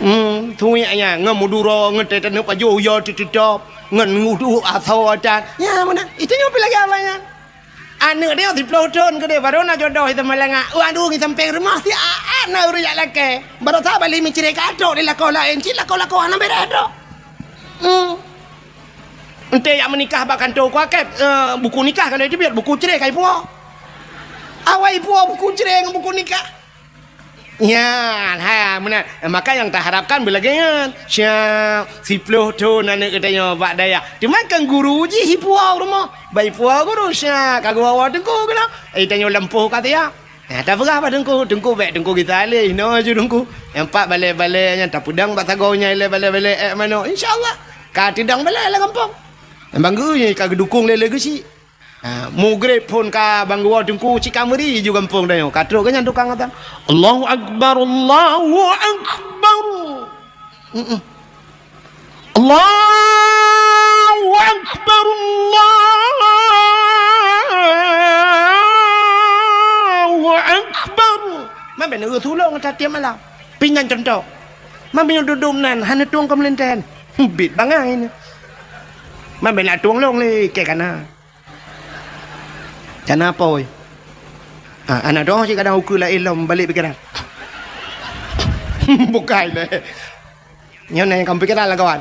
Hmm, suwiek nyan ngon meuduro, ngon teuh taneuk pajoh yo teuh teutop, ngon udeueng asoe that. Nyan meunan, itu nyoe pih lagèe awai nyan. Aneuk dia siploh thon keudeh baru na jodoh itu malanga. Waduh, ngi sampéng rumoh si aat na ureueng jak lakèe. Baru sa bali meucré ka trok di lakoe laén, cit lakoe-lakoe hana bèrèh trok. Hmm. Enté jak meunikah bak kantô kuakét, eh, buku nikah ka lheueh teubiet, buku cré ka ipuwoe. Awai ipuwoe buku cré ngon buku nikah. Nyan, ha, meunan. Maka nyang taharapkan beulagèe nyan. Siap, siploh thon aneuk geutanyoe bak dayah. Teuma kan guru jih ipuwoe rumoh. Bak ipuwoe guru, siap, ka geuwoe teungku keunoe. Eh, tanyoe lampôh ka siap. Nah, tapeugah bak teungku, teungku bèk teungku gisa lé, inoe ju teungku. Nyang pat balèe-balèe nyan tapeudong bak sagoe nyan ilèe balèe-balèe ék manok. Insya Allah, ka teudong balèe lam gampông. Nyang bangga nyan ka geudukong lé lé geuchik. Ha, mugreb phôn ka bangga teungku cit ka meuri ju gampông tanyoe. Ka trok keu nyan tukang atan. Allahu Akbar, Allahu Akbar. Mm-mm. Allahu Akbar, Allahu Akbar. Man bèk na tulông ata tiep malam. Pih nyan cuntoh. Man meunyoe dudum nan hana tueng keu meulintèe. Bit bangai nyan. Man bèk na tueng lông lé kèe kana. Kana pôi. Ha, aneuk droe cit kadang ukeue laén lom balek pikiran. Bukai lé. Nyoe na nyang kamoe pikeran lam kawan.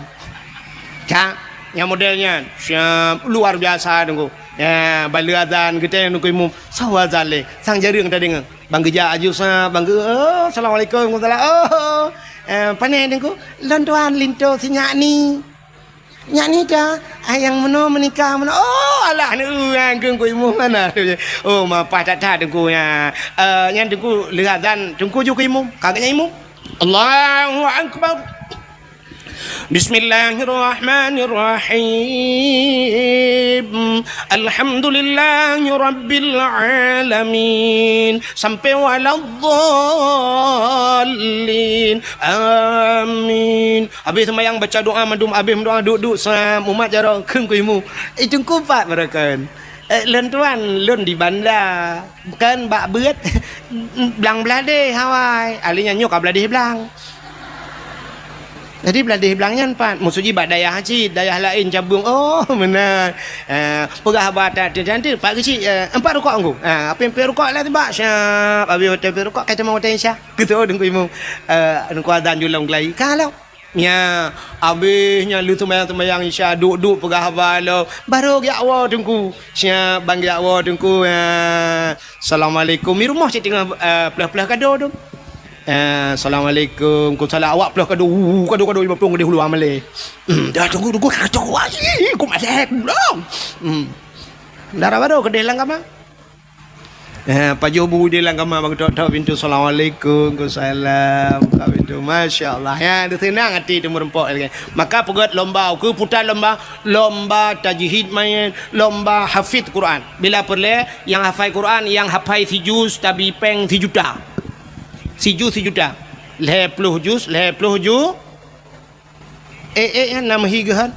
Cak, nyang model nyan. Siap, luar biasa, Teungku. Ya, ban lheueh azan, geutanyong Teungku Imum, "Soe azan lé?" Sang jareueng tadeungoe. Ban geujak aju sa, ban geu-, "Oh, assalamualaikum." "Waalaikumsalam." "Oh, eh, pane Teungku?" "Lôn tuan linto si nyak ni." "Nyak ni dah, ah, nyang meunoe meunikah meunoe." "Oh, alah, neu-, eh, Teungku Imum hana." "Oh, mapah that-that Teungku, ya." Eh, nyan Teungku lheueh azan, Teungku ju keu Imum. Ka geuhnyan Imum. Allahu Akbar. Bismillahirrahmanirrahim. Alhamdulillahirabbil alamin. Sampai waladdallin. Amin. Habéh seumayang baca doa mandum, habéh meudoa duek-duek sa, mumat jaroe kheun keu Imum. Eh, Teungku pat baroekon. Eh, lôn tuan, lôn di Banda. Kan bak beuet, blang bladeh awai. Ahli nyan nyoe ka bladeh blang. Jadi bladeh blang nyan pat, maksud jih bak dayah cit, dayah laén cabeueng. Oh, meunan. Ah, peugah haba that, that, that, pat keuchik, eh, empat rukok Teungku. Ah, apé-apé rukok lah tibak, siap. Habéh watèe rukok, ka teuma watèe Isya. Geutô Teungku Imum. Eh, Teungku azan ju lom geulai. Ka lom. Nya, abéh nyan lheueh seumayang-seumayang Isya, duek-duek peugah haba lom, barô geujak woe Teungku. Siap, ban geujak woe Teungku, ya. Assalamualaikum. Di rumoh cit teungoh, eh, peuleuh-peuleuh kado tu. Eh, assalamualaikum. Ku salam awak peuleuh kado. Uh, kado-kado lima puluh keudéh ulu amalé. Hmm, dah Teungku, Teungku, kacau. Wah, ih, ku malèe, ku belom. Hmm. Dara barô keudéh lam kama. Eh, pajoh bu di lam kama, bak tok-tok pintu, "Assalamualaikum." "Waalaikumsalam." Buka pintu, masya Allah. Ya, teuseunang até teumeureumpok lagèe. Maka peugöt lomba, ukeue puta lomba, lomba tajwid maén, lomba hafiz Quran. Bila peureulèe, nyang hafai Quran, nyang hafai sijuz, tabi pèng sijuta. Sijuz sijuta. Lhèe ploh juz, lhèe ploh ju-, Ék-ék nyan na meuhi geuhon.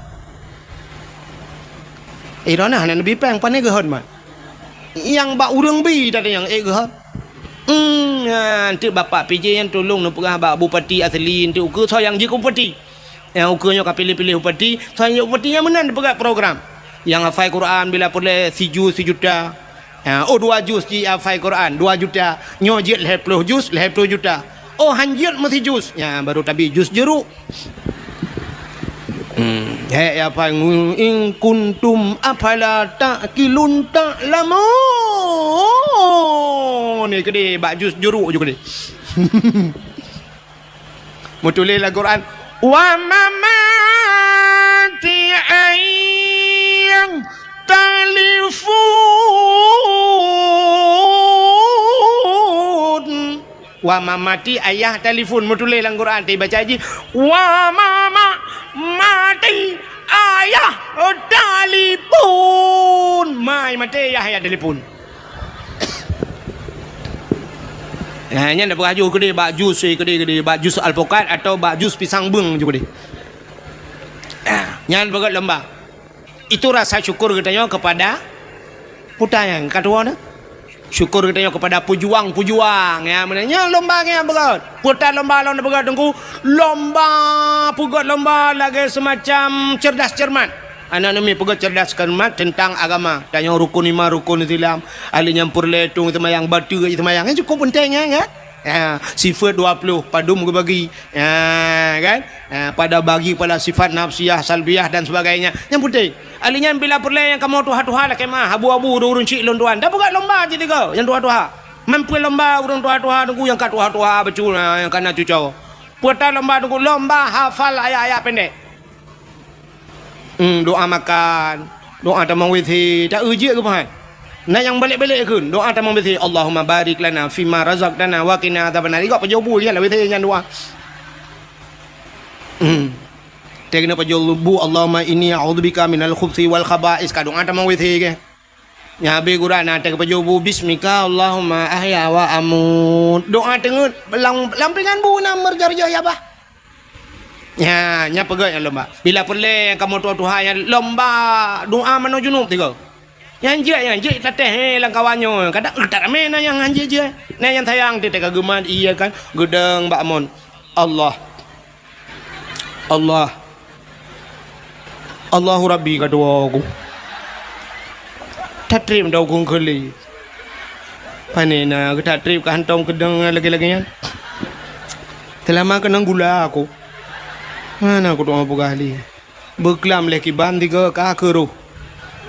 Eh, droeneuh hana neubi pèng, pane geuhon mat. Nyang bak ureueng bi tadi nyang ék geuhon. Hmm, nyan teuk Bapak P J nyan tulông neupeugah bak bupati asli, enteuk ukeue soe nyang jeuet keu bupati. Nyang ukeue nyoe ka piléh-piléh bupati, soe nyang jeuet bupati nyan meunan neupeugah program. Nyang hafai Quran bila peureulèe sijuz sijuta. Ha, oh, dua juz jih hafai Quran, dua juta. Nyoe jeuet lhèe ploh juz, lhèe ploh juta. Oh, han jeuet meusijuz. Nya, baru tabi juz jeuruk. Hmm, hèk ya hafai, "In kuntum afala ta'qilun ta'lamun." Ni keudéh, bak juz jeuruk ju keudéh. Meutuléh lam Quran, "Wa mamati ayakhtalifun." Wa mamati ayakhtalifun. Meutuléh lam Quran, dibaca jih, "Wa mama-, mati ayakhtalifun." Mai maté ayah, ayakhtalifun. Nah, nyan dah peugah ju keudéh bak juz, eh, keudéh, keudéh, bak juz alpukat atau bak juz pisang beung ju keudéh. Ah, nyan peugöt lomba. Itu rasa syukur geutanyoe kepada puta nyang ka tuwoe na. Syukur geutanyoe kepada pejuang-pejuang, ya, meunan nyan lomba nyang peugöt. Puta lomba lom peugöt Teungku, lomba peugöt lomba lagèe semacam cerdas cermat. Aneuk-aneuk miet peugöt cerdas cermat tentang agama. Tanyoe rukun iman, rukun Islam. Ahli nyan peureulèe tueng seumayang, bateue seumayang. Nyan cukup penting, ya, kan? Ya, sifat dua puluh, padum geubagi. Ya, kan? Ya, pada bagi pada sifat nafsiyah, salbiyah dan sebagainya. Nyan penting. Ahli nyan bila peureulèe nyang kamoe tuha-tuha lakèe meu'ah, abu-abu, ureueng-ureueng chik lôn tuan. Dak peugöt lomba cit tiga, nyang tuha-tuha. Mempeue lomba ureueng tuha-tuha Teungku nyang ka tuha-tuha bacut, ha, nyang ka na cucoe. Peue ta lomba Teungku, lomba hafal ayat-ayat pendek. Hmm, doa makan, doa tamong W C, ta-eu jeuet keu pahat. Na nyang balek-balek kheun, doa tamong W C, "Allahumma barik lana fima razaqtana wa qina adzabannar." Igok pajoh bu nyan lam W C nyan doa. Hmm. Teuh keunoe pajoh bu, "Allahumma inni a'udzubika minal khubuthi wal khaba'is." Ka doa tamong W C keu. Nyan habéh gura na teuh pajoh bu, "Bismika Allahumma ahya wa amut." Doa teungeut, lam, lam pingan bu na meureujoh-reujoh ya bah. Nya, nya peugöt nyang lomba. Bila peureulèe kamoe tuha-tuha nyan lomba doa manoe junub tiga. Nyang jeuet, nyang jeuet tatéh, eh, lam kawan nyoe. Kadang, eh, tak ramé na nyang han jeuet-jeuet. Na nyang sayang teuh ka geumat, iya kan, geudong bak mon. Allah. Allah. Allahu Rabbi ka tuwoe ku. Tatrép dong ku keuli. Pane na geuta trép ka hantom keudong lagèe-lagèe nyan. Teulama keunong gula aku. Hana kudoa peugah lé. Beuklam lé kiban tiga ka keuroh.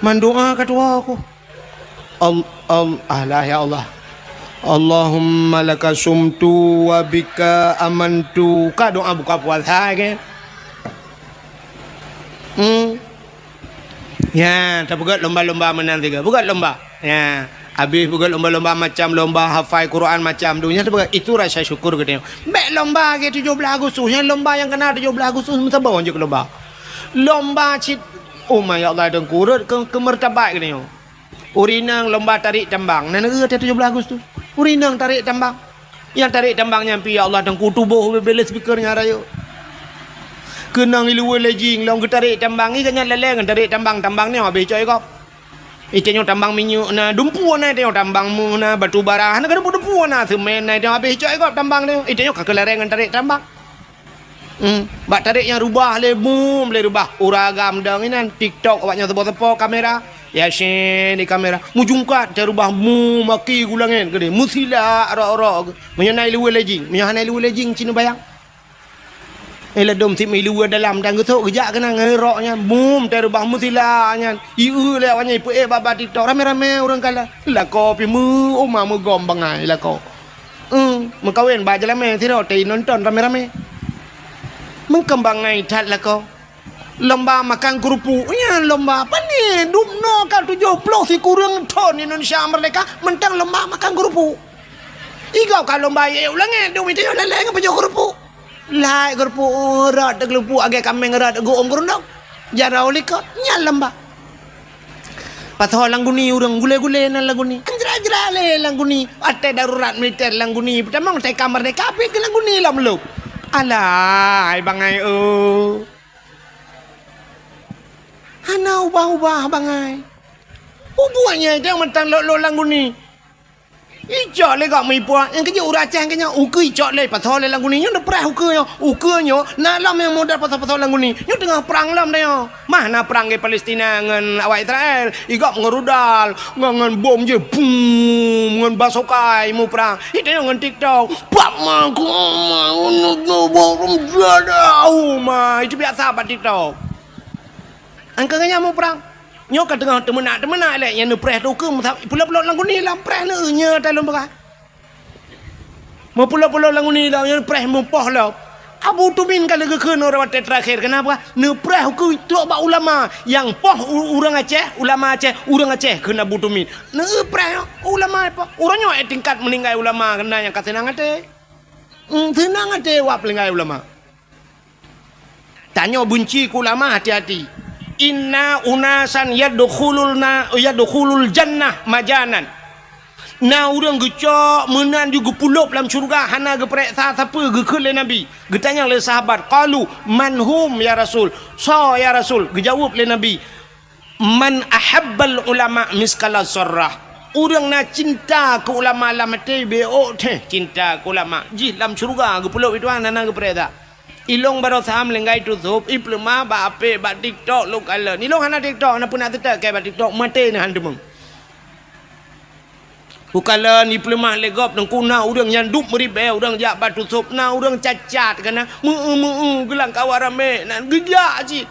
Man doa ka tuwoe ku. Al-, al-, alah ya Allah. Allahumma laka sumtu wa bika amantu. Ka doa buka puasa ke? Hmm. Ya, tapeugöt lomba-lomba meunan tiga. Peugöt lomba. Ya, habéh peugöt lomba-lomba macam lomba hafai Quran macam tu. Nyan tapeugöt itu rasa syukur geutanyoe. Bèk lomba ke tujoh belas Agustus. Nyan lomba nyang kena tujoh belas Agustus meusaboh jeuet lomba. Lomba cit, oh ma ya Allah, dengkurot ke, ke martabat geutanyoe. Ureueng inong lomba tarék tambang. Nan eu tujoh belas Agustus. Ureueng inong tarék tambang. Nyang tarék tambang nyan pih, ya Allah, teungku tuboh bela speaker nyang rayeuk. Keunong i luwa lejing, lôn geutarék tambang, i gobnyan lalée ngon tarék tambang, tambang nyoe habéh cok i gob. I tanyoe tambang minyeuk na, dumpeue na, i tanyoe tambang mu na, batu bara, hana keudumpeue-dumpeue na, seumén na, i tanyoe habéh cok i gob tambang nyoe. I tanyoe ka keularang ngon tarék tambang. Hmm, bak tarék nyang rubah lé, bum, lé rubah. Ureueng agam dong inan, TikTok awak nyan seupôt-seupôt kamera. Yasin di kamera. Meujungkat, tareubah, bum, maki gulangét geude. Meusilak rok-rok. Meunyoe na i luwa lejing. Meunyoe hana i luwa lejing, ci neubayang. Eh, ladom sit i luwa dalam dan geusok geujak keunan ngon rok nyan. Bum, tareubah meusilak nyan. I eu lé awak nyan, ipeuék bak-bak TikTok. Ramé-ramé ureueng kalon. Lakoe pih meu-, uma meugom bangai lakoe. Hmm, meukawen bak jeulamé sidroe teuinonton ramé-ramé. Meukeumbang ngai that lakoe. Lomba makan keurupuk. Nyan lomba pane dum noe ka tujoh ploh sikureueng thon Indonesia merdeka, mantong lomba makan keurupuk. I gob ka lomba ék u langét, dum i tanyoe lalée ngon pajoh keurupuk. Lhai keurupuk, rot teukeulupuk, agée kaméng rot geuôm keurundong. Jaroe likot, nyan lomba. Pasoe lam guni ureueng gule-gule nan lam guni. Anjra-jra lé lam guni. Watée darurat militer lam guni. Peutamong teuka merdeka pih keu lam guni lom lom. Alah, hai bangai, oh. Hana ubah-ubah bangai. Ubuet nyang teuh mantong lok-lok lam guni. Icok lé gob meuipuah, nyang keujeuet ureueng Aceh nyang keunyan ukeue icok lé pasoe lé lam guni. Nyoe neupreh ukeue nyoe. Ukeue nyoe na lom nyang model pasoe-pasoe lam guni. Nyoe teungoh prang lom tanyoe. Mah na prang di Palestina ngon awak Israel. I gob ngon rudal, ngon, ngon bom jih, bum, ngon basokai muprang. I tanyoe ngon TikTok. Pak ma, ku ma, unu, unu, bom, unu, jada, uma. Itu biasa bak TikTok. Angka nyan muprang. Nyoe ka teungoh teumeunak-teumeunak lé nyang neupreh tu keu meusa-, pulop-pulop lam guni lam preh neu nyoe talon beurah. Meupulop-pulop lam guni lam nyang neupreh meupoh lom. Abu Tumin ka lheueh geukheun uroe watée teurakhir. Kenapa? Neupreh ukeue trok bak ulama. Nyang poh u-, ureueng Aceh, ulama Aceh, ureueng Aceh kheun Abu Tumin. Neupreh ulama poh. Uroe nyoe eh tingkat meuninggai ulama keunan nyang ka seunang até. Hmm, seunang até wak peulinggai ulama. Tanyoe beunci keu ulama, hati-hati. Inna unasan yadkhulul na-, yadkhulul jannah majanan. Na ureueng geucok meunan ju geupulop lam syeuruga hana geupareksa sapeue geukheun lé Nabi. Geutanyong lé sahabat, qalu, "Man hum ya Rasul?" Soe ya Rasul? Geujaweueb lé Nabi, "Man ahabbal ulama miskala zarrah." Ureueng na cinta keu ulama lam até, bék teuh cinta keu ulama. Jih lam syeuruga geupulop itu hana geupareksa. Ilong baroe sam lenggai tusôb, ipeuleumah bak apek, bak TikTok lôn kalon. Ilong hana TikTok, na peunak teutek keu bak TikTok, maté na han teumeung. Ukalon ipeuleumah lé gob teungku na ureueng nyang duek meuribée, ureueng jak bak tusôb, na ureueng cacat kana, meu-eu-meu-eu geulang kawan ramé, nan geujak cit.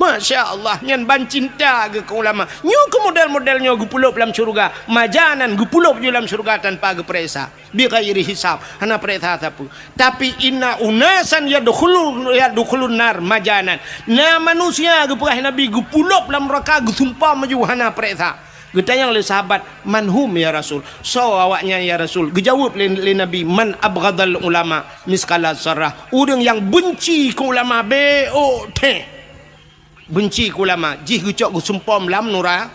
Masya Allah, nyan ban cinta geuh keu ulama. Nyoe keu model-model nyoe geupulop lam syeuruga. Majanan geupulop ju lam syeuruga tanpa geupareksa. Bighairi hisab, hana pareksa sapeue. Tapi inna unasan yadkhulu-, yadkhulun nar majanan. Na manusia geupeugah Nabi geupulop lam neuraka geusumpom ju hana pareksa. Geutanyong lé sahabat, "Man hum ya Rasul?" Soe awaknyan ya Rasul? Geujaweueb lé, lé Nabi, "Man abghadal ulama miskala zarrah." Ureueng nyang beunci keu ulama bék teuh. Beunci keu ulama, jih geucok geusumpom lam nura.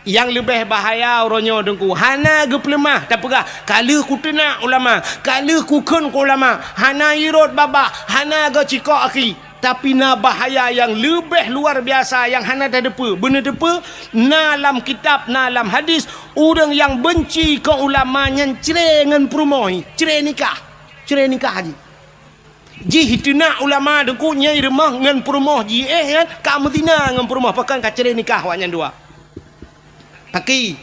Nyang leubeh bahaya uroe nyoe teungku, hana geupeuleumah tapeugah, "Ka lheueh kuteunak ulama, ka lheueh kukheun keu ulama, hana irot babah, hana geucikok akhi." Tapi na bahaya nyang leubeh luar biasa nyang hana tateupeue. Beuneuteupeu, na lam kitab, na lam hadis, ureueng nyang beunci keu ulama nyan cre ngon peurumoh, cre nikah. Cre nikah jih. Jih teunak ulama teungku nyang rumoh ngon peurumoh jih, eh, nyan ka meuzina ngon peurumoh, pakon ka cre nikah awaknyan dua. Paki,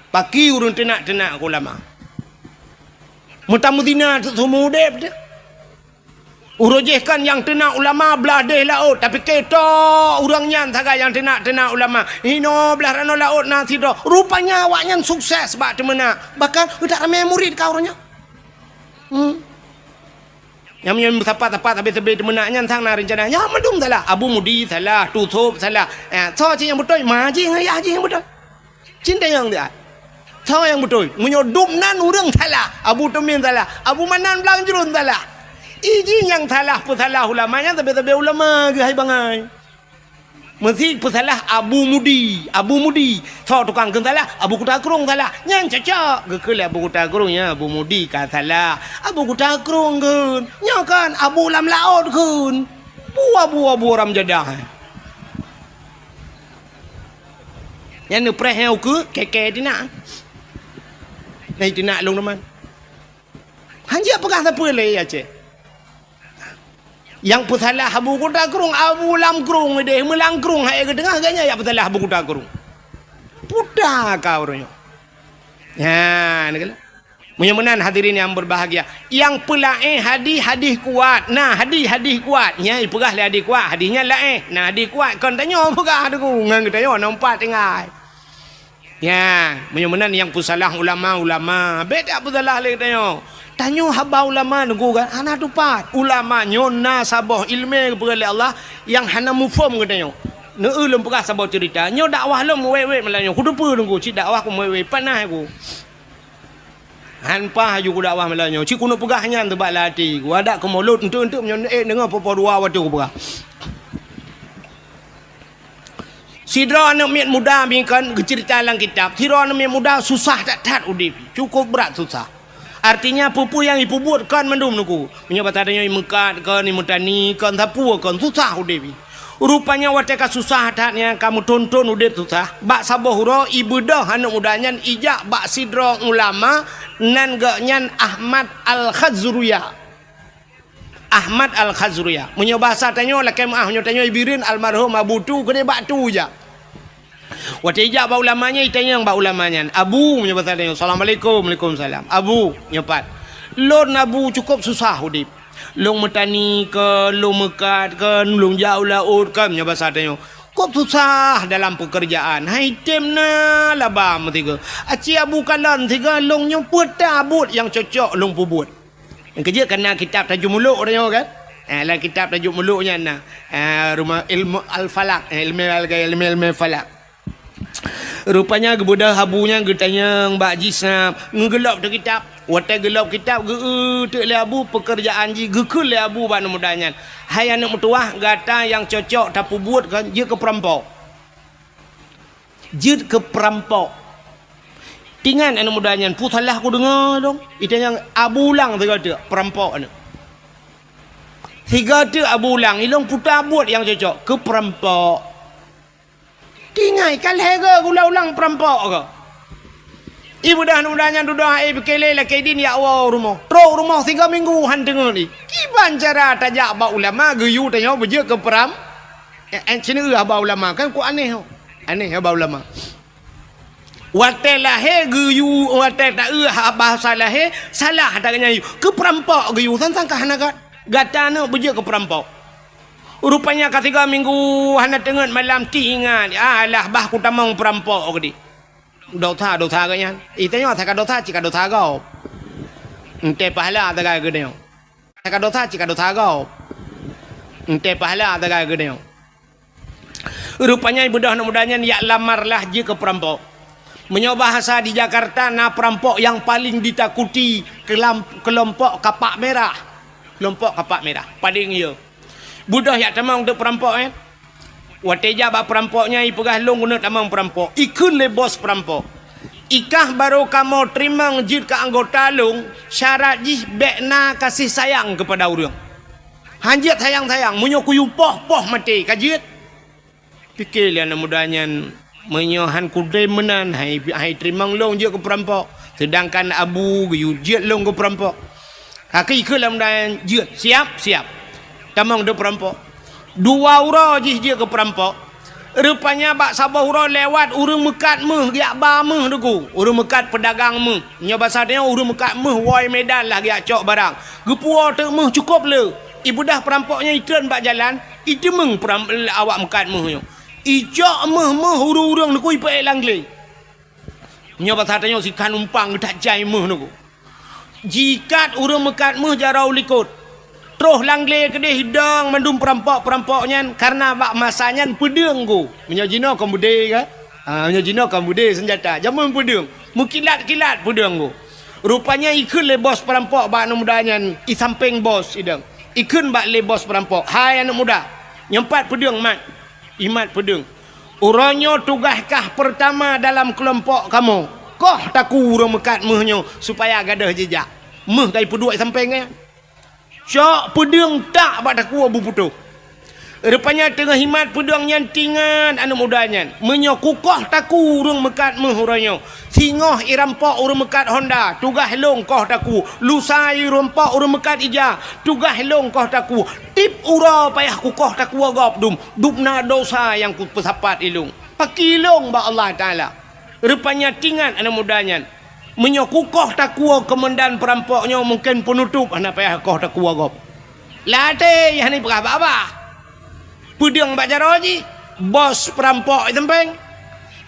paki ureueng teunak-teunak keu ulama. Meutameuzina seumeu udeb teuh. Uroe jéh kan nyang teunak ulama blah déh laôt, tapi keudroe ureuëng nyan sagai nyang teunak-teunak ulama. Inoe blah ranoe laôt na sidroe. Rupanya awaknyan sukses bak teumeunak. Bahkan utak ramé murit ka uroe nyan. Hmm. Nyang meunyoe meusapat-sapat sabe-sabe teumeunak nyan sang na reuncana. Nyan mandum salah. Abu Mudi salah, Tusop salah. Eh, soe cit nyang beutôi? Ma jih ngon yah jih nyang beutôi. Cit tanyong dia. Soe nyang beutôi? Meunyoe dum nan ureuëng salah, Abu Tumin salah, Abu Manan Blang Jruen salah. Iji nyang salah peusalah ulama nyan sabe-sabe ulama geuhai bangai. Meusi peusalah Abu Mudi, Abu Mudi. Soe tukang kheun salah? Abu Kuta Krueng salah. Nyan cocok. Geukheun lé Abu Kuta Krueng, ya, Abu Mudi ka salah. Abu Kuta Krueng kheun. Nyoe kan Abu Lam Laôt kheun. Bua-bua-bua ram jadah. Nyan neupreh nyang ukeue, keke tinak. Nah, tinak lôn teuma. Hanjeuet peugah sapeue lé Aceh. Nyang peusalah Abu Kuta Krueng, Abu Lam Krueng deh, meulang krueng hai geuteungoh ganya nyang peusalah Abu Kuta Krueng. Puta ka ureuëng nyoe. Nyan keuh. Meunyoe meunan hadirin yang berbahagia, nyang peulaén hadis, hadis kuat. Nah, hadis, hadis kuat. Nyang ipeugah lé hadis kuat, hadis nyan laén. Nah, hadis kuat kon tanyoe peugah teungku ngon geutanyoe nompat tinggai. Ya, meunyoe meunan nyang peusalah ulama-ulama, bék tapeusalah lé tanyoe. Tanyoe haba ulama teungku kan hana tupat. Ulama nyoe na saboh iéleumé geupeugah lé Allah nyang hana muphom geutanyoe. Neu lôn peugah saboh ceurita. Nyoe dakwah lôn wék-wék malam nyoe. Kuteupeue teungku cit dakwah ku wék-wék panas ku. Han paih aju kudakwah malam nyoe. Cit keuneuk peugah nyan teuh bak lam até ku. Adak keu mulod enteuk-enteuk meunyoe ék deungoe po-po dua watée kupeugah. Sidroe aneuëk miet muda bingkon geuceurita lam kitab. Sidroe aneuëk miet muda susah that-that udeb. Cukup brat susah. Artinya peue-peue nyang ipeubuet kon mandum teungku. Meunyoe basa tanyoe imeukat kon, imeutani kon, sapeue kon, susah udeb. Rupanya watée ka susah that nyan ka meuthon-thon udeb susah, bak saboh uroe ibeudôh aneuëk muda nyan ijak bak sidroe ulama nan geuh nyan Ahmad Al-Khazruya. Ahmad Al-Khazruya. Meunyoe basa tanyoe lakée meuáh, meunyoe tanyoe Ibireuen almarhum Abu Tu keudeh bak Tu ijak. Watée ijak bak ulama nyan, itanyong bak ulama nyan, "Abu," meunyoe basa tanyoe, "Assalamualaikum." "Waalaikumsalam." "Abu," nyoe pat, "lôn Abu cukup susah udeb. Lôn meutani kon, lôn meukat kon, lôn jak u laôt kon," meunyoe basa tanyoe. Kop susah dalam peukeurjaan, hai tem na laba meusigoe. Aci Abu kalon sigoe lôn nyoe peue ta buet nyang cocok lôn peubuet. Nyang keujeuet kana kitab Tajul Muluk tanyoe kan? Eh, lam kitab Tajul Muluk nyan na. Eh, rumah ilmu al-falak, eh, ilmu al-, ilmu, ilmu falak. Rupanya geubeudôh Abu nyan geutanyong bak jih snap, ngeugeulop teuh kitab. Watée geulop kitab, geu-eu teuk lé Abu peukeurjaan jih, geukheun lé Abu bak aneuëk muda nyan, "Hai aneuëk meutuwah, gata nyang cocok tapeubuet kon jeuet keu peurampok." Jeuet keu peurampok. Tingat aneuëk muda nyan, "Peue salah kudeungoe dong?" Itanyong Abu ulang sigoe teuk, "Peurampok aneuëk." Sigoe teuk Abu ulang, "Ilôn peue ta buet nyang cocok?" "Keu peurampok." Tingai ka lhée goe geulang-ulang peurampok goe. Ibeudôh aneuëk muda nyan dudoe hai pike lé lakée idin jak woe u rumoh. Trok u rumoh sigoe minggu han teungeut i. Kiban cara tajak bak ulama geuyue tanyoe beujeuet keu peuram-, eh, eh, sineuk haba ulama kan ku aneh ho. Aneh haba ulama. Watée lahé geuyue, watée taeu haba sa lahé, salah ata geuhnyan yue. Keu peurampok geuyue, sang-sang ka hana gat-, gata aneuëk beujeuet keu peurampok. Rupanya ka sigoe minggu hana teungeut malam ti ingat, "Alah, bah kutamong peurampok," geudi. Dosa, dosa geuhnyan. Itanyoe asai ka dosa, cit ka dosa gob. Entée pahala sagai geutanyoe. Asai ka dosa, cit ka dosa gob. Entée pahala sagai geutanyoe. Rupanya ibeudôh aneuëk muda nyan jak lamar lah jeuet keu peurampok. Meunyoe bahasa di Jakarta na peurampok nyang paleng ditakuti keulam-, keulompok kapak mirah. Keulompok kapak mirah, paleng yo. Beudôh jak tamong teuk peurampok nyan. Watée jak bak peurampok nyan ipeugah, "Lôn keuneuk tamong peurampok." Ikheun lé bos peurampok, "Ikah barô kamoe teurimong jeuet keu anggota lôn, syarat jih bék na gaséh sayang keupada ureuëng. Hanjeuet sayang-sayang, meunyoe kuyue poh, poh maté, ka jeuet." Pike lé aneuëk muda nyan, "Meunyoe han kudem meunan, hai, hai teurimong lôn jeuet keu peurampok, seudangkan Abu geuyue jeuet lôn keu peurampok." Ka ikheun lé aneuëk muda nyan, "Jeuet, siap, siap." Tamong teuk peurampok. Dua uroe jih jeuet keu peurampok. Rupanya bak saboh uroe lewat ureuëng meukat méuh geujak ba méuh teungku. Ureuëng meukat peudagang méuh. Nyoe basa tanyoe ureuëng meukat méuh woe Medan lah geujak cok barang. Geupuwoe teuk méuh cukop le. Ibeudoh peurampok nyan itreun bak jalan, iteumeung peuram-, awak meukat méuh nyoe. Icok méuh-méuh ureuëng-ureuëng nyoe ku ipeuék lam glé. Nyoe basa tanyoe sikhan umpang geutak jai méuh nyoe ku. Jikat ureuëng meukat méuh jaroe u likot. Troh lam glé keudeh idong mandum peurampok-peurampok nyan, kareuna bak masa nyan peudeueng ku. Meunyoe jinoe kon beudé ka? Ha, meunyoe jinoe kon beudé seunjata. Jameun peudeueng. Meukilat-kilat peudeueng ku. Rupanya ikheun lé bos peurampok bak aneuëk muda nyan, i sampéng bos idong. Ikheun bak lé bos peurampok, "Hai aneuëk muda, nyoe pat peudeueng mat." Imat peudeueng. "Uroe nyoe tugaih kah peurtama dalam keulompok kamoe. Koh takue ureuëng meukat méuh nyoe supaya gadôh jijak." Méuh ka ipeuduek sampéng nyan. Cok peudeueng tak bak takue beuputôh. Rupanya teungoh imat peudeueng nyan tingat aneuëk muda nyan, "Meunyoe kukoh takue ureuëng meukat méuh uroe nyoe, singoh irampok ureuëng meukat honda, tugaih lôn koh takue, lusa irampok ureuëng meukat ija, tugaih lôn koh takue. Tiep uroe payah kukoh takue gob dum, dum na desya nyang kupeusapat ilôn. Pakri lôn bak Allah Taala." Rupanya tingat aneuëk muda nyan, "Meunyoe kukoh takue keumandan peurampok nyoe, mungken peunutôp hana payah koh takue gob." Lam até hana ipeugah babah. Peudeueng bak jaroe jih, bos peurampok i sampéng.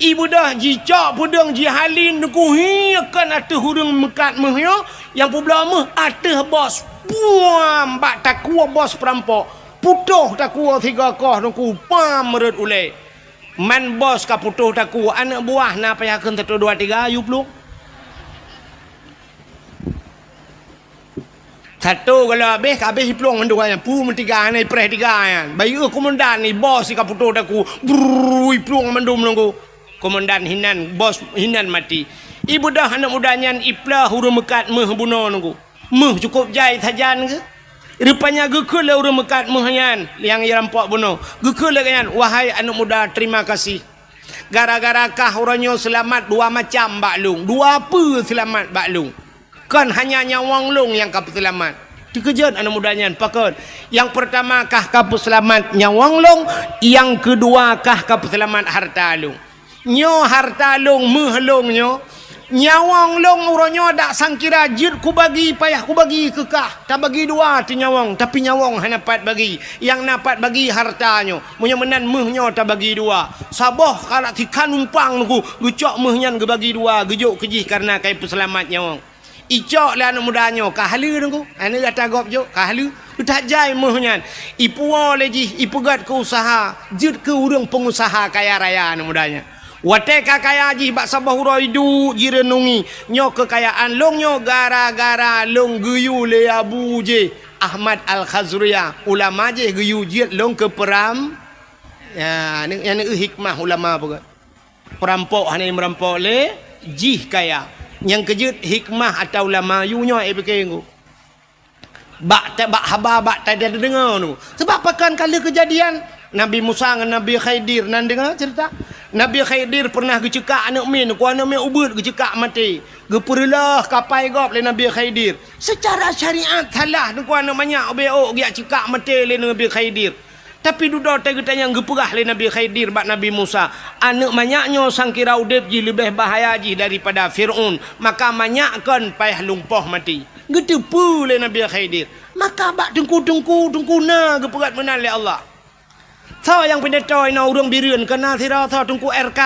Ibeudoh jicok peudeueng jihalin nyoe ku hi kon ateueh ureuëng meukat méuh nyoe, nyang peubloe méuh ateueh bos. Puam bak takue bos peurampok. Putôh takue sigoe koh nyoe ku pam rot ulée. Man bos ka putôh takue, aneuëk buah na payah kheun satu dua tiga, yue plueng. Satu kalau habéh, ka habéh iplueng mandum nyan. Pu meutiga, na ipreh tiga nyan. Bayeue komandan ni, bos ka putôh takue, brrrr, iplueng mandum nyoe ku. Komandan hinan, bos hinan maté. Ibeudoh aneuëk muda nyan iplôh ureuëng meukat méuh bunoe nyoe ku. Méuh cukôp jai sajan geuh. Rupanya geukheun lé ureuëng meukat méuh nyan nyang irampok bunoe. Geukheun lé gobnyan, "Wahai aneuëk muda, terima kasih. Gara-gara kah uroe nyoe seulamat dua macam bak lôn. Dua peue seulamat bak lôn. Kon hanya nyawöng lôn nyang ka peuseulamat." Teukeujot aneuëk muda nyan, "Pakon?" "Nyang peurtama kah ka peuseulamat nyawöng lôn, nyang keudua kah ka peuseulamat hareuta lôn." Nyoe hareuta lôn, méuh lôn nyoe. Nyawöng lôn uroe nyoe dak sangkira jeuet kubagi, payah kubagi keu kah. Tabagi dua teuh nyawöng, tapi nyawöng hana pat bagi. Nyang na pat bagi hareuta nyoe. Meunyoe meunan méuh nyoe tabagi dua. Saboh kalak tikhan umpang nyoe ku, geucok méuh nyan geubagi dua, geujok keu jih kareuna ka ipeuseulamat nyawöng. Icok lé aneuëk muda nyoe, ka haleue nyoe ku. Aneuëk gata gob jok, ka haleue. Geutak jai méuh nyan. Ipuwoe lé jih, ipeugét keu useuha, jeuet keu ureuëng peungusaha kaya raya aneuëk muda nyan. Watée ka kaya jih bak saboh uroe iduek jireunungi, "Nyoe keukayaan lôn nyoe gara-gara lôn geuyue lé abu jih, Ahmad Al-Khazruya. Ulama jih geuyue jeuet lôn keu peuram." Ya, ni, nyan hikmah ulama peugah. Peurampok hana meurampok lé jih kaya. Nyang keujeuet hikmah ata ulama yue nyoe, eh, pike nyoe. Bak ta-, bak haba, bak ta-, tadeungoe nyoe. Sebab pakon ka lheueh keujadian Nabi Musa ngon Nabi Khidir, nan deungoe ceurita? Nabi Khidir peureunah geuceukak aneuëk miet, nyoe ku aneuëk miet ubeuet geuceukak maté. Geupeureuloh kapai gob lé Nabi Khidir. Seucara syariat salah nyoe ku aneuëk manyak ubé ôk geujak ceukak maté lé Nabi Khidir. Tapi dudoe teuh geutanyong geupeugah lé Nabi Khidir bak Nabi Musa, "Aneuëk manyak nyoe sangkira udeb jih leubeh bahaya jih daripada Fir'aun, maka manyak kon payah lôn poh maté." Geuteupeue lé Nabi Khidir. Maka bak teungku-teungku, teungku na geupeugét meunan lé Allah. Soe nyang pidato inoe ureuëng Bireuen, keunan sidroe soe Teungku R K?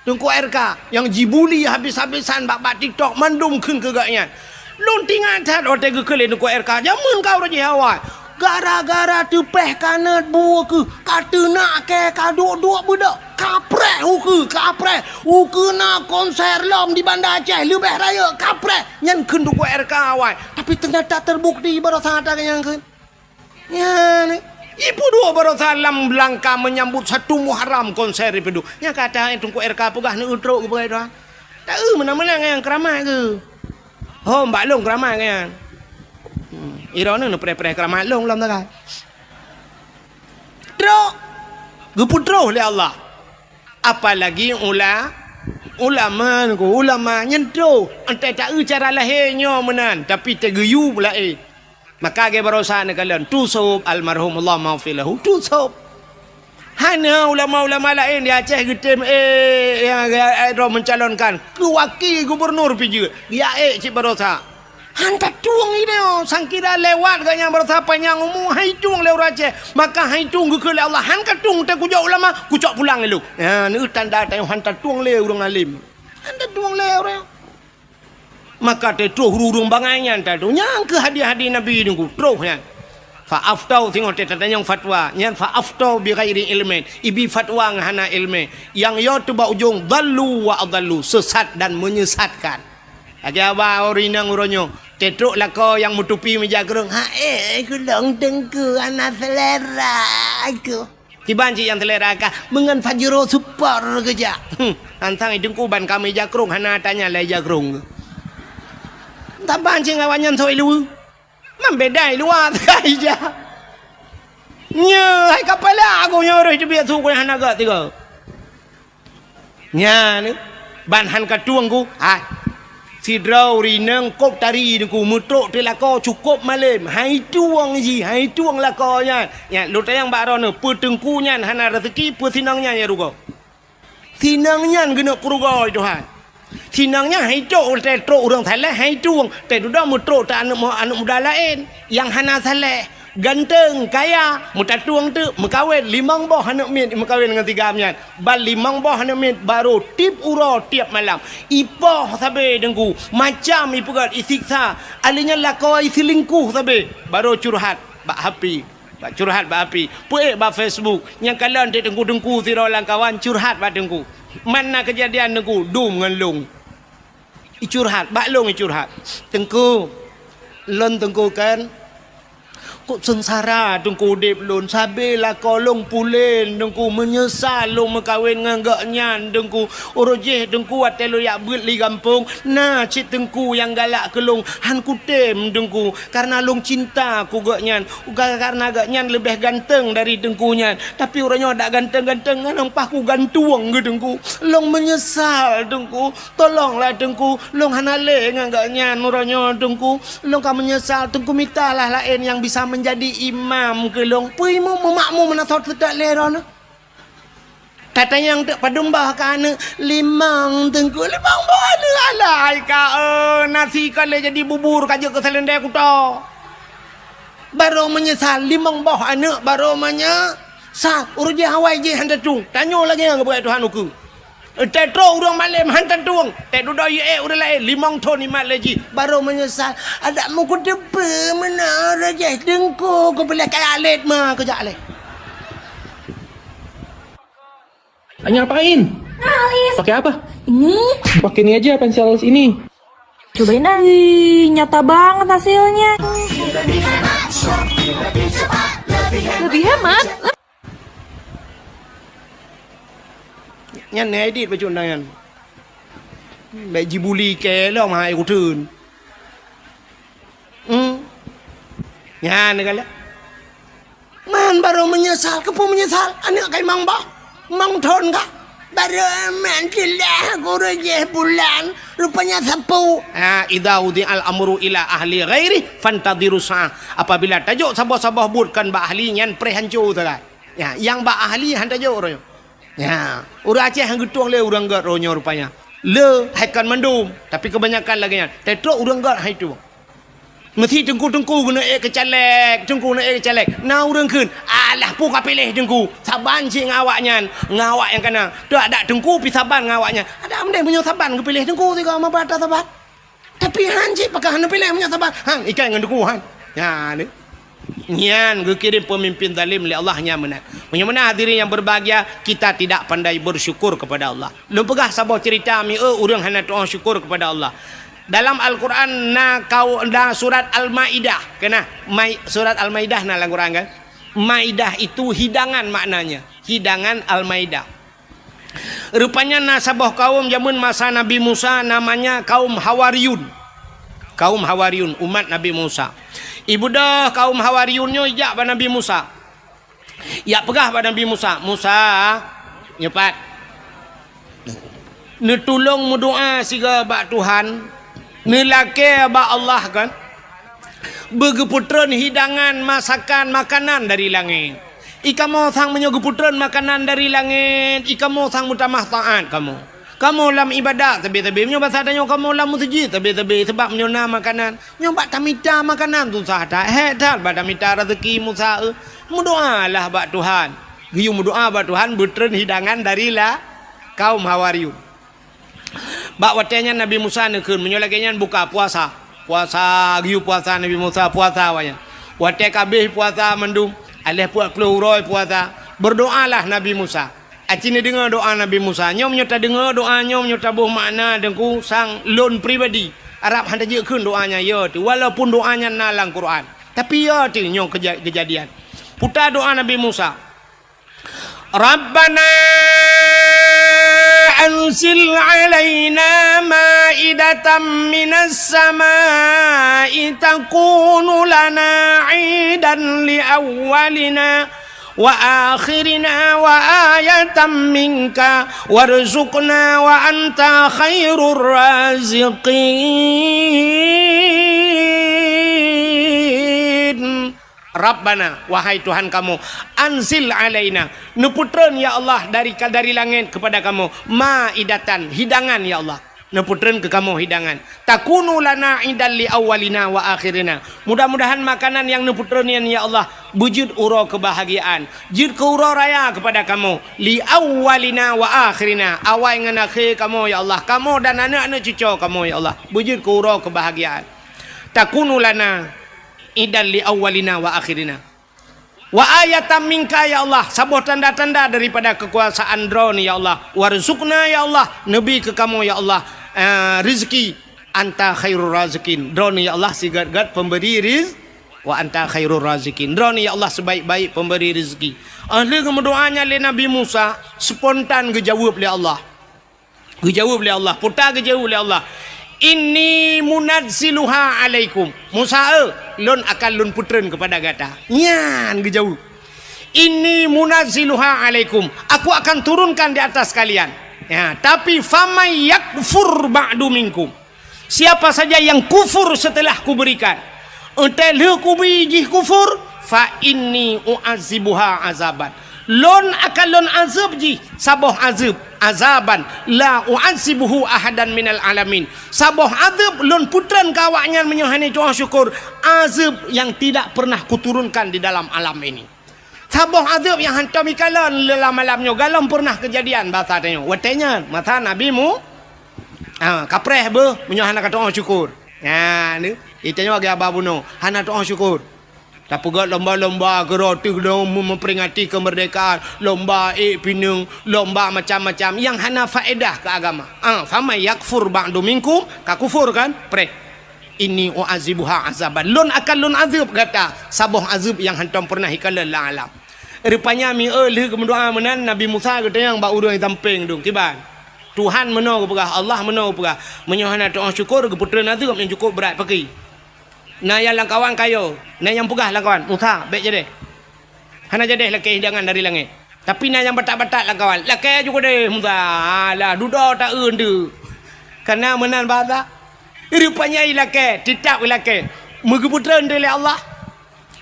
Teungku R K nyang jibuli habis-habisan bak, bak TikTok, mandum kheun keu gobnyan. Lôn teuingat that watée geukheun lé Teungku R K, jameun ka uroe jih awai. Gara-gara teupeh kanot bu ukeue, ka teunak kée, ka duek-duek beudôk, kapreh ukeue, kapreh. Ukeue na konser lom di Banda Aceh, leubeh rayeuk, kapreh. Nyan kheun Teungku R K awai. Tapi teunyata teubukti baroesa that nyang kheun. Nyan, ipeuduek baroesa lam langka meunyambot satu Muharram konser ipeuduek. Nyang ka that Teungku R K peugah neueu trok geupeugah droe. Taeu meunan-meunan nyang keuramat geuh. Hom bak lôn keuramat nyan. Hmm, droeneuh neupreh-preh keuramat lôn lom tagai. Trok geupeutroh lé Allah. Apalagi ula-, ulama nyoe ku, ulama nyan troh. Entah taeu cara lahé nyoe meunan, tapi teugeuyue laén. Maka lagée baroesa neukalon, Tu Sop almarhum, Allah maghfir lahu, Tu Sop. Hana ulama-ulama laén di Aceh geutem, eh, nyang, eh, droe mencalonkan keu wakil gubernur pih jeuet, geujak ék cit baroesa. Han tatueng idéh, sangkira lewat geuh nyang beurasa panyang umu, han itueng lé ureueng Aceh. Maka han itueng geukheun lé Allah, han katueng teuh kujok ulama, kucok pulang ilong. Nyan, neu tanda tanyoe han tatueng lé ureueng alim. Han tatueng lé ureueng. Maka teutroh ureueng bangai nyan tatueng. Nyang keuh hadis-hadis Nabi nunggu, troh nyan. Fa aftau singoh teuh tatanyong fatwa. Nyan fa aftau bi ghairi ilmin. Ibi fatwa ngon hana ilmi. Nyang yo teuh bak ujong, dhallu wa adhallu, sesat dan menyesatkan. Lagèe haba ureueng inong uroe nyoe, teutrok lakoe nyang meutupi meujakrong, "Hai, kulong teungku, hana selera aku." Kiban cit nyang selera kah, meungon Pajero Sport keujak. Hmm, antang i teungku ban ka meujakrong, hana tanya lé jakrong. Taban cit ngon awaknyan soe luweue. Man beda i luwa teuka ija. Nyoe hai kapala aku nyoe roh teubiet su ku hana gak tiga. Nyan, ban han katueng ku, hai. Sidroe ureueng inong kop tari teungku meutrok teuh lakoe cukop malem. Hai tueng jih, hai tueng lakoe nyan. Nyan, lôn tanyong bak droeneuh, peue teungku nyan hana raseuki, peue sinong nyan nyang rugoe? Sinong nyan geuneuk peurugoe Tuhan. Sinong nyan hai trok, teutrok ureueng saleh, hai tueng. Teududoe meutrok teuh aneuk mu-, aneuk muda laén nyang hana saleh. Ganteng, kaya, meutatueng teuk, meukawen, limong boh aneuk miet meukawen ngon si Gam nyan. Ban limong boh aneuk miet barô tiep uroe, tiep malam. Ipoh sabe teungku, macam ipeugöt, isiksa. Ahli nyan lakoe iseulingkuh sabe, barô curhat bak H P. Bak curhat bak H P. Peuék bak Facebook. Nyang kalon teuk teungku-teungku sidroe lam kawan curhat bak teungku. Man na keujadian teungku, dum ngon lôn. Icurhat, bak lôn icurhat. "Teungku, lôn teungku kan, kok seungsara teungku udép lôn, sabe lakoe lôn pulen teungku, meunyeusal lôn meukawen ngon gobnyan teungku. Uroe jéh teungku watèe lôn jak beuet li gampông, na cit teungku nyang galak keu lôn, han kutem teungku, kareuna lôn cinta keu gobnyan, ka-, kareuna gobnyan leubeh ganteng dari teungku nyan. Tapi uroe nyoe dak ganteng-ganteng, ngon paih kugantueng keu teungku. Lôn meunyeusal teungku." "Tolonglah teungku, lôn hana lé ngon gobnyan uroe nyoe teungku. Lôn ka meunyeusal, teungku mitalah laén nyang bisa meunjadi imam keu lôn." Peue imum meumakmum meunan sot seutôt lé droeneuh. Tatanyong teuk padum boh ka aneuk, "Limong teungku, limong boh aneuk." Alai ka, eh, nasi ka lé jadi bubur ka jeuet keu seulendei kuto. Barô meunyeusal, limong boh aneuk barô meunyeusal. Uroe jéh awai jéh han tatueng. Tanyoe lagèe nyan geupeugah Tuhan ukeue. Teutrok ureueng malem han tatueng, teududoe ié ureueng laén limong thon imat lé jih, barô meunyeusal. Adak meukuteupeu meunan rajah teungku, kupiléh kaya lét ma keujak lé. Hanya apain? Alis. Pakai apa? Ini. Pakai ini aja pensil alis ini. Cobain ah. Ih, nyata banget hasilnya. Lebih hemat. Nyan nai dit bacut nyan. Bèk jibuli kèe lom hai kuteun. Hmm. Nyan galak. Man barô meunyeusal, keupeue meunyeusal? Aneuk kai mang boh, mang thon ka. Barô man teulah gurèe jih bulan, rupanya sapeue. Ha, idza wudi'al amru ila ahli ghairi fantadhiru sa'ah. Apabila tajok saboh-saboh buet kon bak ahli nyan, preh hanco sagai. Ya, nyang bak ahli han tajok uroe nyoe. Ya, ureueng Aceh han geutueng lé ureueng gèt uroe nyoe rupanya. Le hai kon mandum, tapi keubanyakan lagèe nyan. Teutrok ureueng gèt hai tueng. Meusi teungku-teungku keuneuk ék keu caleg, teungku keuneuk ék keu caleg. Na ureueng kheun, "Alah peue ka piléh teungku, saban cit ngon awaknyan, ngon awak nyang kana. Teuadak teungku pi saban ngon awaknyan." Adak meudeh meunyoe saban geupiléh teungku sigoe meuba atra saban. Tapi han cit pakon hana piléh meunyoe saban. Han ikai ngon teungku han. Nyan. Nyan geukirém peumimpin zalim lé Allah nyan meunan. Meunyoe meunan hadirin yang berbahagia, kita tidak pandai bersyukur kepada Allah. Lôn peugah saboh cerita mieu ureueng hana tu'oh syukur kepada Allah. Dalam Al-Quran na kau, na surat Al-Maidah. Keunan, Mai-, surat Al-Maidah na lam Quran kan? Maidah itu hidangan maknanya. Hidangan Al-Maidah. Rupanya na saboh kaum jameun masa Nabi Musa namanya kaum Hawariyun. Kaum Hawariyun, umat Nabi Musa. Ibeudôh kaum Hawariyun nyoe ijak bak Nabi Musa. Ijak peugah bak Nabi Musa, "Musa, nyoe pat. Neutulông meudoa sigoe bak Tuhan, neulakèe bak Allah kan, beugeupeutrön hidangan masakan makanan dari langét. I kamoe sang meunyoe geupeutrön makanan dari langét, i kamoe sang meutamah taát kamoe. Kamoe lam ibadat sabe-sabe, meunyoe basa tanyoe kamoe lam meuseujid sabe-sabe, sabab meunyoe na makanan, nyoe bak tamita makanan susah that, hék that bak tamita raseuki Musa, eh. Meudoalah bak Tuhan. Geuyue meudoa bak Tuhan beutreun hidangan dari la-, kaum Hawariyun. Bak watée nyan Nabi Musa neukheun, meunyoe lagée nyan buka puasa. Puasa, geuyue puasa Nabi Musa, puasa awaknyan. Watée ka abéh puasa mandum, aléh peuet ploh uroe puasa, berdoalah Nabi Musa. Aci neudeungoe doa Nabi Musa. Nyoe meunyoe tadeungoe doa nyoe, meunyoe taboh makna deungku sang lôn pribadi, Arab hana jeuet kheun doa nyan, ya teuh. Walaupun doa nyan na lam Quran, tapi ya teuh nyoe keja-, kejadian. Puta doa Nabi Musa. Rabbana anzil alaina maidatan minas samai takunu lana idan li awwalina wa akhirina wa ayatan minka warzuqna wa anta khairur raziqin. Rabbana, wahai Tuhan kamoe, anzil alaina, neupeutreun ya Allah dari, dari langét kepada kamoe, maidatan, hidangan ya Allah. Neupeutreun keu kamoe hidangan. Takunu lana idan li awwalina wa akhirina. Mudah-mudahan makanan nyang neupeutreun nyan ya Allah beujeuet uroe keubahgiaan, jeuet keu uroe raya kepada kamoe, li awwalina wa akhirina, awai ngon akhé kamoe ya Allah, kamoe dan aneuk-aneuk cucoe kamoe ya Allah, beujeuet keu uroe keubahgiaan. Takunu lana idan li awwalina wa akhirina. Wa ayatan minka ya Allah, saboh tanda-tanda daripada keukuasaan Droeneuh ya Allah. Warzuqna ya Allah, neubi keu kamoe ya Allah, eh, rezeki. Anta khairur raziqin. Droeneuh ya Allah sigét-gét pemberi riz-, wa anta khairur raziqin. Droeneuh ya Allah sebaik-baik pemberi rezeki. Óh lheueh geumeudoa nyan lé Nabi Musa, spontan geujaweueb lé Allah. Geujaweueb lé Allah, puta geujaweueb lé Allah, "Inni munazziluha alaikum." Musa, eh, lôn akan lôn peutreun keupada gata. Nyan geujaweueb. "Inni munazziluha alaikum." Aku akan turunkan di atas kalian. Ya, tapi faman yakfur ba'du minkum. Siapa saja yang kufur setelah kuberikan, Eunteuk lheueh kubi jih kufur, fa inni u'adzibuha azaban. Lôn akan lôn azeueb jih saboh azeueb, azaban la u'adzibuhu ahadan minal alamin. Saboh azeueb lôn peutreun keu awaknyan meunyoe hana tu'oh syukur, azeueb nyang tidak pernah kuturunkan di dalam alam ini. Saboh azeueb nyang hantom ikalon lé lam alam nyoe galom pernah keujadian basa tanyoe. Watée nyan, masa Nabi Mu-, ha, kapreh beuh meunyoe hana katu'oh syukur. Ha, ni, itanyoe lagée haba bunoe, hana tu'oh syukur. Tapeugét lomba-lomba keudroe teuh lom meuperingati keumeurdekaan, lomba ék pineung, lomba macam-macam nyang hana faedah keu agama. Ah, faman yakfur ba'du minkum, ka kufur kan? Preh. Inni u'adzibuha azaban. Lôn akan lôn azeueb gata saboh azeueb nyang hantom pernah ikalon lam alam. Rupanya mieu lheueh geumeudoa meunan, Nabi Musa geutanyong bak ureuëng sampéng dum, "Kiban? Tuhan meunoe geupeugah, Allah meunoe geupeugah, meunyoe hana tu'oh syukur, geupeutreun azeueb nyang cukup brat pakri." Na nyang lamkawan kayo, na nyang peugah lamkawan, "Musa, bék jadeh. Hana jadeh lakée hidangan dari langét." Tapi na nyang batat-batat lamkawan, "Lakée ju keudeh, Musa. Alah, dudoe taeun teuh." Kana meunan basa. Rupanya ilakée, titap ilakée. Meugeupeutreun teuh lé Allah.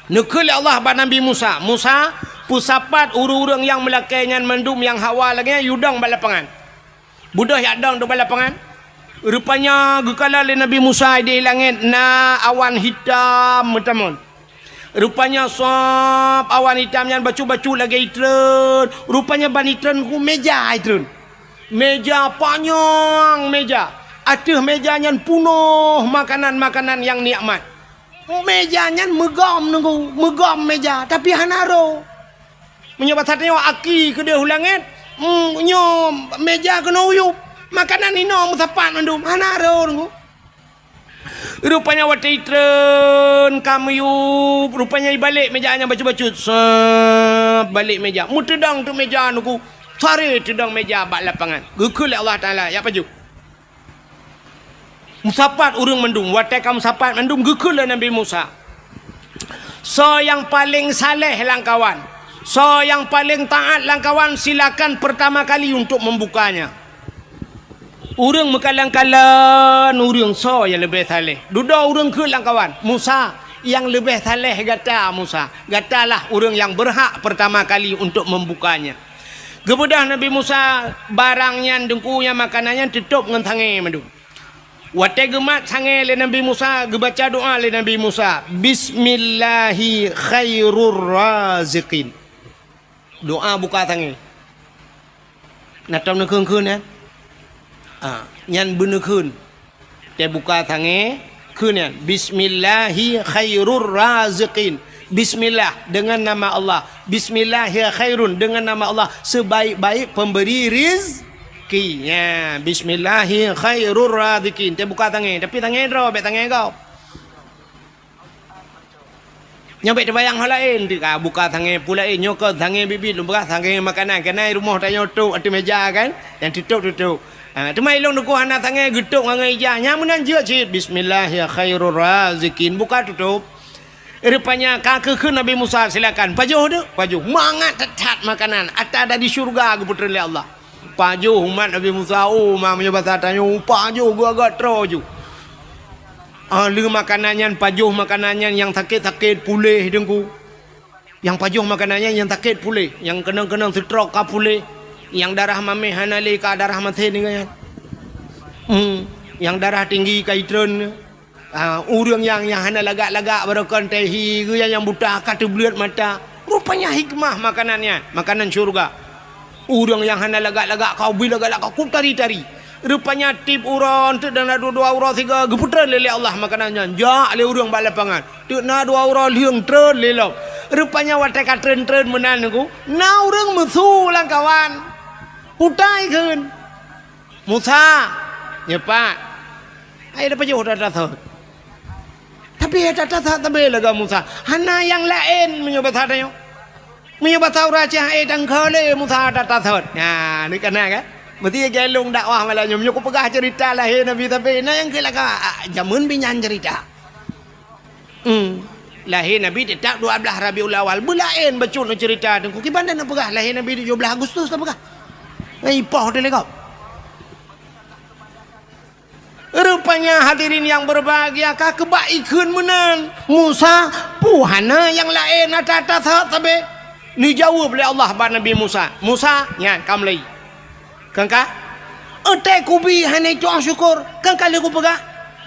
Neukheun lé Allah bak Nabi Musa, "Musa, peusapat ureuëng-ureuëng nyang meulakée nyan mandum nyang hawa lagée nyan yue dong bak lapangan." Beudôh jak dong teuk bak lapangan. Rupanya geukalon lé Nabi Musa di langét na awan hitam meutamon. Rupanya sab awan hitam nyan bacut-bacut lagée itreun. Rupanya ban itreun ku meja itreun. Meja panyang meja. Ateueh meja nyan punoh makanan-makanan nyang nikmat. Meja nyan meugom nunggu, meugom meja, tapi hana roh. Meunyoe basa tanyoe aki keudeh u langét, mm, nyoe meja keunoe uyueb, makanan inoe meusapat mandum, hana roh nunggu. Rupanya watée itreun ka meuyueb, rupanya ibalek meja nyan bacut-bacut, sab balek meja, meuteudong teuk meja nunggu, sare teudong meja bak lapangan. Geukheun lé Allah Taala, "Jak pajoh." Meusapat ureuëng mandum, watée ka meusapat mandum geukheun lé Nabi Musa, "Soe nyang paleng saleh lamkawan, soe nyang paleng taát lamkawan, silakan pertama kali untuk membukanya." Ureuëng meukalon-kalon ureuëng soe nyang leubeh saleh. Dudoe ureuëng kheun lamkawan, "Musa, nyang leubeh saleh gata, Musa. Gatalah ureuëng nyang beurhak pertama kali untuk membukanya." Geubeudôh Nabi Musa barang nyan, deungku, nyang makanan nyan teutôb ngon sangè mandum. Watèe geumat sangè lé Nabi Musa, geubaca doa lé Nabi Musa, "Bismillahi khairur raziqin." Doa buka sangè. Na tom neukheun-kheun nyan? Ah, nyan beuneukheun. Teubuka sangè, kheun nyan, "Bismillahi khairur raziqin." Bismillah, dengan nama Allah. "Bismillahi khairun," dengan nama Allah, sebaik-baik pemberi rizki. Nya, "Bismillahi khairur raziqin." Teubuka sangè, tapi sangè droe, bèk sangè gob. Nyoe bèk teubayang hal laén, teuka buka sangè peue laén, nyoe keuh sangè biet-biet lôn peugah, sangè makanan, keunan rumoh tanyoe tôb ateueh meja kan, nyang teutôb-teutôb. Ha, teuma ilôn teungku hana sangè geutôb ngon ija, nyang meunan jeuet cit, "Bismillahi khairur raziqin," buka tutôb. Rupanya ka geukheun Nabi Musa, "Silakan, pajoh deuh, pajoh. Mangat that-that makanan, ata dari syurga geupeutreun lé Allah." Pajoh umat Nabi Musa, oh, ma meunyoe basa tanyoe, pajoh geuagak troe ju. Ah, lheueh makanan nyan, pajoh makanan nyan, nyang sakét-sakét puléh, Teungku. Nyang pajoh makanan nyan, nyang sakét puléh, nyang keunong-keunong stroke ka puléh, nyang darah mamèh hana lé ka darah masen nyan. Hmm, nyang darah tinggi ka jitreun. Ah, ureueng nyang, nyang hana lagak-lagak baroekon teuh hi, geu nyang, nyang buta ka teubleuet mata. Rupanya hikmah makanan nyan, makanan syurga. Ureueng nyang hana lagak-lagak ka ubit lagak-lagak ka tari-tari. Rupanya tiep uroe, teuk na dua-dua uroe sigoe, geupeutreun lé, lé Allah makanan nyan. Jak lé ureueng bak lapangan. Teuk na dua uroe lheueng treun lé lom. Rupanya watèe ka treun-treun meunan nyoe, na ureueng meusu lam kawan. Utai kheun. "Musa, nyoe pat, hai dah pajoh ata-ata sot." Tapi ata-ata sot sabe lagak Musa. Hana nyang laén meunyoe basa tanyoe. Meunyoe basa ureueng Aceh, hai tangka lé Musa ata-ata sot. Nah, ni kana kan? Mesti galong dakwah malam nyoe. Meunyoe kupeugah cerita lahé Nabi sabe, na nyang keu laka, ah, jameun binyan cerita. Hmm. Lahé Nabi teutap dua blaih Rabiul Awal. Beulaén bacut neucerita Teungku. Kiban dan neupeugah lahé Nabi tujoh blaih Agustus neupeugah. Ngai poh teuh lé gob. Rupanya hadirin yang berbahagia, ka keubak ikheun meunan. Musa, peue hana nyang laén ata-ata sot sabe? Neujaweueb lé Allah bak Nabi Musa, "Musa, nyan ka meulai." Kan ka? Watèe kubi hana tu'oh syukur, kan ka lheueh kupeugah,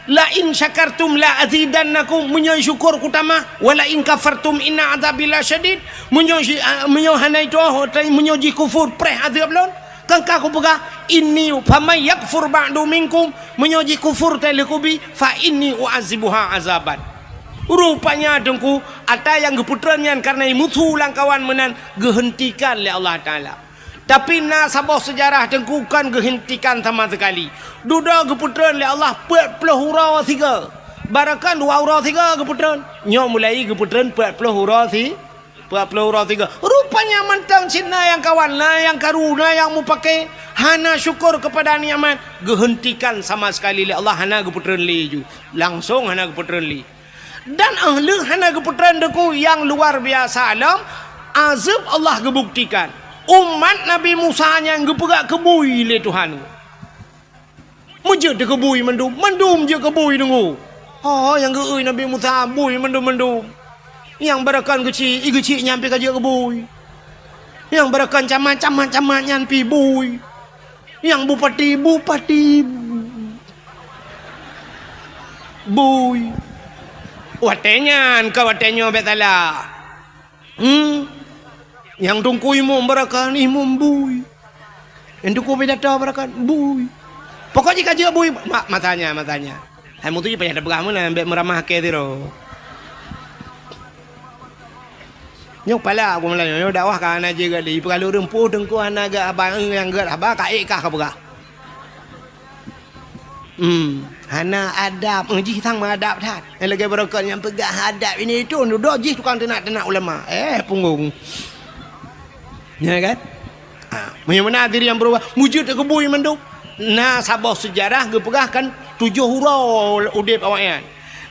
"La in syakartum la azidannakum," meunyoe syukur kutamah, "wa la in kafartum inna adzabi lasyadid," meunyoe si-, ah, meunyoe hana tu'oh, watèe meunyoe jih kufur, preh azeueb lôn, kan ka kupeugah, "Inni faman yakfur ba'du minkum," meunyoe jih kufur teuh lheueh kubi, "fa inni u'adzibuha adzaban." Rupanya Teungku, ata nyang geupeutreun nyan kareuna meusu lam kawan meunan geuheuntikan lé Allah Taala. Tapi na saboh seujarah Teungku kon geuheuntikan sama seukali. Dudoe geupeutreun lé Allah peuet ploh uroe sigoe. Baroekon dua uroe sigoe geupeutreun. Nyoe mulai geupeutreun peuet ploh uroe si-, peuet ploh uroe sigoe. Rupanya mantong cit na nyang kawan, na nyang karu, na nyang mupake, hana syukur keupada nikmat, geuheuntikan sama seukali lé Allah, hana geupeutreun lé ju. Langsong hana geupeutreun lé. Dan 'oh lheueh hana geupeutreun Teungku nyang luar biasa lom, azeueb Allah geubuktikan. Umat Nabi Musa nyan geupeugah keu bui lé Tuhan. Meujeuet keu bui mandum, mandum jeuet keu bui Teungku. Oh, nyang geu-eu Nabi Musa bui mandum-mandum. Nyang baroekon geuchik, i geuchik nyan pih ka jeuet keu bui. Nyang baroekon camat, camat, camat nyan pih bui. Nyang bupati, bupati. Bui. Watèe nyan, ka watèe nyoe bèk salah. Hmm. Nyang Teungku imum baroekon, imum bui. Nyang Teungku pidato baroekon, bui. Pokok jih ka jeuet bui. Ma-, masanya, masanya. Hai mutu jih payah tapeugah meunan, bèk meuramah kèe sidroe. Nyoe pala aku malam nyoe, nyoe dakwah ka hana jeuet lé. Ipeugah lôn ureueng peue Teungku hana gèt haba, nyang gèt haba ka ék kah ka peugah. Hmm, hana adab. Eh, jih sang meuadab that. Eh, lagèe baroekon nyang peugah adab ini itu, dudoe jih tukang teunak-teunak ulama. Eh, punggong. Ya kan? Ha, meunyoe meunan diri nyang beurubah, meujeuet keu bui mandum. Na saboh seujarah geupeugah kan tujoh uroe udép awaknyan.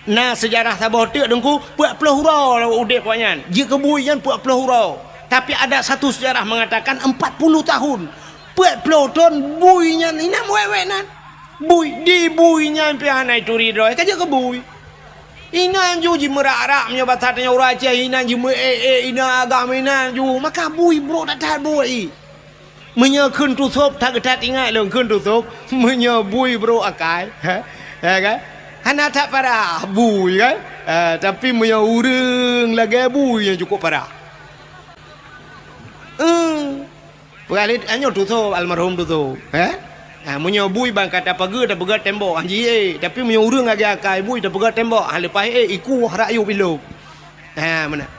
Na seujarah saboh teuk Teungku, peuet ploh uroe udép awaknyan. Jeuet keu bui nyan peuet ploh uroe. Tapi ada satu sejarah mengatakan empat puluh tahun. Peuet ploh thon bui nyan inan wèk-wèk nan. Bui, di bui nyan pih hana ituri droe, ka jeuet keu bui. Inan ju jimeurak-rak meunyoe basa tanyoe ureueng Aceh, inan jimeuék-ék, inan agam inan ju. Maka bui brok that-that bui. Meunyoe kheun tusôb, that-that ingat lôn kheun tusôb, meunyoe bui brôk akai, ha? Ya kan? Hana that parah bui kan? Ha, tapi meunyoe ureuëng lagée bui nyang cukup parah. Eh, peugah lé, nyoe tusôb, almarhum tusôb, eh? Ha, meunyoe bui ban ka tapageue, tapeugah tembok, han jiék. Tapi meunyoe ureuëng lagée akai bui, tapeugah tembok, ha, leupah ék, ikueh rakyueb ilôb. Ha, meunan.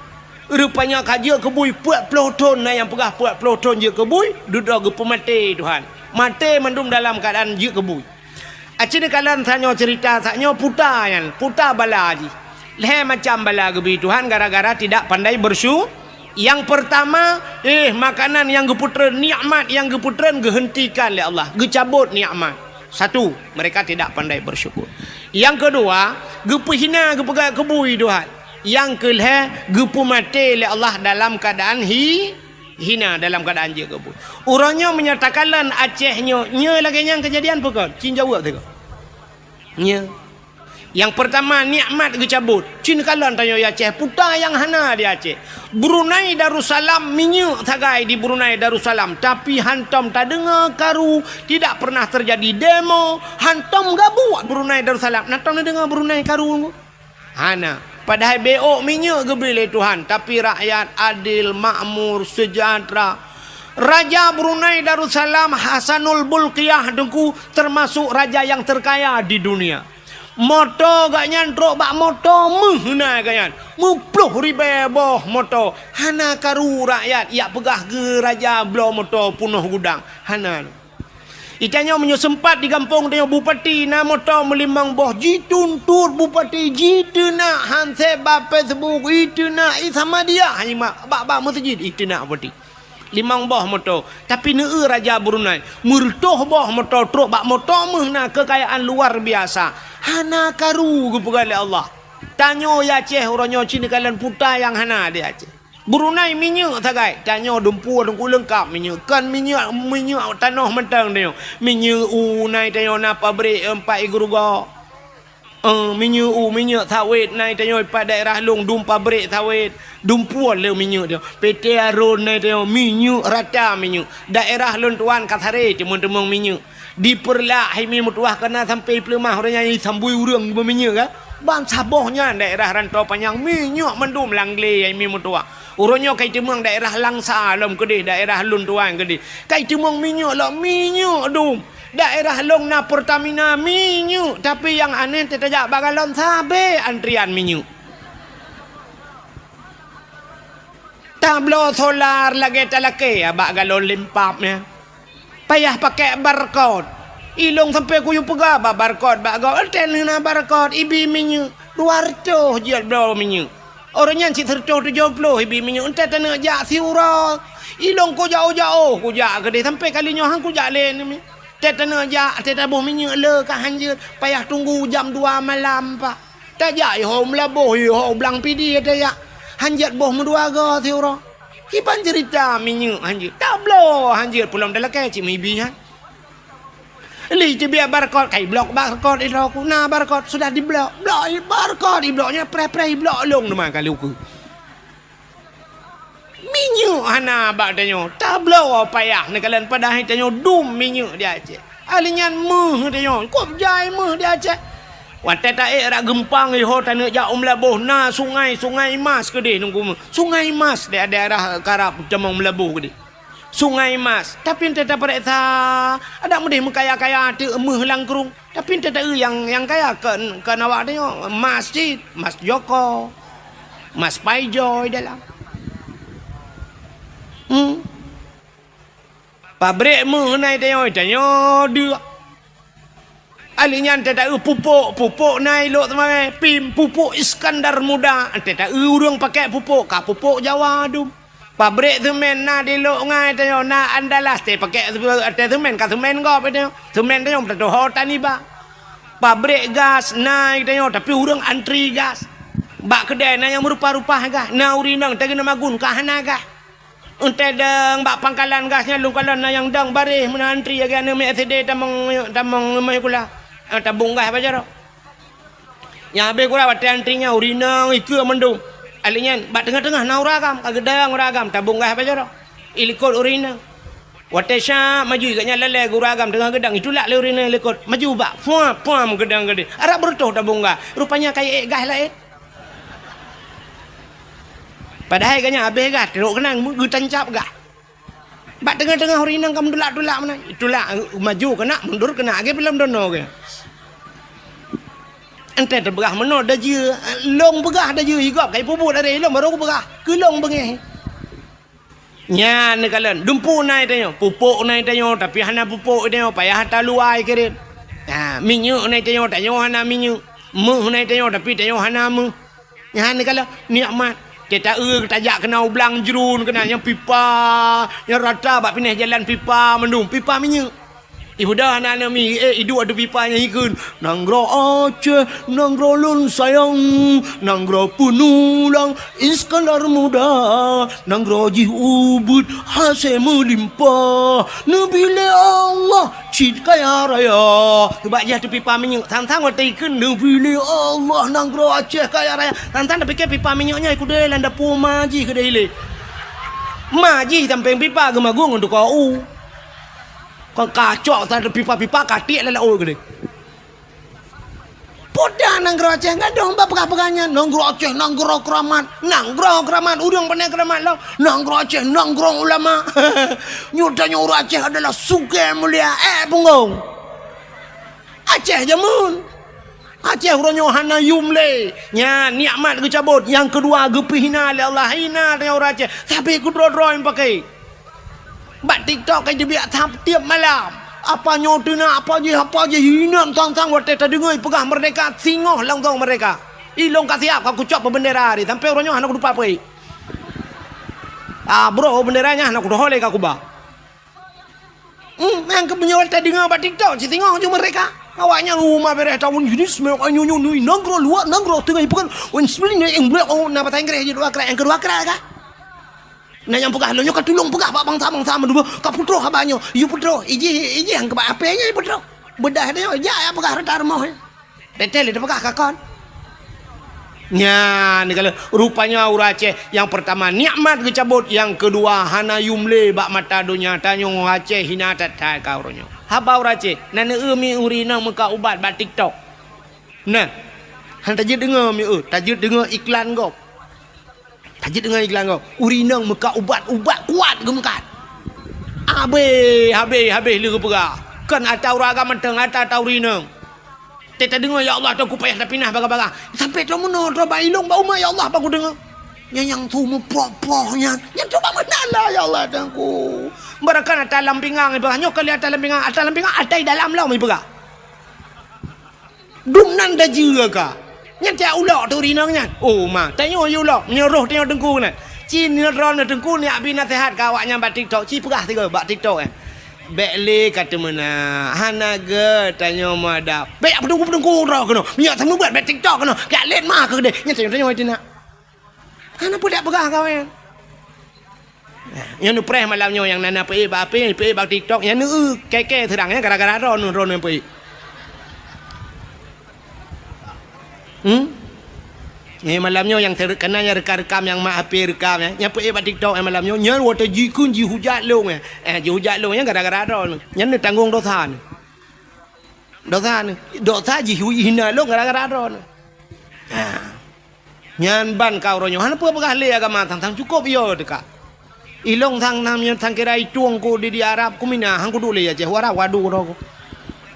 Rupanya ka jeuet keu bui peuet ploh thon, na nyang peugah peuet ploh thon jeuet keu bui, dudoe geupeumaté Tuhan. Maté mandum dalam keuadaan jeuet keu bui. Aci neukalon tanyoe ceurita, saat nyoe puta nyan, puta bala jih. Lhée macam bala geubri Tuhan gara-gara tidak pandai bersyu-, Yang pertama, eh, makanan nyang geupeutreun, nikmat nyang geupeutreun geuheuntikan lé Allah, geucabot nikmat. Satu, mereka tidak pandai bersyukur. Yang kedua, geupeuhina, geupeugah keu bui Tuhan. Nyang keu lhée, geupeumaté lé Allah dalam keuadaan hi-, hina, dalam keuadaan jeuet keu bui. Uroe nyoe meunyoe takalon Aceh nyoe, nyoe lagée nyan keujadian peue kon? Cit jaweueb sigoe. Nyoe. Nyang peurtama, nikmat geucabot. Cit kalon tanyoe Aceh, puta nyang hana di Aceh. Brunei Darussalam, minyeuk sagai di Brunei Darussalam, tapi hantom tadeungoe karu, tidak pernah terjadi demo, hantom gabuek Brunei Darussalam. Na tom neudeungoe Brunei karu? Hana. Padahai beu minyeuk geubri lé Tuhan, tapi rakyat adil, makmur, sejahtera. Raja Brunei Darussalam Hasanul Bolkiah Teungku termasuk raja yang terkaya di dunia. Moto gobnyan trok bak moto meuh na gobnyan. Meuplôh ribée boh moto. Hana karu rakyat jak peugah geu raja bloe moto peunoh gudang. Hana. Di tanyoe meunyoe seumpat di gampông tanyoe bupati na moto meulimong boh, jituntot bupati, jiteunak hansé bak Facebook, jiteunak i Samadiyah, hana bak-bak meuseujid jiteunak bupati. Limong boh moto, tapi neueu raja Brunei, meureutôh boh moto trok bak moto meuh na keukayaan luar biasa. Hana karu geupeugah lé Allah. Tanyoe Aceh uroe nyoe cit neukalon puta nyang hana di Aceh. Brunei minyeuk sagai, tanyoe dumpeue teungku leungkap minyeuk. Kon minyeuk, minyeuk tanoh mantong tanyoe. Minyeuk u na tanyoe na pabrik, eh, pat ié geurugoe. Eh, minyeuk u, minyeuk sawét na tanyoe pat daerah lôn dum pabrik sawét. Dumpeue le minyeuk tanyoe. P T Arun na tanyoe minyeuk rata minyeuk. Daerah lôn tuan ka saré teumeung-teumeung minyeuk. Di Peureulak hai mi meutuwah ka na sampoe i Peuleumah uroe nyan i sambui ureuëng beuminyeuk ka. Ban saboh nyan daerah Rantau Panyang minyeuk mandum Langlé hai mi meutuwah. Uroe nyoe ka iteumeung daerah Langsa lom keudeh daerah lôn tuan keudeh. Ka iteumeung minyeuk lom minyeuk dum. Daerah lôn na Pertamina minyeuk tapi nyang aneh teutajak bak galon sabe antrian minyeuk. Tabloe solar lagée talakée bak galon limpab nyan. Payah pakai barcode. Ilong sampai kuyue peugah bak barcode bak gob. Entée na barcode ibi minyeuk dua reutôh jeuet bloe minyeuk. Uroe nyan cit sireutôh tujoh ploh ibi minyeuk entée taneuk jak siuroe. Ilong kujak-ujak oh kujak keudeh sampai kali nyoe han kujak lé nyoe. Entée taneuk jak, entée taboh minyeuk le ka han jeuet. Payah tunggu jam dua malam pak. Tajak iho meulaboh iho blang pidi tajak. Han jeuet boh meudua go siuroe. Kiban ceurita minyeuk han jeuet. Tabloe han jeuet peulom talakée cit meuibi nyan. Li teubiet barcode kai blok barcode idroe ku na barcode sudah diblok. Blok i barcode iblok nyan preh-preh iblok long teuma kali ukeue. Minyeuk hana bak tanyoe. Tabloe payah neukalon padahai tanyoe dum minyeuk di Aceh. Ahli nyan meuh tanyoe, kop jai meuh di Aceh. Watée taék rot geumpang iho taneuk jak u Meulaboh na sungai, Sungai Mas keudeh nungku meuh. Sungai Mas di daerah karab tamong Meulaboh keudeh. Sungai Mas, tapi entée tapareksa adak meudeh meukaya-kaya teuk meuh langkrueng. Tapi entée taeu nyang, nyang kaya kon, kon awak tanyoe, mas cit, mas Joko, mas Paijoy dalam. Hmm. Pabrik meuh na i tanyoe, tanyoe deuek. Ali nyan entée taeu pupuk, pupuk na i Lhokseumawe, pim, pupuk Iskandar Muda, entée taeu ureuëng pakai pupuk, ka pupuk Jawa dum. Pabrik seumén na di Lhokseumawe tanyoe, na Andalas teupakék, teuh seumén ka seumén gob tanyoe. Seumén tanyoe tatuho taniba. Pabrik gas na tanyoe, tapi ureuëng antri gas. Bak keudée na nyang meurupa-rupa gas, na ureuëng inong teugeuna magun ka hana gas. Entée dong bak pangkalan gas nyan lôn kalon na nyang dong baréh meunan antri lagée aneuëk M S D tamong, tamong meuhikula. Eh, tabong gas bak jaroe. Nyang habéh gura watée antri nyan ureuëng inong ikeue mandum. Ali nyan bak teungoh-teungoh na ureuëng agam, ka geudong ureuëng agam tabong gas bak jaroe. Ilikot ureuëng inong. Watée syab maju, gobnyan lalée guru agam teungoh geudong, itulak lé ureuëng inong likot. Maju bak, puam, puam, geudong geude. Arab beureutoh tabong gah. Rupanya ka ék gah laén. Padahai gobnyan habéh gah, trok keunan geutancab gah. Bak teungoh-teungoh ureuëng inong ka meutulak-tulak meunan. Itulak, maju keunak, mundur keunak, lagée filem dono geuh. Entée teupeugah meunoe dajeue, lôn peugah dajeue, i gob ka ipubuet dari lôn barô kupeugah, keu lôn beungéh. Nyan neukalon, dumpeue na tanyoe, pupuk na tanyoe, tapi hana pupuk tanyoe, payah ata luwai kirém. Ha, minyeuk na tanyoe, tanyoe hana minyeuk. Méuh na tanyoe, tapi tanyoe hana méuh. Nyan neukalon nikmat. Teuta eu tajak keunoe u Blang Jruen keunan nyang pipa, nyang rata bak pinéh jalan pipa mandum, pipa minyeuk. Ibuda hana aneuk mi, eh, iduek ateueh pipa nyang ikheun. Nanggroe Aceh, nanggroe lôn sayang, nanggroe peunulang Iskandar Muda, nanggroe jih ubit hasé meulimpah, neubri lé Allah cit kaya raya. Bak jih ateueh pipa minyeuk, sang-sang watée ikheun neubri lé Allah nanggroe Aceh kaya raya. Sang-sang tapike pipa minyeuk nyan ikudée lam dapu ma jih keudeh ilée. Ma jih sampéng pipa geumagun ngon tukang u. Kon kacok sa pipa-pipa ka tiek lam laôt keudeh. Peue dah nanggroe Aceh gadôh bak peugah-peugah nyan, nanggroe Aceh nanggroe keuramat, nanggroe keuramat, ureuëng pane keuramat lom, nanggroe Aceh nanggroe ulama. Nyoe tanyoe ureuëng Aceh adalah sugée mulia, eh punggong. Aceh jameun. Aceh uroe nyoe hana yum lé. Nyan nikmat geucabot, nyang keudua geupeuhina lé Allah, hina tanyoe ureuëng Aceh. Sabe keudroe-droe nyang pakai. Bak TikTok ka jibiak tiep malam. Apa nyoe teunak, apa jih, apa jih, inan sang-sang watée tadeungoe peugah merdeka, singoh langsong merdeka. Ilong ka siap ka kucok bak bendera hari, sampai uroe nyoe hana kutupat peue. Ah, bro, bendera nyan hana kudoh lé ka kuba. Hmm, nyang keu meunyoe tadeungoe bak TikTok, sisingoh ju merdeka. Awaknyan uma bereh tahun jenis meunyoe nyoe nyoe nanggroe luwa nanggroe teungoh ipeugah, wen sebelah ni yang blok, oh, na bahasa Inggris jih dua krak, nyang keudua krak ka. Na nyang peugah lôn nyoe ka tulông peugah bak bansa-bansa meudua, ka putôh haba nyoe. Yue putôh, ijih, ijih nyang keubah apé nyoe putôh. Beudah nyoe, jak ya peugah rata rumoh. Teuntèe lé teupeugah ka kon. Nyan, kalau rupanya ureueng Aceh nyang peurtama nikmat geucabot, nyang keudua hana yum lé bak mata donya. Tanyoe Aceh hina that-that ka uroe nyoe. Haba ureueng Aceh, na neueu mi ureueng inong meukat ubat bak TikTok. Nah, han tajeuet deungoe mi eu, tajeuet deungoe iklan gob. Tajeuet deungoe iklan gob. Ureueng inong meukat ubat, ubat kuat geumeukat. Habéh, habéh, habéh lé geupeugah. Kon ata ureueng agam mantong, ata, ata ureueng inong. Teuka tadeungoe, "Ya Allah, Teungku payah tapinah bagah-bagah." Sampai troh meunoe, troh bak ilong, bak umat, "Ya Allah, bak kudeungoe." Nyan nyang su meupoh-poh nyan. Nyan coba meunan lah, ya Allah, Teungku. Barangkapeue ata lam pingang ipeugah. Nyoe kali ata lam pingang, ata lam pingang, ata i dalam lom ipeugah. Dum nan dajeue ka. Nyan tiep ulok teuh ureueng inong nyan. Oh, ma, tanyoe yue ulok. Meunyoe roh tanyoe teungku nyan. Ci nyoe droeneuh teungku neujak bri naseuhat keu awaknyan bak TikTok. Ci peugah sigoe bak TikTok nyan. Bék lé ka teumeunak. Hana gét tanyoe meuadab. Bék jak peutungku-peutungku droe keunoe. Meunyoe seumeubeuet bak TikTok keunoe. Jak lét ma keu keudeh. Nyan tanyoe, tanyoe teunak. Hana peue jak peugah kawén. Nyoe neupreh malam nyoe nyang na, na peuék bak H P, peuék bak TikTok, nyan neueu kèe-kèe seurang nyan gara-gara droeneuh, droeneuh peuék. Hmm? Nyoe malam nyoe nyang ter-, kana nyang rekam-rekam nyang mak H P rekam nyan, nyang peuék bak TikTok nyan malam nyoe, nyan watèe jikheun jihujat lôn nyan. Eh, jihujat lôn nyan gara-gara droeneuh. Nyan neutanggong dosa neuh. Dosa neuh. Dosa jihina lôn gara-gara droeneuh. Ha. Nyan ban ka uroe nyoe hana peue peugah lé agama sang-sang cukôp yo teuka. Ilong sang-sang nyan sang kira itueng ku di, di Arab ku mina han kuduek lé Aceh, u Arab wadu droe ku.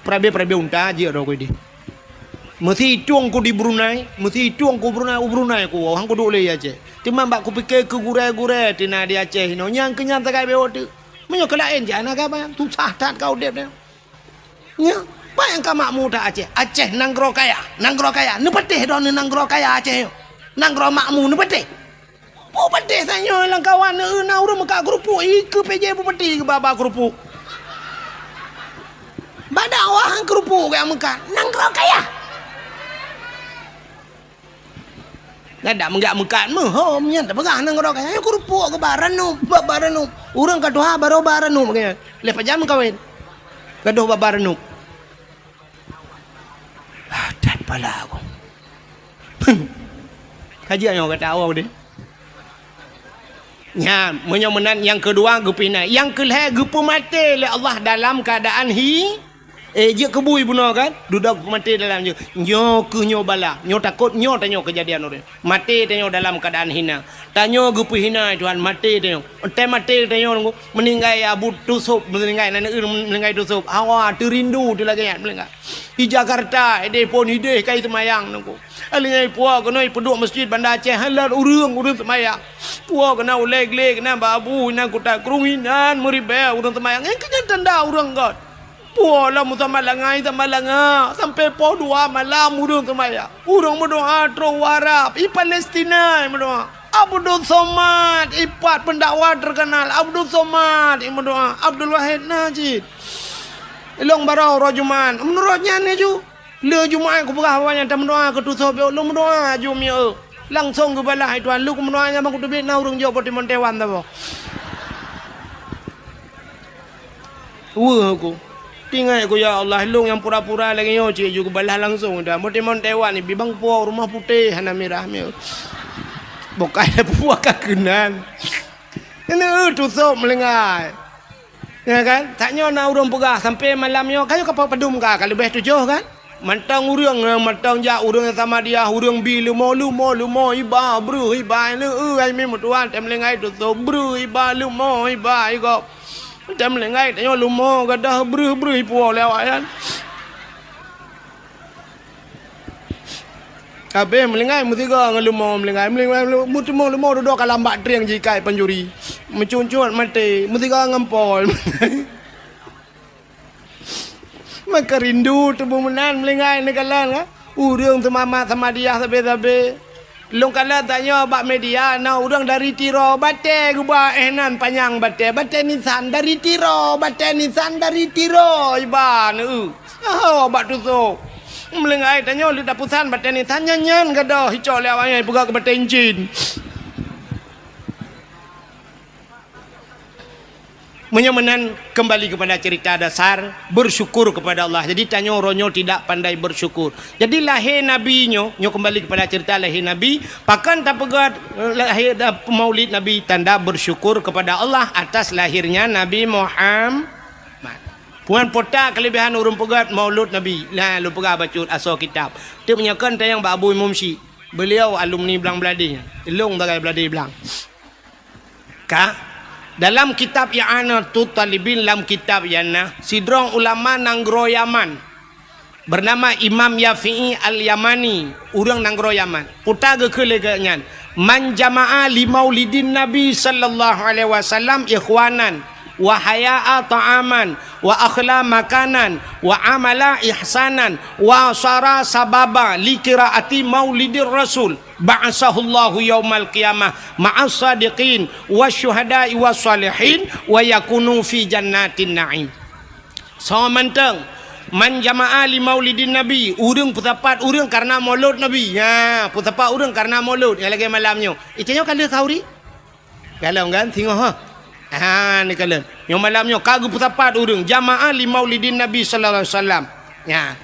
Peurabe-peurabe unta jeuet droe ku di. Meusi itueng ku di Brunei, meusi itueng ku Brunei, u Brunei ku han kuduek lé Aceh. Teuma bak kupike keu gurèe-gurèe teuh na di Aceh inoe nyang keu nyan sagai bewok teuk. Meunyoe keu laén jih hana gaba, susah that ka udép nyoe. Nyoe, peue nyang ka makmu that Aceh? Aceh nanggroe kaya, nanggroe kaya. Neupatéh droeneuh nanggroe kaya Aceh nyoe. Nanggroe makmu neupatéh. Beupatéh tanyoe lam kawan neueu na ureueng meukat keurupuk, ikeue P J Bupati geubaba keurupuk. Bak dakwah keurupuk gaya meukat. Nanggroe kaya. Nyan dak meugak meukat meuhom nyan tapeugah nanggroe kaya. Nyoe keurupuk keu bak ranup, bak bak ranup. Ureueng ka tuha barô bak ranup kaya. Lheueh pajan meukawen. Gadôh bak bak ranup. Ah, that pala aku. Ka jeuet nyoe gata awak deh. Nyan, meunyoe meunan nyang keudua geupeuhina. Nyang keulhèe geupeumaté lé Allah dalam keuadaan hi-, eh, jeuet keu bui bunoe kan? Dudoe geupeumaté dalam jeuet. Nyoe keuh nyoe bala. Nyoe takot, nyoe tanyoe keujadian ureueng. Maté tanyoe dalam keuadaan hina. Tanyoe geupeuhina, Tuhan, maté tanyoe. Watèe maté tanyoe, meuninggai Abu Tusôb, meuninggai, na neuen meuninggai Tusôb. Hawa, teurindu, teulagèe nyan meuninggai. Di Jakarta, idéh phôn idéh ka iseumayang nangku. Alèh nyan ipuwoe keunoe ipeuduek meuseujid Banda Aceh, hana ureueng, ureueng seumayang. Puwoe keunoe ulèe glé keunoe bak abu inan kuta krueng inan meuribèe ureueng seumayang. Nyan keuh nyan tanda ureueng göt. Puwoe lom u Samalanga, Samalanga, sampoe poh dua malam ureueng seumayang. Ureueng meudoa trôk u Arab, i Palestina meudoa. Abdul Somad, ipat pendakwah terkenal. Abdul Somad, i meudoa. Abdul Wahid na cit. Ilong barô uroe Jumat. Meunurot nyan laju. Lheuh Jumat kupeugah awak nyan tameudoa keu Tusôb, lôn meudoa aju mieu. Langsong geubalah, "Hai Tuhan, lôn meudoa nyan bang kuteubiet na ureueng jok bak timon Taiwan saboh." Weueh aku. Teuingat aku, "Ya Allah, lôn nyang pura-pura lagèe nyoe cit ju geubalah langsong dah. Bak timon Taiwan ibi bang puwoe rumoh putéh hana mirah mieu." Bukai puwoe ka keunan. Ini, eh, Tusôb meulinggai. Ya kan? Tanyoe na ureueng peugah sampoe malam nyoe, ka nyoe ka padum ka, ka leubeh tujoh kan? Mantong ureueng, eh, mantong jak ureueng Samadiyah, ureueng bi leumo, leumo, leumo, iba, breuh, iba, leu, eh, ai mi meutuan, tem linggai tutob, breuh, iba, leumo, iba, igop. Tem linggai tanyoe leumo, gadoh, breuh, breuh, ipuwoe lé awak nyan. Habéh meulinggai meusigoe ngon leumo meulinggai. Meulinggai, meuteumong leumo dudoe ka lam bak trieng jikai panjuri. Meucuncut maté, meusigoe ngon pol. Maka rindu teubeuh meunan meulinggai neukalon, ha? Ureueng seumamat Samadiyah sabé-sabé. Lôn kalon tanyoe bak media, na ureueng dari Tiro, batèe geuba éh nan panyang batèe, batèe nisan dari Tiro, batèe nisan dari Tiro, iba neu. Oh, bak Tusôb. Meulinggai tanyoe leuda pusan batèe nisan nyan-nyan gadoh icok lé awak nyan ipeugah keu batèe incin. Meunyoe meunan, kembali kepada cerita dasar, bersyukur kepada Allah. Jadi tanyoe uroe nyoe tidak pandai bersyukur. Jadi lahé Nabi nyoe, nyoe kembali kepada cerita lahé Nabi, pakon tapeugah, eh, lahé da-, maulid Nabi, tanda bersyukur kepada Allah atas lahirnya Nabi Muhammad. Puan pota kelebihan ureueng peugah maulud Nabi. Nah, lôn peugah bacut asoe kitab. Teuk meunyoe kon tayang bak Abu Imum Syik. Beliau alumni Blang Bladé. Ilong sagai Bladé Blang. Ka, dalam kitab I'anatut Talibin, lam kitab I'anah, sidroe ulama nanggroe Yaman. Bernama Imam Yafi'i Al-Yamani, ureueng nanggroe Yaman. Peue geukheun lé geuh nyan, "Man jama'a li maulidin Nabi sallallahu alaihi wasallam ikhwanan, wa haya'a ta'aman, wa akhla makanan, wa amala ihsanan, wa sara sababa li qiraati maulidir Rasul, ba'asahullahu yaumal qiyamah ma'as sadiqin, wasyuhada'i wassalihin, wa yakunu fi jannatin na'im." Soe mantong, "Man jama'a li maulidin Nabi," ureueng peusapat ureueng karena maulud Nabi. Ha, peusapat ureueng karena maulud nyang lagèe malam nyoe. Ica nyoe ka lheueh khauri? Galom kan? Singoh ha. Ha, ni kalon. Nyoe malam nyoe ka geupeusapat ureueng jama'a li maulidin Nabi sallallahu alaihi wasallam. Ya.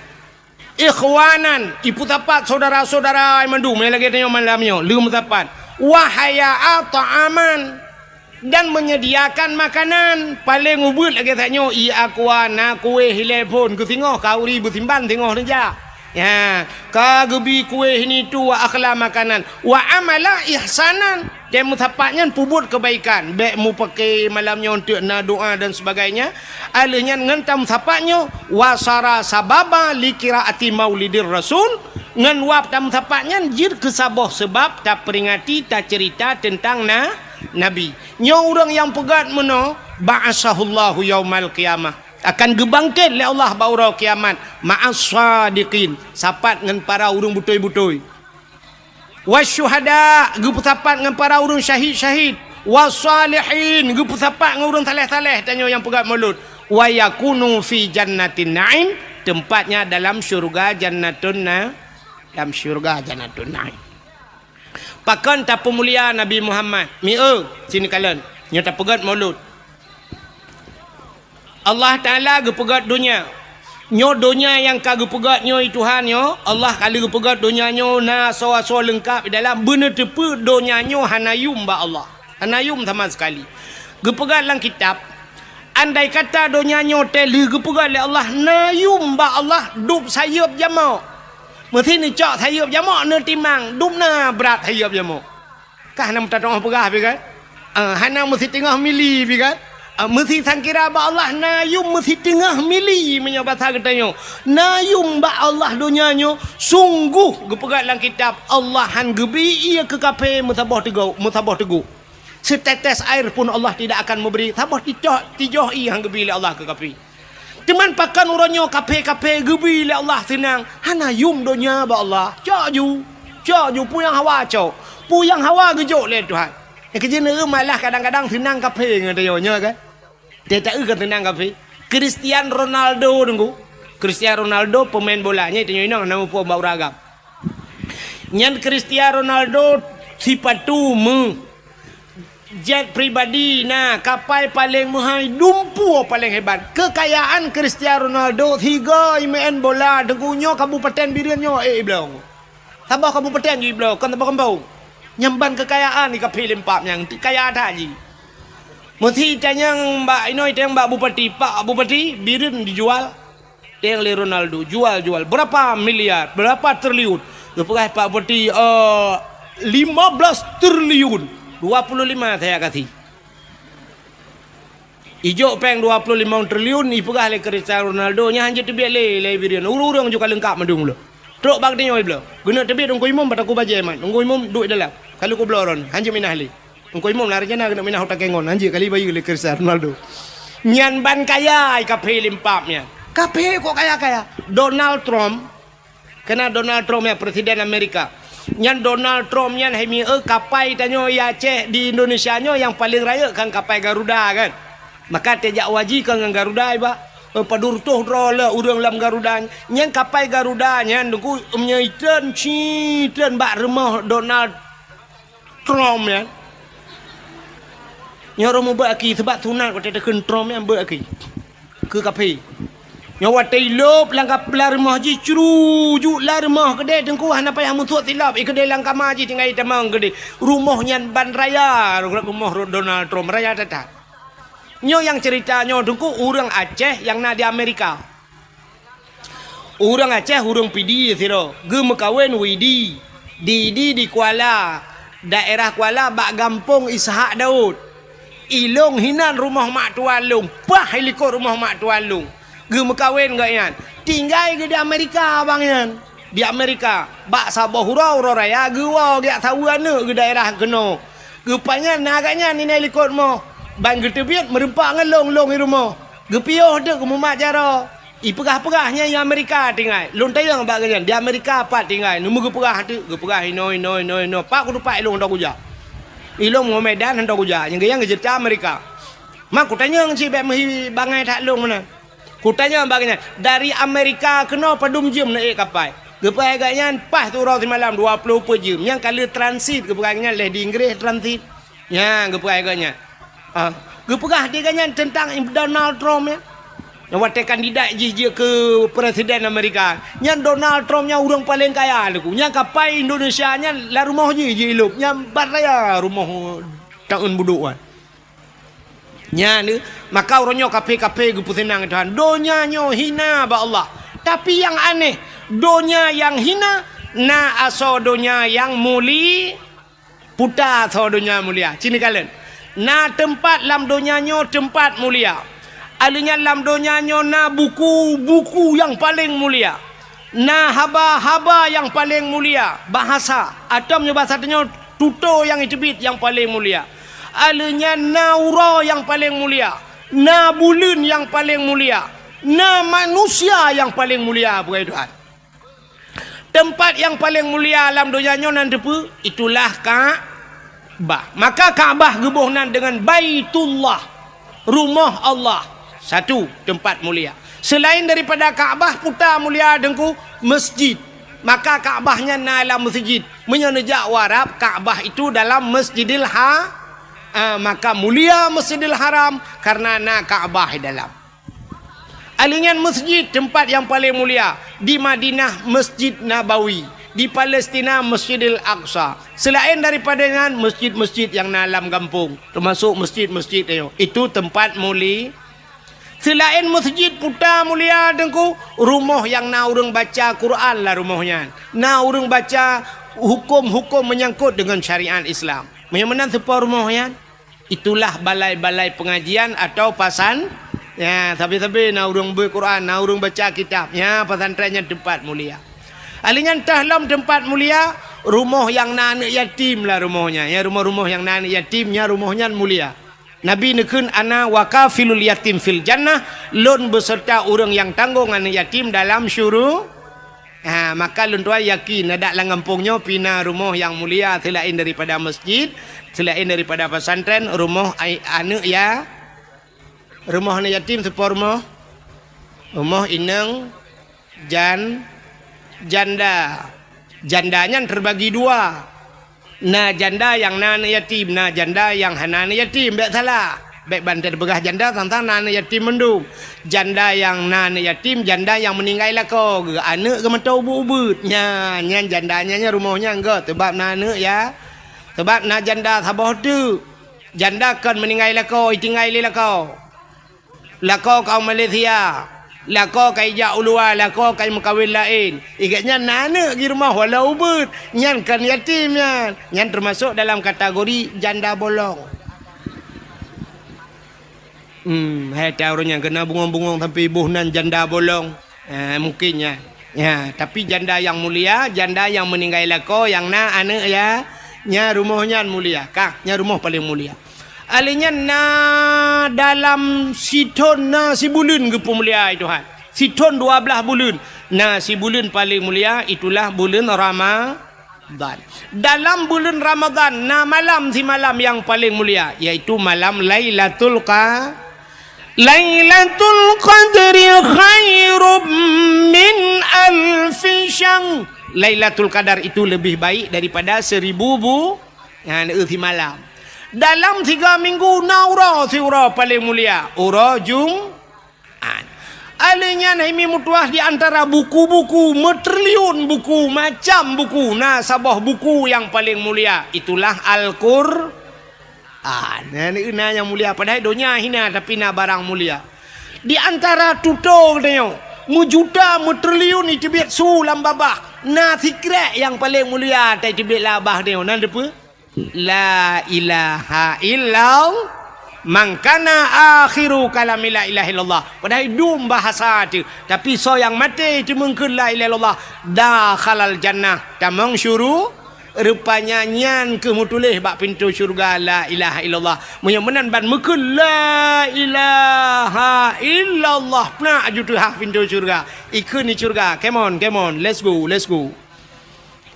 Ikhwanan, ipeusapat syedara-syedara mandum nyang lagèe tanyoe malam nyoe, lheueh meusapat. Wa haya'a ta'aman. Dan menyediakan makanan. Paleng ubit lagèe that nyoe, i aqua na kueh ilèe phôn keu singoh, khauri beusimban singoh neujak. Ya, ka geubi kueh ini tu wa akhla makanan. Wa amala ihsanan. Dan meusapat nyan peubuet keubaikan. Bèk mupake malam nyoe eunteuk na doa dan sebagainya. Alheuh nyan ngon tameusapat nyoe, wa sara sababa li qiraati maulidir Rasul. Ngon wab tameusapat nyan jeuet keu saboh seubab taperingati, taceurita teuntang na-, Nabi. Nyoe ureueng nyang peugèt meunoe, ba'asahullahu yaumal qiyamah, akan geubangkét lé Allah bak uroe kiamat, ma'as shadiqin, sapat ngon para ureueng beutôi-beutôi. Wasyuhada, geupeusapat ngon para ureueng syahid-syahid, wassalihin, geupeusapat ngon ureueng saleh-saleh, tanyoe nyang peugèt mulod, wa yakunu fi jannatin na'im, tempatnya dalam syurga Jannatun Na-, dalam syurga Jannatun Na'im. Pakon tapeumulia Nabi Muhammad? Mieu, sini kalon. Nyoe tapeugèt mulod. Allah Taala geupeugèt donya. Nyoe donya nyang ka geupeugèt nyoe, Tuhan nyoe, Allah ka lheueh geupeugèt donya nyoe na asoe-asoe leungkap di dalam, beuneuteupeu donya nyoe hana yum bak Allah. Hana yum sama sekali. Geupeugah lam kitab, andai kata donya nyoe teuh lheueh geupeugah lé Allah, na yum bak Allah dub sayeup jamok. Meusi neucok sayeup jamok neutimang, dub na brat sayeup jamok. Kah na meutatong peugah pi kan? Ah, hana meusitingoh mili pi kan? Ah, meusi sangkira bak Allah na yum meusitingoh mili meunyoe basa geutanyoe. Na yum bak Allah donya nyoe, sungguh geupeugah lam kitab, Allah han geubi ié keu kafé meusaboh teugok, meusaboh teugok. Setetes air pun Allah tidak akan memberi, saboh tijoh, tijoh ié han geubi lé Allah keu kafé. Teuma pakon uroe nyoe kafé-kafé geubi lé Allah seunang, hana yum donya bak Allah. Cok ju, cok ju, peue nyang hawa cok. Peue nyang hawa geujok lé Tuhan. Nyang keujeuet neueu malah kadang-kadang seunang kafé ngon tanyoe nyoe kan. Teuta eu ka seunang kafé. Cristiano Ronaldo teungku. Cristiano Ronaldo pemain bola nyan tanyoe inong nama pun bak uragam. Nyan Cristiano Ronaldo sipatu meu Jet pribadi na, kapai paleng meuhai, lumpur paleng hebat. Keukayaan Cristiano Ronaldo sigoe imeu'en bola teungku nyoe kabupaten Bireuen nyoe, eh, ibloe. Saboh kabupaten ju ibloe, kon saboh gampông. Nyang ban keukayaan di kafé limpak nyang kaya that jih. Meusi tanyong bak inoe, tanyong bak bupati, "Pak Bupati, Bireuen dijual?" Teng lé Ronaldo, jual, jual. Berapa miliar? Berapa triliun? Geupeugah Pak Bupati, eh, lima belas triliun. Dua puluh lima saya kasih. Ijok péng dua puluh lima triliun, ipeugah lé Cristiano Ronaldo, nyan hanjeuet teubiet lé, lé Bireuen. Ureueng-ureueng ju ka leungkap mandum lom. Trok bak geutanyoe ibloe. Geuneuk teubiet Teungku Imum bak takue bajée mat. Teungku Imum duek dalam. Ka lheueh kubloe droeneuh, hanjeuet minah lé. Teungku Imum lari jana keuneuk minah utak kengon, hanjeuet kali bayeue lé Cristiano Ronaldo. Nyan ban kaya i kafé limpak nyan. Kafé kok kaya-kaya? Donald Trump, kena Donald Trump nyan, Presiden Amerika. Nyan Donald Trump nyan hai mieu kapai tanyoe i Aceh di Indonesia nyoe nyang paleng rayeuk kan kapai Garuda kan. Maka teuh jak haji ka ngon Garuda iba. Eh, padub reutôh droe le ureueng lam Garuda. Nyan kapai Garuda nyan teungku meunyoe itreun, ci treun bak rumoh Donald Trump nyan. Nyoe ureueng mubuet aki, seubab sunat watée takheun Trump nyan buet aki. Keu kafé. Nyoe watée ilop lam kap-, lam rumoh jih crujuk lam rumoh keudeh teungku hana payah musuet silop, i keudeh lam kama jih tinggai tamong keudeh. Rumoh nyan ban raya rumoh Donald Trump, raya that-that. Nyoe nyang cerita nyoe teungku ureueng Aceh nyang na di Amerika. Ureueng Aceh, ureueng Pidie sidroe, geumeukawen Widi, di, di, di Kuala, daerah Kuala bak gampông Ishak Daud. Ilong hinan rumoh mak tuan lôn, paih ilikot rumoh mak tuan lôn. Geumeukawen gobnyan. Tinggai geuh di Amerika abang nyan. Di Amerika, bak saboh uroe, uroe raya geuwoe geujak saweue aneuk geuh daerah keunoe. Geupajan na gobnyan inan ilikot rumoh. Ban geuteubiet meureumpok ngon lôn, lôn i rumoh. Geupiôh teuk geumumat jaroe. Ipeugah-peugah nyan i Amerika tinggai. Lôn tanyong bak gobnyan, "Di Amerika pat tinggai?" Neumeu geupeugah teuk, geupeugah inoe, inoe, inoe, inoe. Pat kutupat ilôn hantom kujak. Ilôn Muhammadan hantom kujak. Nyang gobnyan geuceuta Amerika. Ma kutanyong cit bék meuhi bangai that lôn meunan. Kutanyong bak gobnyan, "Dari Amerika keunoe padum jeuem neuék kapai?" Geupeugah gobnyan, "Paih siuroe simalam dua ploh peuet jeuem." Nyang ka lheueh transit, geupeugah gobnyan lheueh di Inggréh transit. Nyan geupeugah gobnyan. Ah, geupeugah di gobnyan teuntang Donald Trump nyan. Nyang watée kandidat jih jeuet keu presiden Amerika. Nyan Donald Trump nyan ureuëng paleng kaya teungku. Nyan kapai Indonesia nyan lam rumoh jih jilop. Nyan bat raya rumoh taun budok nyan. Nyan, maka uroe nyoe kaphé-kaphé geupeuseunang Tuhan. Donya nyoe hina bak Allah. Tapi nyang aneh, donya nyang hina na asoe donya nyang muli-, puta asoe donya mulia. Ci neukalon. Na teumpat lam donya nyoe teumpat mulia. Alheuh nyan lam donya nyoe na buku-buku nyang paleng mulia. Na haba-haba nyang paleng mulia, bahasa, atau meunyoe bahasa tanyoe, tutoe nyang jiteubiet nyang paleng mulia. Alheuh nyan na uroe nyang paleng mulia, na buleuen nyang paleng mulia, na manusia nyang paleng mulia, peugah Tuhan. Teumpat nyang paleng mulia lam donya nyoe nan teupeue? Itulah ka- Ka'bah. Maka Ka'bah geuboh nan deungon Baitullah, rumoh Allah. Satu, teumpat mulia. Seulaén daripada Ka'bah, puta mulia teungku, masjid. Maka Ka'bah nyan na lam masjid. Meunyoe neujak u Arab, Ka'bah itu dalam Masjidil Ha-, ah, maka mulia Masjidil Haram karena na Ka'bah di dalam. Alheuh nyan masjid teumpat nyang paleng mulia di Madinah, Masjid Nabawi. Di Palestina, Masjidil Aqsa. Seulaén daripada nyan, masjid-masjid nyang na lam gampông, teumasok masjid-masjid nyoe. Itu teumpat muli-, Seulaén masjid puta mulia Teungku, rumoh nyang na ureuëng baca Quran lah rumoh nyan. Na ureuëng baca huköm-huköm meunyangkot deungon syariat Islam. Meunyoe meunan seupôt rumoh nyan, itulah balai-balai pengajian atau pasan-, ya, sabe-sabe na ureuëng beuet Quran, na ureuëng baca kitab. Ya, pesantren nyan teumpat mulia. Ahli nyan teuh lom teumpat mulia, rumoh nyang na aneuëk yatim lah rumoh nyan. Ya, rumoh-rumoh nyang na aneuëk yatim, nya rumoh nyan mulia. Nabi neukheun, "Ana wa kafilul yatim fil jannah," lôn beuseurta ureuëng nyang tanggong aneuëk yatim dalam syuru-, ha, maka lôn tuan yakin, adak lam gampông nyoe pih na rumoh nyang mulia seulaén daripada masjid, seulaén daripada pesantren, rumoh ai-, aneuëk ya-, rumoh aneuëk yatim seupôt rumoh, rumoh inong, jan-, janda. Janda nyan teubagi dua. Na janda nyang na aneuëk yatim, na janda nyang hana aneuëk yatim. Bék salah. Bék ban tapeugah janda sang-sang na aneuëk yatim mandum. Janda nyang na aneuëk yatim, janda nyang meuninggai lakoe geuh, aneuëk geuh mantong ubeuet-ubeuet. Nyan, nyan janda nyan, nyan rumoh nyan geuh, sabab na aneuëk ya. Sabab na janda saboh teuk. Janda kon meuninggai lakoe, itinggai lé lakoe. Lakoe ka u Malaysia, lakoe ka ijak u luwa, lakoe ka imeukawen laén. Igét nyan na aneuëk di rumoh walau ubeuet, nyan kon yatim nyan. Nyan teumasok dalam kategori janda bolong. Hmm, hai ta ureuëng nyang keuneuk bungong-bungong sampoe iboh nan janda bolong. Ha, mungkin nyan. Ya, tapi janda nyang mulia, janda nyang meuninggai lakoe, nyang na aneuëk ya, nya rumoh nyan mulia. Kah, nya rumoh paleng mulia. Ahli nyan na dalam sithon na sibuleuen geupeumulia, hai Tuhan. Sithon dua blaih buleuen. Na sibuleuen paleng mulia, itulah buleuen Rama-, Ramadan. Dalam buleuen Ramadan na malam simalam nyang paleng mulia, yaitu malam Lailatul Qa-, Lailatul Qadri khairum min alfi syahr. Lailatul Qadar itu lebih baik daripada seribu bu-, nyan, eh, simalam. Dalam tiga minggu na uroe siuroe paleng mulia, uroe Jum-, An. Alèh nyan hai mi meutuah di antara buku-buku, meutriliun buku, macam buku, na saboh buku nyang paleng mulia, itulah Al-Qur'an. Na, na nyang mulia, padahai donya hina, tapi na barang mulia. Di antara tutoe geutanyoe, meujuta, meutriliun iteubiet su lam babah, na sikrek nyang paleng mulia, tai teubiet lam babah tanyoe, na dipeue? La ilaha illallah. Man kana akhiru kalami la ilaha illallah. Padahai dum bahasa teuh. Tapi soe nyang maté teumeung kheun la ilaha illallah, dakhalal jannah, tamong syuru-, rupanya nyan keuh meutuléh bak pintoe syeuruga la ilaha illallah. Meunyoe meunan ban meukheun la ilaha illallah, peunak aju teuhah pintoe syeuruga. Ikheun di syeuruga, "Come on, come on, let's go, let's go."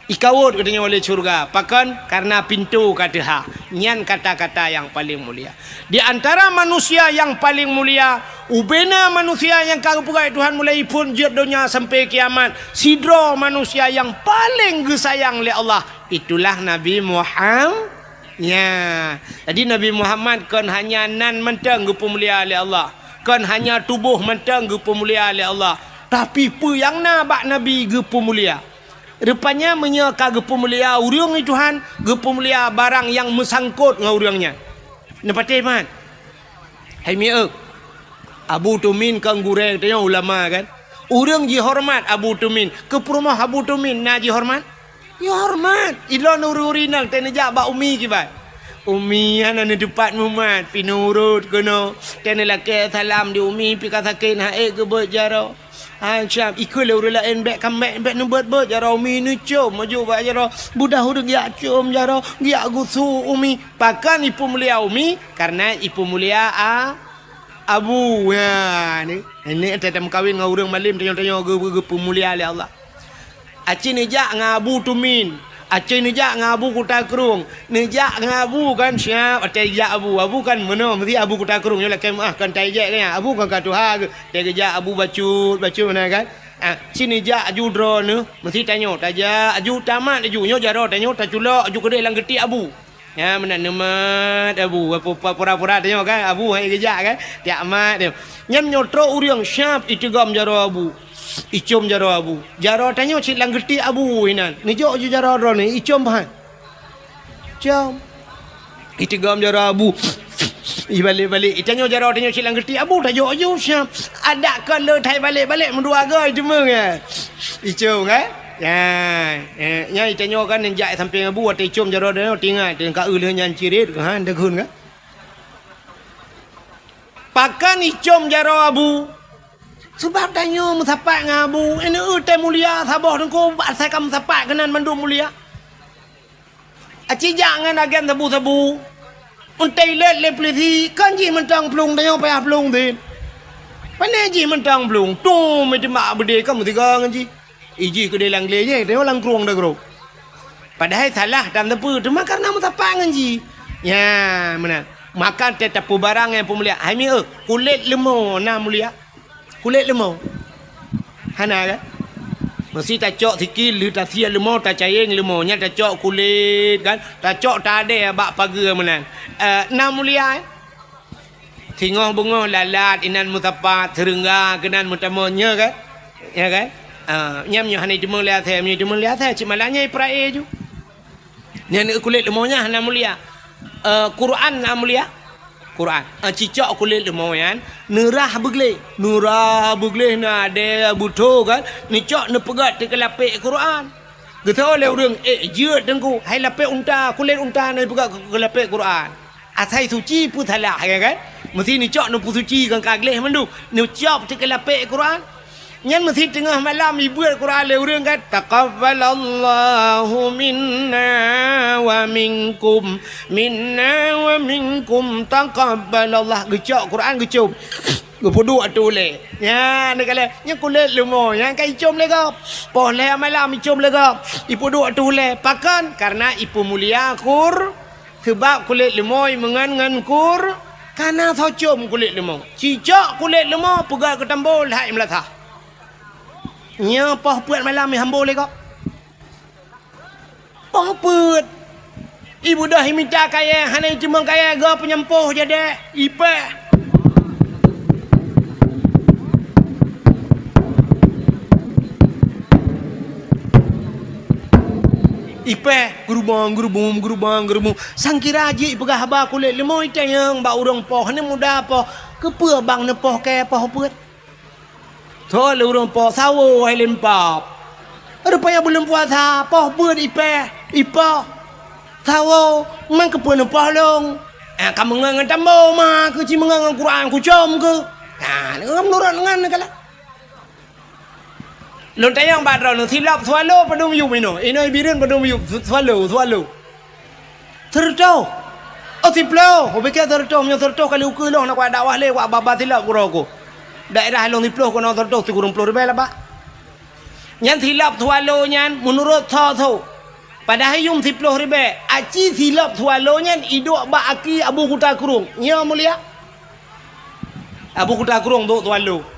Ikawot geutanyoe lé syeuruga. Pakon? Kareuna pintoe ka teuhah. Nyan kata-kata nyang paleng mulia. Di antara manusia nyang paleng mulia, ubena manusia nyang ka geupeugah Tuhan mulai phon jeuet donya sampai kiamat, sidroe manusia nyang paleng geusayang lé Allah, itulah Nabi Muham-, nya. Jadi Nabi Muhammad kon hanya nan mantong geupeumulia lé Allah, kon hanya tuboh mantong geupeumulia lé Allah, tapi peue nyang na bak Nabi geupeumulia. Rupanya meunyoe ka geupeumulia ureuëng di Tuhan, geupeumulia barang nyang meusangkot ngon ureuëng nyan. Neupatéh mat? Hai mieu, Abu Tumin kan gurée tanyoe ulama kan? Ureuëng jihoreumat Abu Tumin. Keu peurumoh Abu Tumin na jihoreumat? Jihoreumat. Ilôn ureuëng-ureuëng inong teuneujak bak umi kiban. Umi hana neuteupat mumat, pi neurot keunoe. Teuneulakée salam di umi, pi ka sakét, hana ék geubeuet jaroe. Hai Syam, ikheun lé ureuëng laén, bék kamék, bék neubeuet-beuet jaroe umi, neucom aju bak jaroe. Beudah ureuëng geujak com jaroe, geujak geusu umi. Pakon ipeumulia umi? Kareuna ipeumulia a-, abu. Nya, ni. Ini teuh tameukawen ngon ureuëng malem tanyoe-tanyoe geu-, geu-, geupeumulia lé Allah. Aci neujak ngon Abu Tumin. Aci neujak ngon Abu Kuta Krueng. Neujak ngon Abu kan siab, watée jak Abu. Abu kan meunoe, meusti Abu Kuta Krueng nyoe lakée meuáh kan tajak kan. Abu kan ka tuha geuh. Watée geujak Abu bacut, bacut meunan kan. Ah, ci neujak aju droeneuh, meusti tanyoe, tajak aju tamat aju. Nyoe jaroe tanyoe taculok aju keudeh lam geuti Abu. Nya meunan neumat Abu, pura-pura tanyoe kan, Abu hai geujak kan, tiak mat tanyoe. Nyan nyoe trok ureuëng siab iteugom jaroe Abu. Icom jaroe abu. Jaroe tanyoe cit lam geuti abu inan. Neujok ju jaroe droeneuh, icom pahan. Cam. Itigom jaroe abu. Ibalek-balek. Itanyoe jaroe tanyoe cit lam geuti abu, tajok ju siap. Adak kon le thai balek-balek meudua goe iteumeung, ya. Icom, kan? Ya. Eh, nya itanyoe kan neujak sampéng abu, watèe icom jaroe droeneuh, tingat, teuka eu lheueh nyan cirit, ha, deughun, kan? Pakon icom jaroe abu? Sabab tanyoe meusapat ngon abu, ineuk teuh mulia saboh teungku, asai ka meusapat keunan mandum mulia. Aci jak ngon agen sabu-sabu. Untée ilét lé pulisi, kon jih mantong plueng, tanyoe payah plueng cit. Pané jih mantong plueng, tum, iteumak beudé ka meusigoe ngon jih. Ijih keudéh lam glé jih, tanyoe lam krueng dagroe. Padahai salah tan teupeu, teuma kareuna meusapat ngon jih. Nya, meunan. Maka teuh tapeubarang nyang peumulia. Hai mi, eh, kulét leumo na mulia. Kulét leumo. Hana kan? Meusi tacok sikil, lheueh tasiek leumo, tacayeng leumo. Nyan tacok kulét kan? Tacok tadé bak pageue meunan. Eh, na mulia, eh? Singoh beungoh lalat inan meusapat, seureungga keunan meutamong, nya kan? Ya kan? Ah, nyan meunyoe hana iteumeung lé asèe, meunyoe iteumeung lé asèe, cit malah nyan ipeurae ju. Nyan kulét leumo nyan hana mulia. Eh, Quran na mulia? Quran. Eh, cicok kulét leumo nyan, neurah beugleh. Neurah beugleh na adèe beutôi kan? Neucok neupeugöt teuh keu lapék Quran. Geutanyong lé ureueng, "Eh, jeuet teungku, hai lapék unta, kulét unta na ipeugöt keu, keu lapék Quran." Asai suci peue salah, ya kan? Meusi neucok neupeusuci ngon ka gleh mandum, neucok teuh keu lapék Quran. Nyan meusi teungoh malam ibeuet Quran lé ureueng kan, "Taqabbalallahu minna wa minkum, minna wa minkum, taqabbalallah." Geucok Quran geucom. Geupeuduek ateueh ulèe. Nyan, neukalon, nyan kulét leumo, nyan ka icom lé gob. Poh lhèe malam icom lé gob. Ipeuduek ateueh ulèe. Pakon? Kareuna ipeumulia Qur-, Sabab kulét leumo meungon ngon Qur-, ka na soe com kulét leumo. Cicok kulét leumo peugöt keu tambo lhai meulasah. Nyoe poh peuet malam ihambo lé gob. Poh peuet. Ibeudôh imita kayèe, hana iteumeung kayèe, gob peunyampôh jadèe, ipèh. Ipèh, geurubong, geurubong, geurubong, geurubong. Sangkira jih ipeugah haba kulét leumo itanyong bak ureueng poh, hana muda poh. Keupeue bang neupoh kèe poh peuet? Thon lé ureueng poh, sawo hai lé meupoh. Rupanya buleuen puasa, poh peuet ipèh, ipoh. Sawo, man keupeue neupoh lôn? Ah, ka meungon ngon tambo ma, keu ci meungon ngon Quran kucom keu. Nah, meunurot ngon neukalon. Lôn tanyong bak droeneuh, silop swallow padum yup inoe? Inoe Bireuen padum yup su-, swallow, swallow? Seureutôh. Oh, siplôh. Oh, pike seureutôh. Meunyoe seureutôh kali ukeue lôn hana kuat dakwah lé, kuat ba-ba silop keudroe ku. Daerah lôn siplôh keunoe seureutôh sikureueng plôh ribèe lah bak. Nyan silop swallow nyan meunurot soe-soe. Padahai yuem siplôh ribèe. Aci silop swallow nyan iduek bak aki Abu Kuta Krueng. Nyoe mulia. Abu Kuta Krueng duek swallow.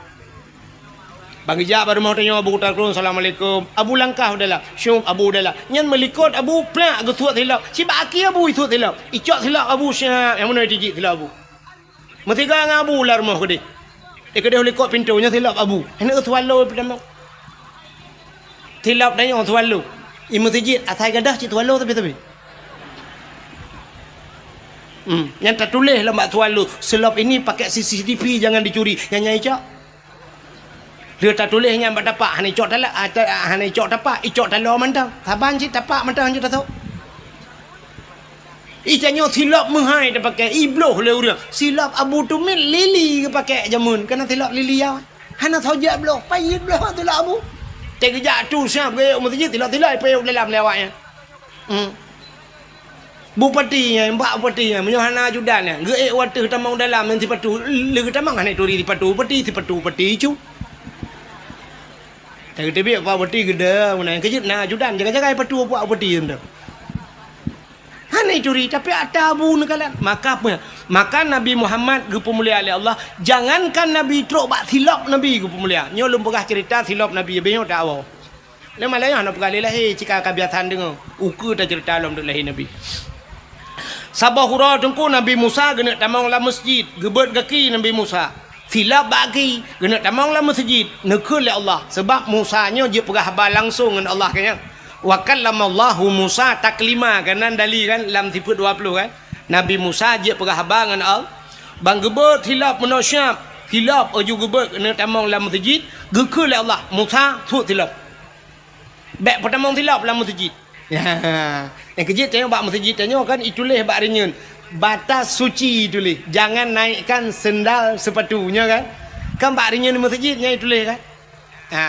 Ban geujak bak rumoh tanyoe Abu Kuta Krueng, "Assalamualaikum." Abu langkah u dalam. Syup, Abu u dalam. Nyan meulikot Abu, plak geusuet silop. Sibak aki Abu isuet silop. Icok silop Abu, syap. Nyang meunoe tijik silop Abu. Meusigoe ngon Abu lam rumoh keudeh. Eh, keudeh u likot pintoe, nyoe silop Abu. Hana swallow peutamong. Silop tanyoe swallow. I meuseujid, asai gadôh cit swallow tapi-tapi. Hmm, nyan tatuléh lam bak swallow, "Silop ini pakai C C T V, jangan dicuri." Nyan, nyan icok. Lheueh tatuléh nyan bak tapak, hana icok tala-, ah, ta-, ah, hana icok tapak, icok taloe mantong. Saban cit tapak mantong hanjeuet tasôk. Itanyoe silop meuhai tapakè, ibloh lé ureueng. Silop Abu Tumit lili geupakè jameun, kana silop lili awai. Hana soe jak bloh, payet bloh silop Abu. Teugeujak tu siap geuyue meuseujid, silop-silop ipayok dalam lé awaknyan. Hmm. Bupati nyan, bak bupati nyan, meunyoe hana ajudan nyan, geuék u ateueh tamong dalam ngon sipatu, lé geutamong hana ituri sipatu bupati, sipatu bupati cu. Teubiet bak bupati geude, meunan keujeuet na ajudan, jaga-jaga sipatu bak bupati tu. Hana ituri, tapi ata Abu neukalon. Maka peue? Maka Nabi Muhammad geupeumulia lé Allah, jangankan Nabi, trok bak silop Nabi geupeumulia. Nyoe lôn peugah ceurita silop Nabi, beh nyoe tawoe. Lé malam nyoe hana peugah lé lahé, cit ka kabiasaan deungoe. Ukeue taceurita lom teuk lahé Nabi. Saboh uroe Teungku Nabi Musa geuneuk tamong lam meuseujid, geubeuet gaki Nabi Musa. Silop bak aki, keuneuk tamong lam meuseujid, neukheun lé Allah. Sabab Musa nyoe jeuet peugah haba langsong ngon Allah, kan nyan. Wa kallamallahu Musa taklima, kan nan dali kan lam sifeut dua puluh kan. Nabi Musa jeuet peugah haba ngon Allah. Ban geubeuet silop meunoe siab, silop laju geubeuet keuneuk tamong lam meuseujid, geukheun lé Allah, "Musa, sut silop." Bék peutamong silop lam meuseujid. Nyang keujeuet tanyoe bak meuseujid tanyoe kan ituléh bak rinyeun, "Batas suci" ituléh, "Jangan naikkan sendal sepatu", nyoe kan? Kan bak rinyeun meuseujid nyan ituléh kan? Ha.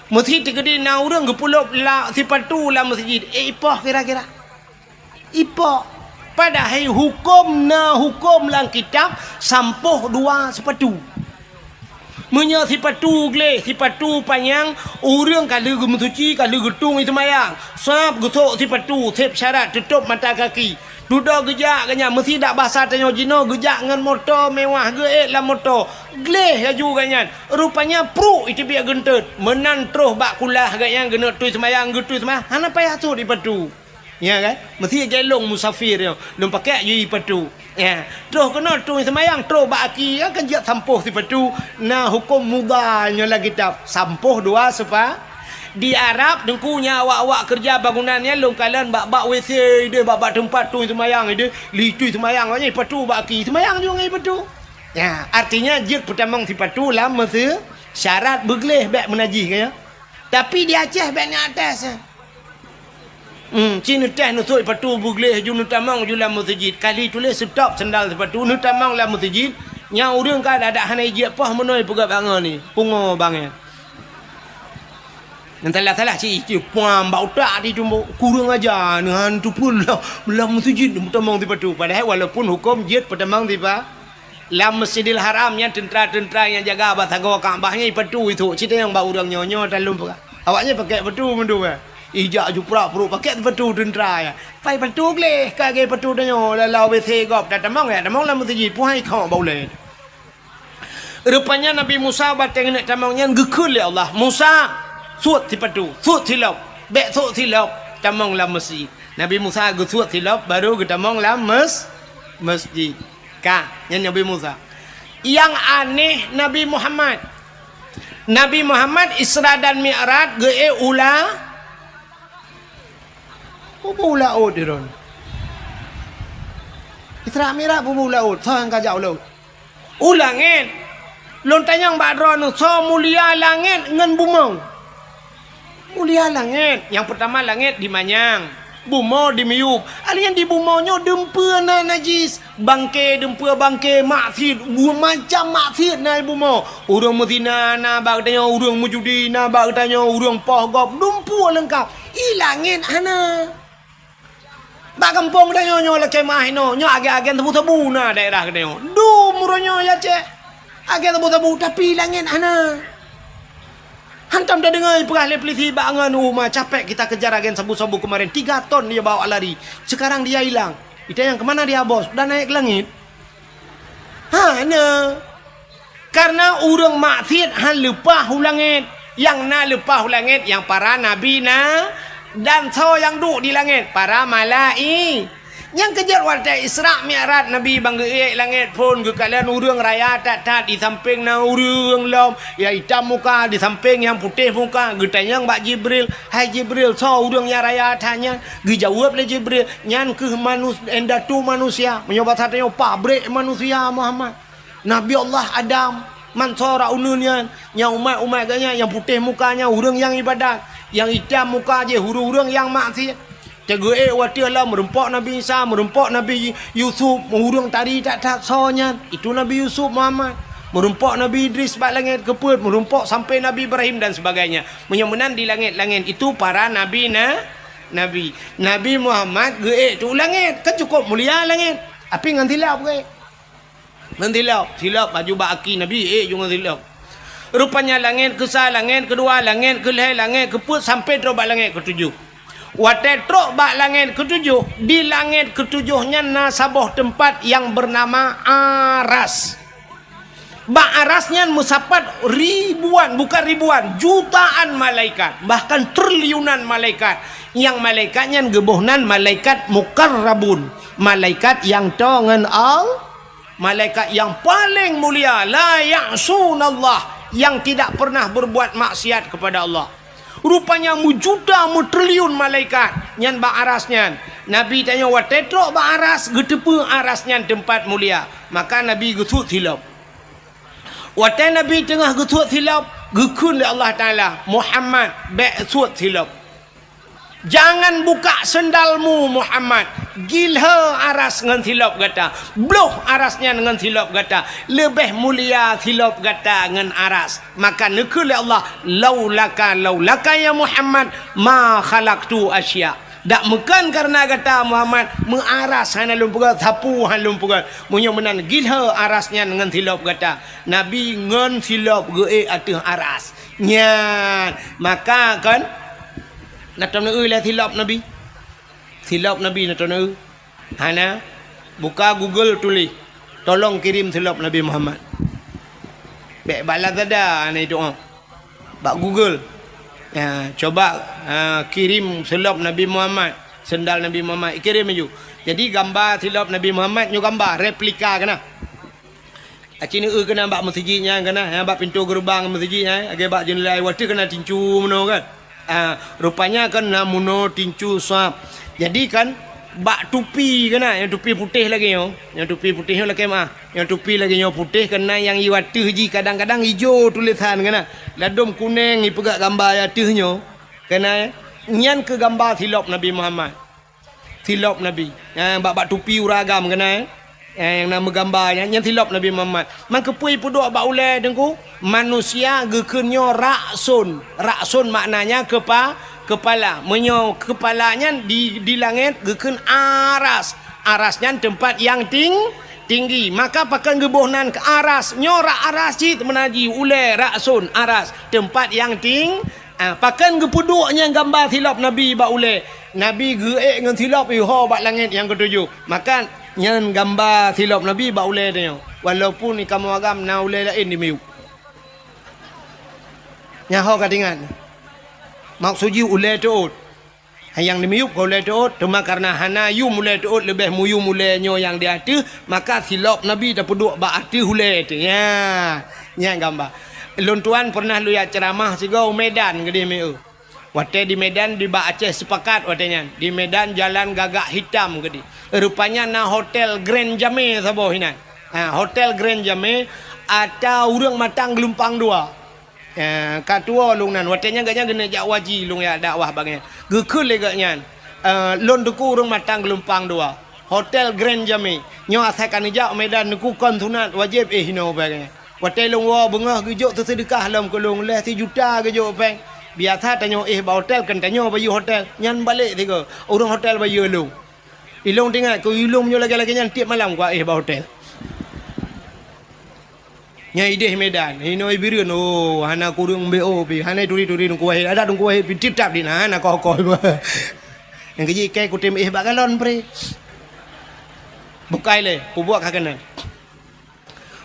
Meuseujid teukeudi na ureuëng geupulop la, sipatu lam meuseujid, eh, ipoh kira-kira. Ipoh. Padahai huköm na huköm lam kitab sampoh dua sipatu. Meunyoe sipatu gleh, sipatu panyang, ureuëng ka lheueh geumeusuci, ka lheueh geutueng i seumayang, sab geusok sipatu, seb syarat teutôb mata kaki. Dudoe geujak geuh nyan, meusidak basa tanyoe jinoe geujak ngon moto mewah, geuék lam moto, gleh laju geuh nyan. Rupanya pruek iteubiet geunteut, meunan troh bak kulah geuh nyan geuneuk tui seumayang, geutui seumayang, hana payah sot sipatu. Ya kan? Meusti jelong musafir nyoe, lôn pakai jih sipatu. Ya, troh keunoe tui seumayang, troh bak aki, ya kan, jak sampoh sipatu. Na huköm mudha nyoe lam kitab, sampoh dua sepa-. Di Arab, Teungku, nyan awak-awak keureuja bangunan nyan lôn kalon bak-bak W C ideh, bak-bak teumpat tui seumayang ideh, li tui seumayang, nyan sipatu bak aki, seumayang juga ngon sipatu. Ya, artinya jeuet peutamong sipatu lam meuseujid, syarat beugleh bék meunajih, kan ya. Tapi di Aceh bék nyan atas, ya. Hmm, ci neuteh neusok sipatu beugleh ju neutamong ju lam meuseujid. Ka lheueh tuléh stop sendal sipatu neutamong lam meuseujid. Nyan ureuëng ka adak hana ijak poh meunoe peugah bangon ni. Pungo bangai. Nyang salah-salah ci, ci puang bak utak di tumbok. Kurang aja neuhan tupul lam, lam meuseujid neutamong sipatu. Padahai walaupun huköm jeuet peutamong sipa-, Lam Masjidil Haram nyan teuntra-teuntra nyang jaga bak sagoe Ka'bah nyan ipatu ithok, cit nyang bak ureuëng nyoe-nyoe talom peugah. Awaknyan pakai patu mandum, eh. Ijak juprak pruek pakai patu teuntra nyan. Pai patu gleh ka lagée patu tanyoe, lalau W C gob tatamong ya, tamong lam meuseujid, puhai khok bak ulée. Rupanya Nabi Musa bateng neuk tamong nyan geukheun lé Allah, "Musa, suet sipatu, suet silop, bék sok silop, tamong lam meuseujid." Nabi Musa geusuet silop, baru geutamong lam mes-, meuseujid. Ka, nyan Nabi Musa. Nyang aneh Nabi Muhammad. Nabi Muhammad Isra dan Mi'raj geuék u la-, peue u laôt di droen. Isra Mi'raj peue u laôt, soe nyang ka jak u laôt? U langét. Lôn tanyong bak droeneuh, soe mulia langét ngon bumoe? Mulia langét. Nyang peutama langét dimanyang, bumoe dimiyueb. Alheuh nyan di bumoe nyoe dumpeue na najis, bangke, dumpeue bangke, maksiet, macam maksiet na di bumoe. Ureuëng meuzina na bak geutanyoe, ureuëng meujudi na bak geutanyoe, ureuëng poh gob, dumpeue leungkap. I langét hana. Bak gampông geutanyoe nyoe lakée meuah inoe, nyoe agen-agen sabu-sabu na daerah geutanyoe. Dum uroe nyoe ya cek, agen sabu-sabu, tapi langét hana. Hantom tadeungoe peugah lé polisi bak ngon uma, "Capek kita kejar agen sabu-sabu kemarin, tiga ton dia bawa lari. Sekarang dia hilang. Kita yang kemana dia, Bos? Udah naik ke langit?" Hana. Karena ureuëng maksiet han leupah u langét. Nyang na leupah u langét nyang para nabi na, dan soe nyang duek di langét, para malai-, nyang keujeuet watée Isra Mi'raj Nabi ban geuék langét phon geukalon ureuëng raya that-that, di sampéng na ureuëng lom, nyang itam muka, di sampéng nyang putéh muka, geutanyong bak Jibril, "Hai Jibril, soe ureuëng nyang raya that nyan?" Geujaweueb lé Jibril, "Nyan kheueh manus-, indatu manusia, meunyoe basa tanyoe pabrék manusia Muhammad." Nabi Allah Adam, man sora uneun nyan, nyang umat-umat geuh nyan, nyang putéh muka nyan ureuëng nyang ibadat, nyang itam muka jih ureuëng-ureuëng nyang maksiet. Teugeuék watée lom meurumpok Nabi Isa, meurumpok Nabi Yusuf, ureuëng tari that-that soe nyan, itu Nabi Yusuf Muhammad. Meurumpok Nabi Idris bak langét keupeuet, meurumpok sampai Nabi Ibrahim dan sebagainya. Meunyoe meunan di langét-langét itu para nabi na, nabi. Nabi Muhammad geuék tu langét, kan cukup mulia langét. Tapi ngon silop geuék. Ngon silop, silop baju bak aki Nabi, eh, ju ngon silop. Rupanya langét keusa, langét keudua, langét keulhée, langét keupeuet, sampai trok bak langét keutujoh. Watée trok bak langét keutujoh, di langét keutujoh nyan na saboh teumpat nyang beunama Aras. Bak Aras nyan meusapat ribuan, bukan ribuan, jutaan malaikat, bahkan triliunan malaikat. Nyang malaikat nyan geuboh nan malaikat mukarrabun, malaikat nyang toe ngon Al-, Malaikat yang paling mulia, la ya'sunallah, yang tidak pernah berbuat maksiat kepada Allah. Rupanya meujuta meutriliun malaikat nyan bak aras nyan. Nabi tanyoe watée trok bak aras, geuteupeue aras nyan teumpat mulia. Maka Nabi geusuet silop. Watée Nabi teungoh geusuet silop, geukheun lé Allah Taala, "Muhammad, bék suet silop. Jangan buka sendalmu, Muhammad. Gilhée aras ngon silop gata. Bloh aras nyan ngon silop gata. Leubeh mulia silop gata ngon aras." Maka neukheun lé Allah, "Laulaka, laulaka ya Muhammad, ma khalaqtu asya." Dak meukan kareuna gata Muhammad, meu aras hana lôn peugét, sapeue hana lôn peugét. Meunyoe meunan gilhée aras nyan ngon silop gata. Nabi ngon silop geuék ateueh aras. Nyan, maka kon na tom neueu lé silop Nabi. Silop Nabi na tom neueu. Hana, buka Google tuléh, "Tolong kirim silop Nabi Muhammad." Bék bak Lazada hana itu, ah. Bak Google. Ya, coba, ah, kirim silop Nabi Muhammad, sendal Nabi Muhammad, kirim laju. Jadi gamba silop Nabi Muhammad nyoe gamba replika keunan. Aci neueu keunan bak meuseujid nyan keunan, ya, bak pintoe geureubang meuseujid nyan, lagée bak jeunela watée keunan tincu meunoe kan. Ah, rupanya kan na meunoe tincu sab. Jadi kan bak tupi keunan, nyang tupi putéh lagée nyoe, nyang tupi putéh nyoe lakée meuah, nyang tupi lagée nyoe putéh keunan nyang i ateueh jih kadang-kadang ijo tulésan keunan, ladôm kuneng ipeugah gamba i ateueh nyoe keunan, nyan keu gamba silop Nabi Muhammad. Silop Nabi. Eh, bak, bak tupi ureueng agam keunan, eh. Eh, nyang na meugamba nyan, nyan silop Nabi Muhammad. Man keupeue ipeuduek bak ulée Teungku? Manusia geukheun nyoe rakson. Rakson maknanya kepa-, kepala. Meunyoe kepala nyan di, di langét geukheun aras. Aras nyan teumpat nyang ting-, tinggi. Maka pakon geuboh nan keu aras. Nyoe rak aras cit meunan jih ulée rakson aras. Teumpat nyang ting-, Ah, pakon geupeuduek nyan gamba silop Nabi bak ulée? Nabi geuék ngon silop iho bak langét nyang keutujoh. Maka nyan gamba silop Nabi bak ulée tanyoe. Walaupun di kamoe agam na ulée laén di miyueb. Nyan ho ka teuingat. Maksud jih ulée teuôt. Nyang di miyueb ka ulée teuôt, teuma kareuna hana yum ulée teuôt leubeh muyum ulée nyoe nyang di ateueh, maka silop Nabi tapeuduek bak ateueh ulée teuh. Nya, nyan gamba. Lôn tuan pernah lôn jak ceuramah sigoe u Medan keudeh meu. Watée di Medan, di bak Aceh Sepakat watée nyan. Di Medan jalan Gagak Hitam keudeh. Rupanya na hotel Grand Jamé saboh inan. Ha, hotel Grand Jamé ata ureuëng matang geulumpang dua. Eh, ka tuwoe lôn nan, watée nyan gobnyan geuneuk jak haji lôn jak dakwah bak gobnyan. Geukheun lé gobnyan, eh, lôn teungku ureuëng matang geulumpang dua. Hotel Grand Jamé. Nyoe asai ka neujak u Medan teungku kon sunat wajéb éh inoe bak gobnyan. Watée lôn woe beungoh geujok teuseudeukah lom keu lôn lhée sijuta geujok péng. Biasa tanyoe éh bak hotel kon tanyoe bayeue hotel. Nyan balek sigoe. Ureuëng hotel bayeue lôn. Ilôn teuingat keu ilôn nyoe lagée-lagée nyan tieb malam kuéh bak hotel. Nyang ideh Medan, inoe Bireuen, oh, hana kureueng B O pi, hana turi-turi Teungku Wahid, adak Teungku Wahid pi titap di na, hana koh-koh. Nyang keujih ikai kutem éh bak galon pre. Bukai lé, kubuat ka keunan.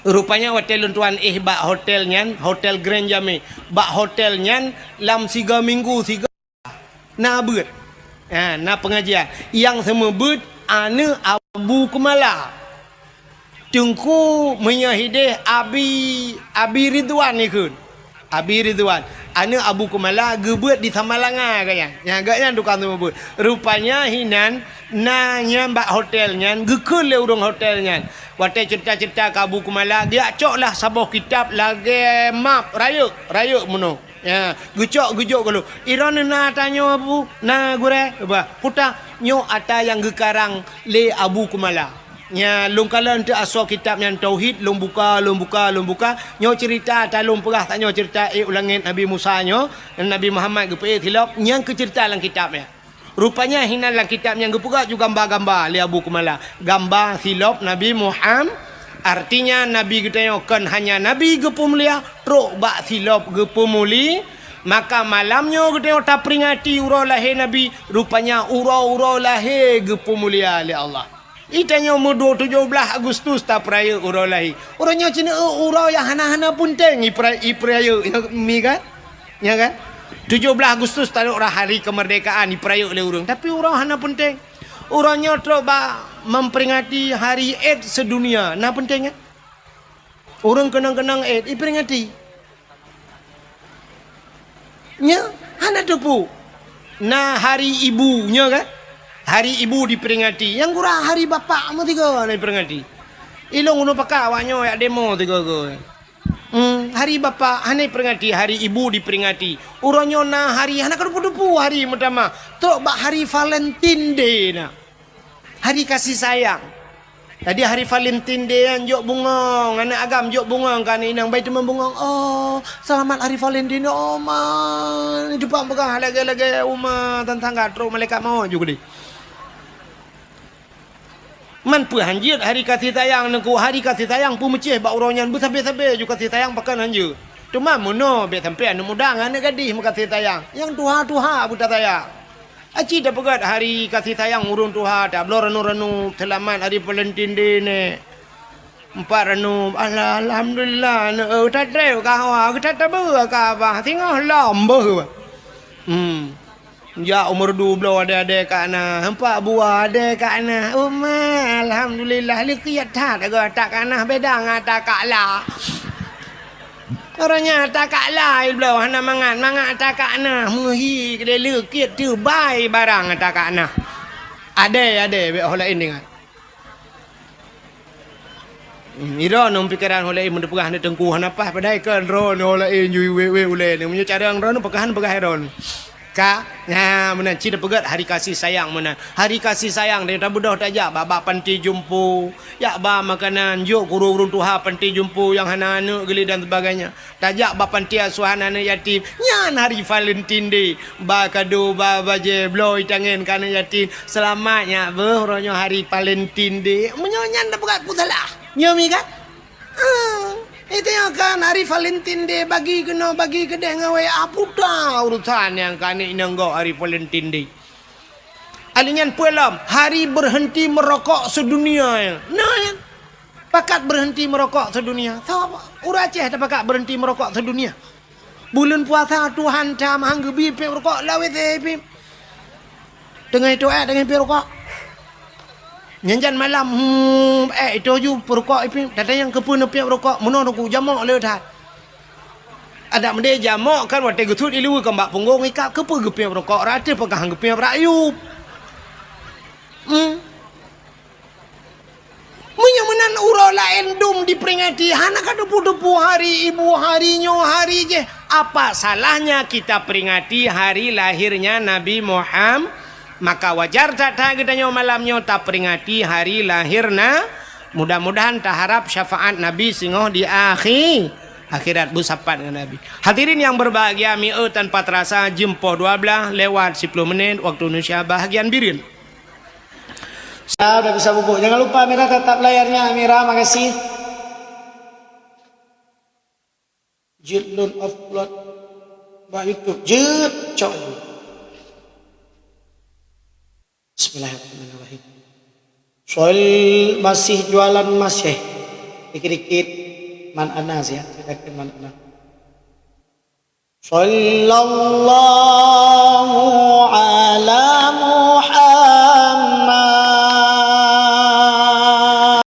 Rupanya watée lôn tuan éh bak hotel nyan, Hotel Grand Jamé. Bak hotel nyan lam siga minggu siga na beuet. Ha, na peungajian. Nyang seumeubeuet aneuk Abu Keumala. Teungku meunyoe hideh Abi, Abi Ridwan ikheun. Abi Ridwan, aneuk Abu Keumala geubeuet di Samalanga gobnyan. Nyan gobnyan tukang seumeubeuet. Rupanya hinan na nyan bak hotel nyan geukheun lé ureuëng hotel nyan. Watée ceurita-ceurita keu Abu Keumala, geujak cok lah saboh kitab lagée map rayeuk, rayeuk meunoe. Ya, geucok geujok gohlom. Iron na tanyoe bu, na gurée, bah, puta nyoe ata nyang geukarang lé Abu Keumala. Nya lôn kalon teu asoe kitab nyan tauhid, lôn buka, lôn buka, lôn buka. Nyoe ceurita ata lôn peugah tanyoe ceurita ék u langét Nabi Musa nyoe, Nabi Muhammad geupeuék silop, nyang keu ceurita lam kitab nyan. Rupanya hinan lam kitab nyang geupeugah ju gamba-gamba lé Abu Keumala. Gamba silop Nabi Muham-, artinya Nabi geutanyoe kon hanya Nabi geupeumulia, trok bak silop geupeumuli. Maka malam nyoe geutanyoe taperingati uroe lahé Nabi, rupanya uroe-uroe lahé geupeumulia lé Allah. Itanyoe meuduek tujoh blaih Agustus tapeurayeuk uroe lahé. Uroe nyoe cit uroe nyang hana-hana peunteng ipera-, ipeurayeuk, mi kan? Ya kan? Tujoh blaih Agustus taduek rah hari kemerdekaan ipeurayeuk lé ureuëng, tapi uroe hana peunteng. Uroe nyoe trok bak memperingati hari AIDS sedunia. Na penting, eh? Ureuëng keunong-keunong AIDS iperingati. Nya, hana teupeu. Na hari ibu, nya kan? Hari ibu diperingati. Nyang gura hari bapak meusigoe na diperingati. Ilong gunong paka awak nyoe yak demo sigoe-goe. Hmm, hari bapak hana diperingati, hari ibu diperingati. Uroe nyoe na hari hana ka teupeu-teupeu hari meutamah. Trok bak hari Valentine Day na. Hari kasih sayang. Jadi hari Valentine Day nyan jok bungong, aneuk agam jok bungong keu aneuk inong, bai teumé bungong. "Oh, selamat hari Valentine, oh ma." Ni teupang peugah lagée-lagée uma tantangga trok malaikat maut ju keudeh. Man peue hanjeuet hari kasih sayang neuk, hari kasih sayang peumeucéh bak uroe nyan beusabe-sabe ju kasih sayang pakon hanjeuet. Teuma meunoe bék sampoe aneuk muda ngon aneuk gadih meukasih sayang. Nyang tuha-tuha beuta sayang. Aci tapeugét hari kasih sayang ureuëng tuha, tabloe ranup-ranup, seulamat hari Valentine Day nèk. Empat ranup, alhamdulillah, neu, eh, tatrép ka hawa, geutat tabeue ka abah, singoh lom beuh. Hmm. Jak umur dua belas adé-adé ka na, empat buah adé ka na. Uma, alhamdulillah, leukiet that, agak tak ka na, beda ngon takak la. Orang nyan takak la, bloe hana mangat, mangat takak na, meuhi keudeh leukiet teubai barang takak na. Adé, adé, bék ho laén ingat. Hmm, droeneuh pikeran ho laén meupeugah neu teungku hana paih, padahai kan droeneuh ho laén ju wék-wék ulée neu. Meunyoe carông droeneuh peukahan peugah droeneuh. Ka, nah, meunan cit peugét hari kasih sayang meunan. Hari kasih sayang deh tabeudôh tajak bak, bak panti jumpo, jak ba makanan, jok keu ureuëng tuha panti jumpo nyang hana aneuk geuli dan sebagainya. Tajak bak panti asuhan aneuk yatim, nyan hari Valentine Day. Ba kado, ba bajée, bloe itangen keu aneuk yatim. Seulamat nyak beuh, uroe nyoe hari Valentine Day. Meunyoe nyan tapeugah ku salah. Nyoe mi kan? Ah, itu nyan kan hari Valentine Day, bagi keunoe, bagi keudeh ngon wayah puta urusan nyang keu aneuk inong gob hari Valentine Day. Alèh nyan peue lom, hari berhenti merokok sedunia. Nah, nyan. Pakat berhenti merokok sedunia. Saba ureuëng Aceh tapakat berhenti merokok sedunia. Buleuen puasa Tuhan that meuhang geubi piep rukok lawét éh piep. Teungoh itu ék teungoh piep rukok. Nyan jan malam, hmm, ék itu ju peurukok éh piep. Tatanyong keupeue neupiep rukok, meunoe teungku jamok le that. Adak meudeh jamok kan watée geusut ileue keu bak punggong ikab, keupeue geupiep rukok rata peugah geupiep rakyup. Hmm. Meunyoe meunan uroe laén dum diperingati, hana ka tupu-tupu hari ibu, hari nyoe, hari jéh. Apa salahnya kita peringati hari lahirnya Nabi Muham-, maka wajar that-that geutanyoe malam nyoe taperingati hari lahirna. Mudah-mudahan taharap syafaat Nabi singoh di akhi-, akhirat beusapat ngon Nabi. Hadirin yang berbahagia, mieu tanpa terasa jeuem poh dua blaih lewat siploh menit waktu Indonesia bahagian bireuen. Saya udah bisa bubuk. Jangan lupa Mira tatap layarnya, Mira, makasih. Jeuet lôn upload bak YouTube. Jeuet, cok. Bismillahirrahmanirrahim. Sol masih jualan masih. Dikit-dikit man ana sih ya, dikit-dikit man ana. Sallallahu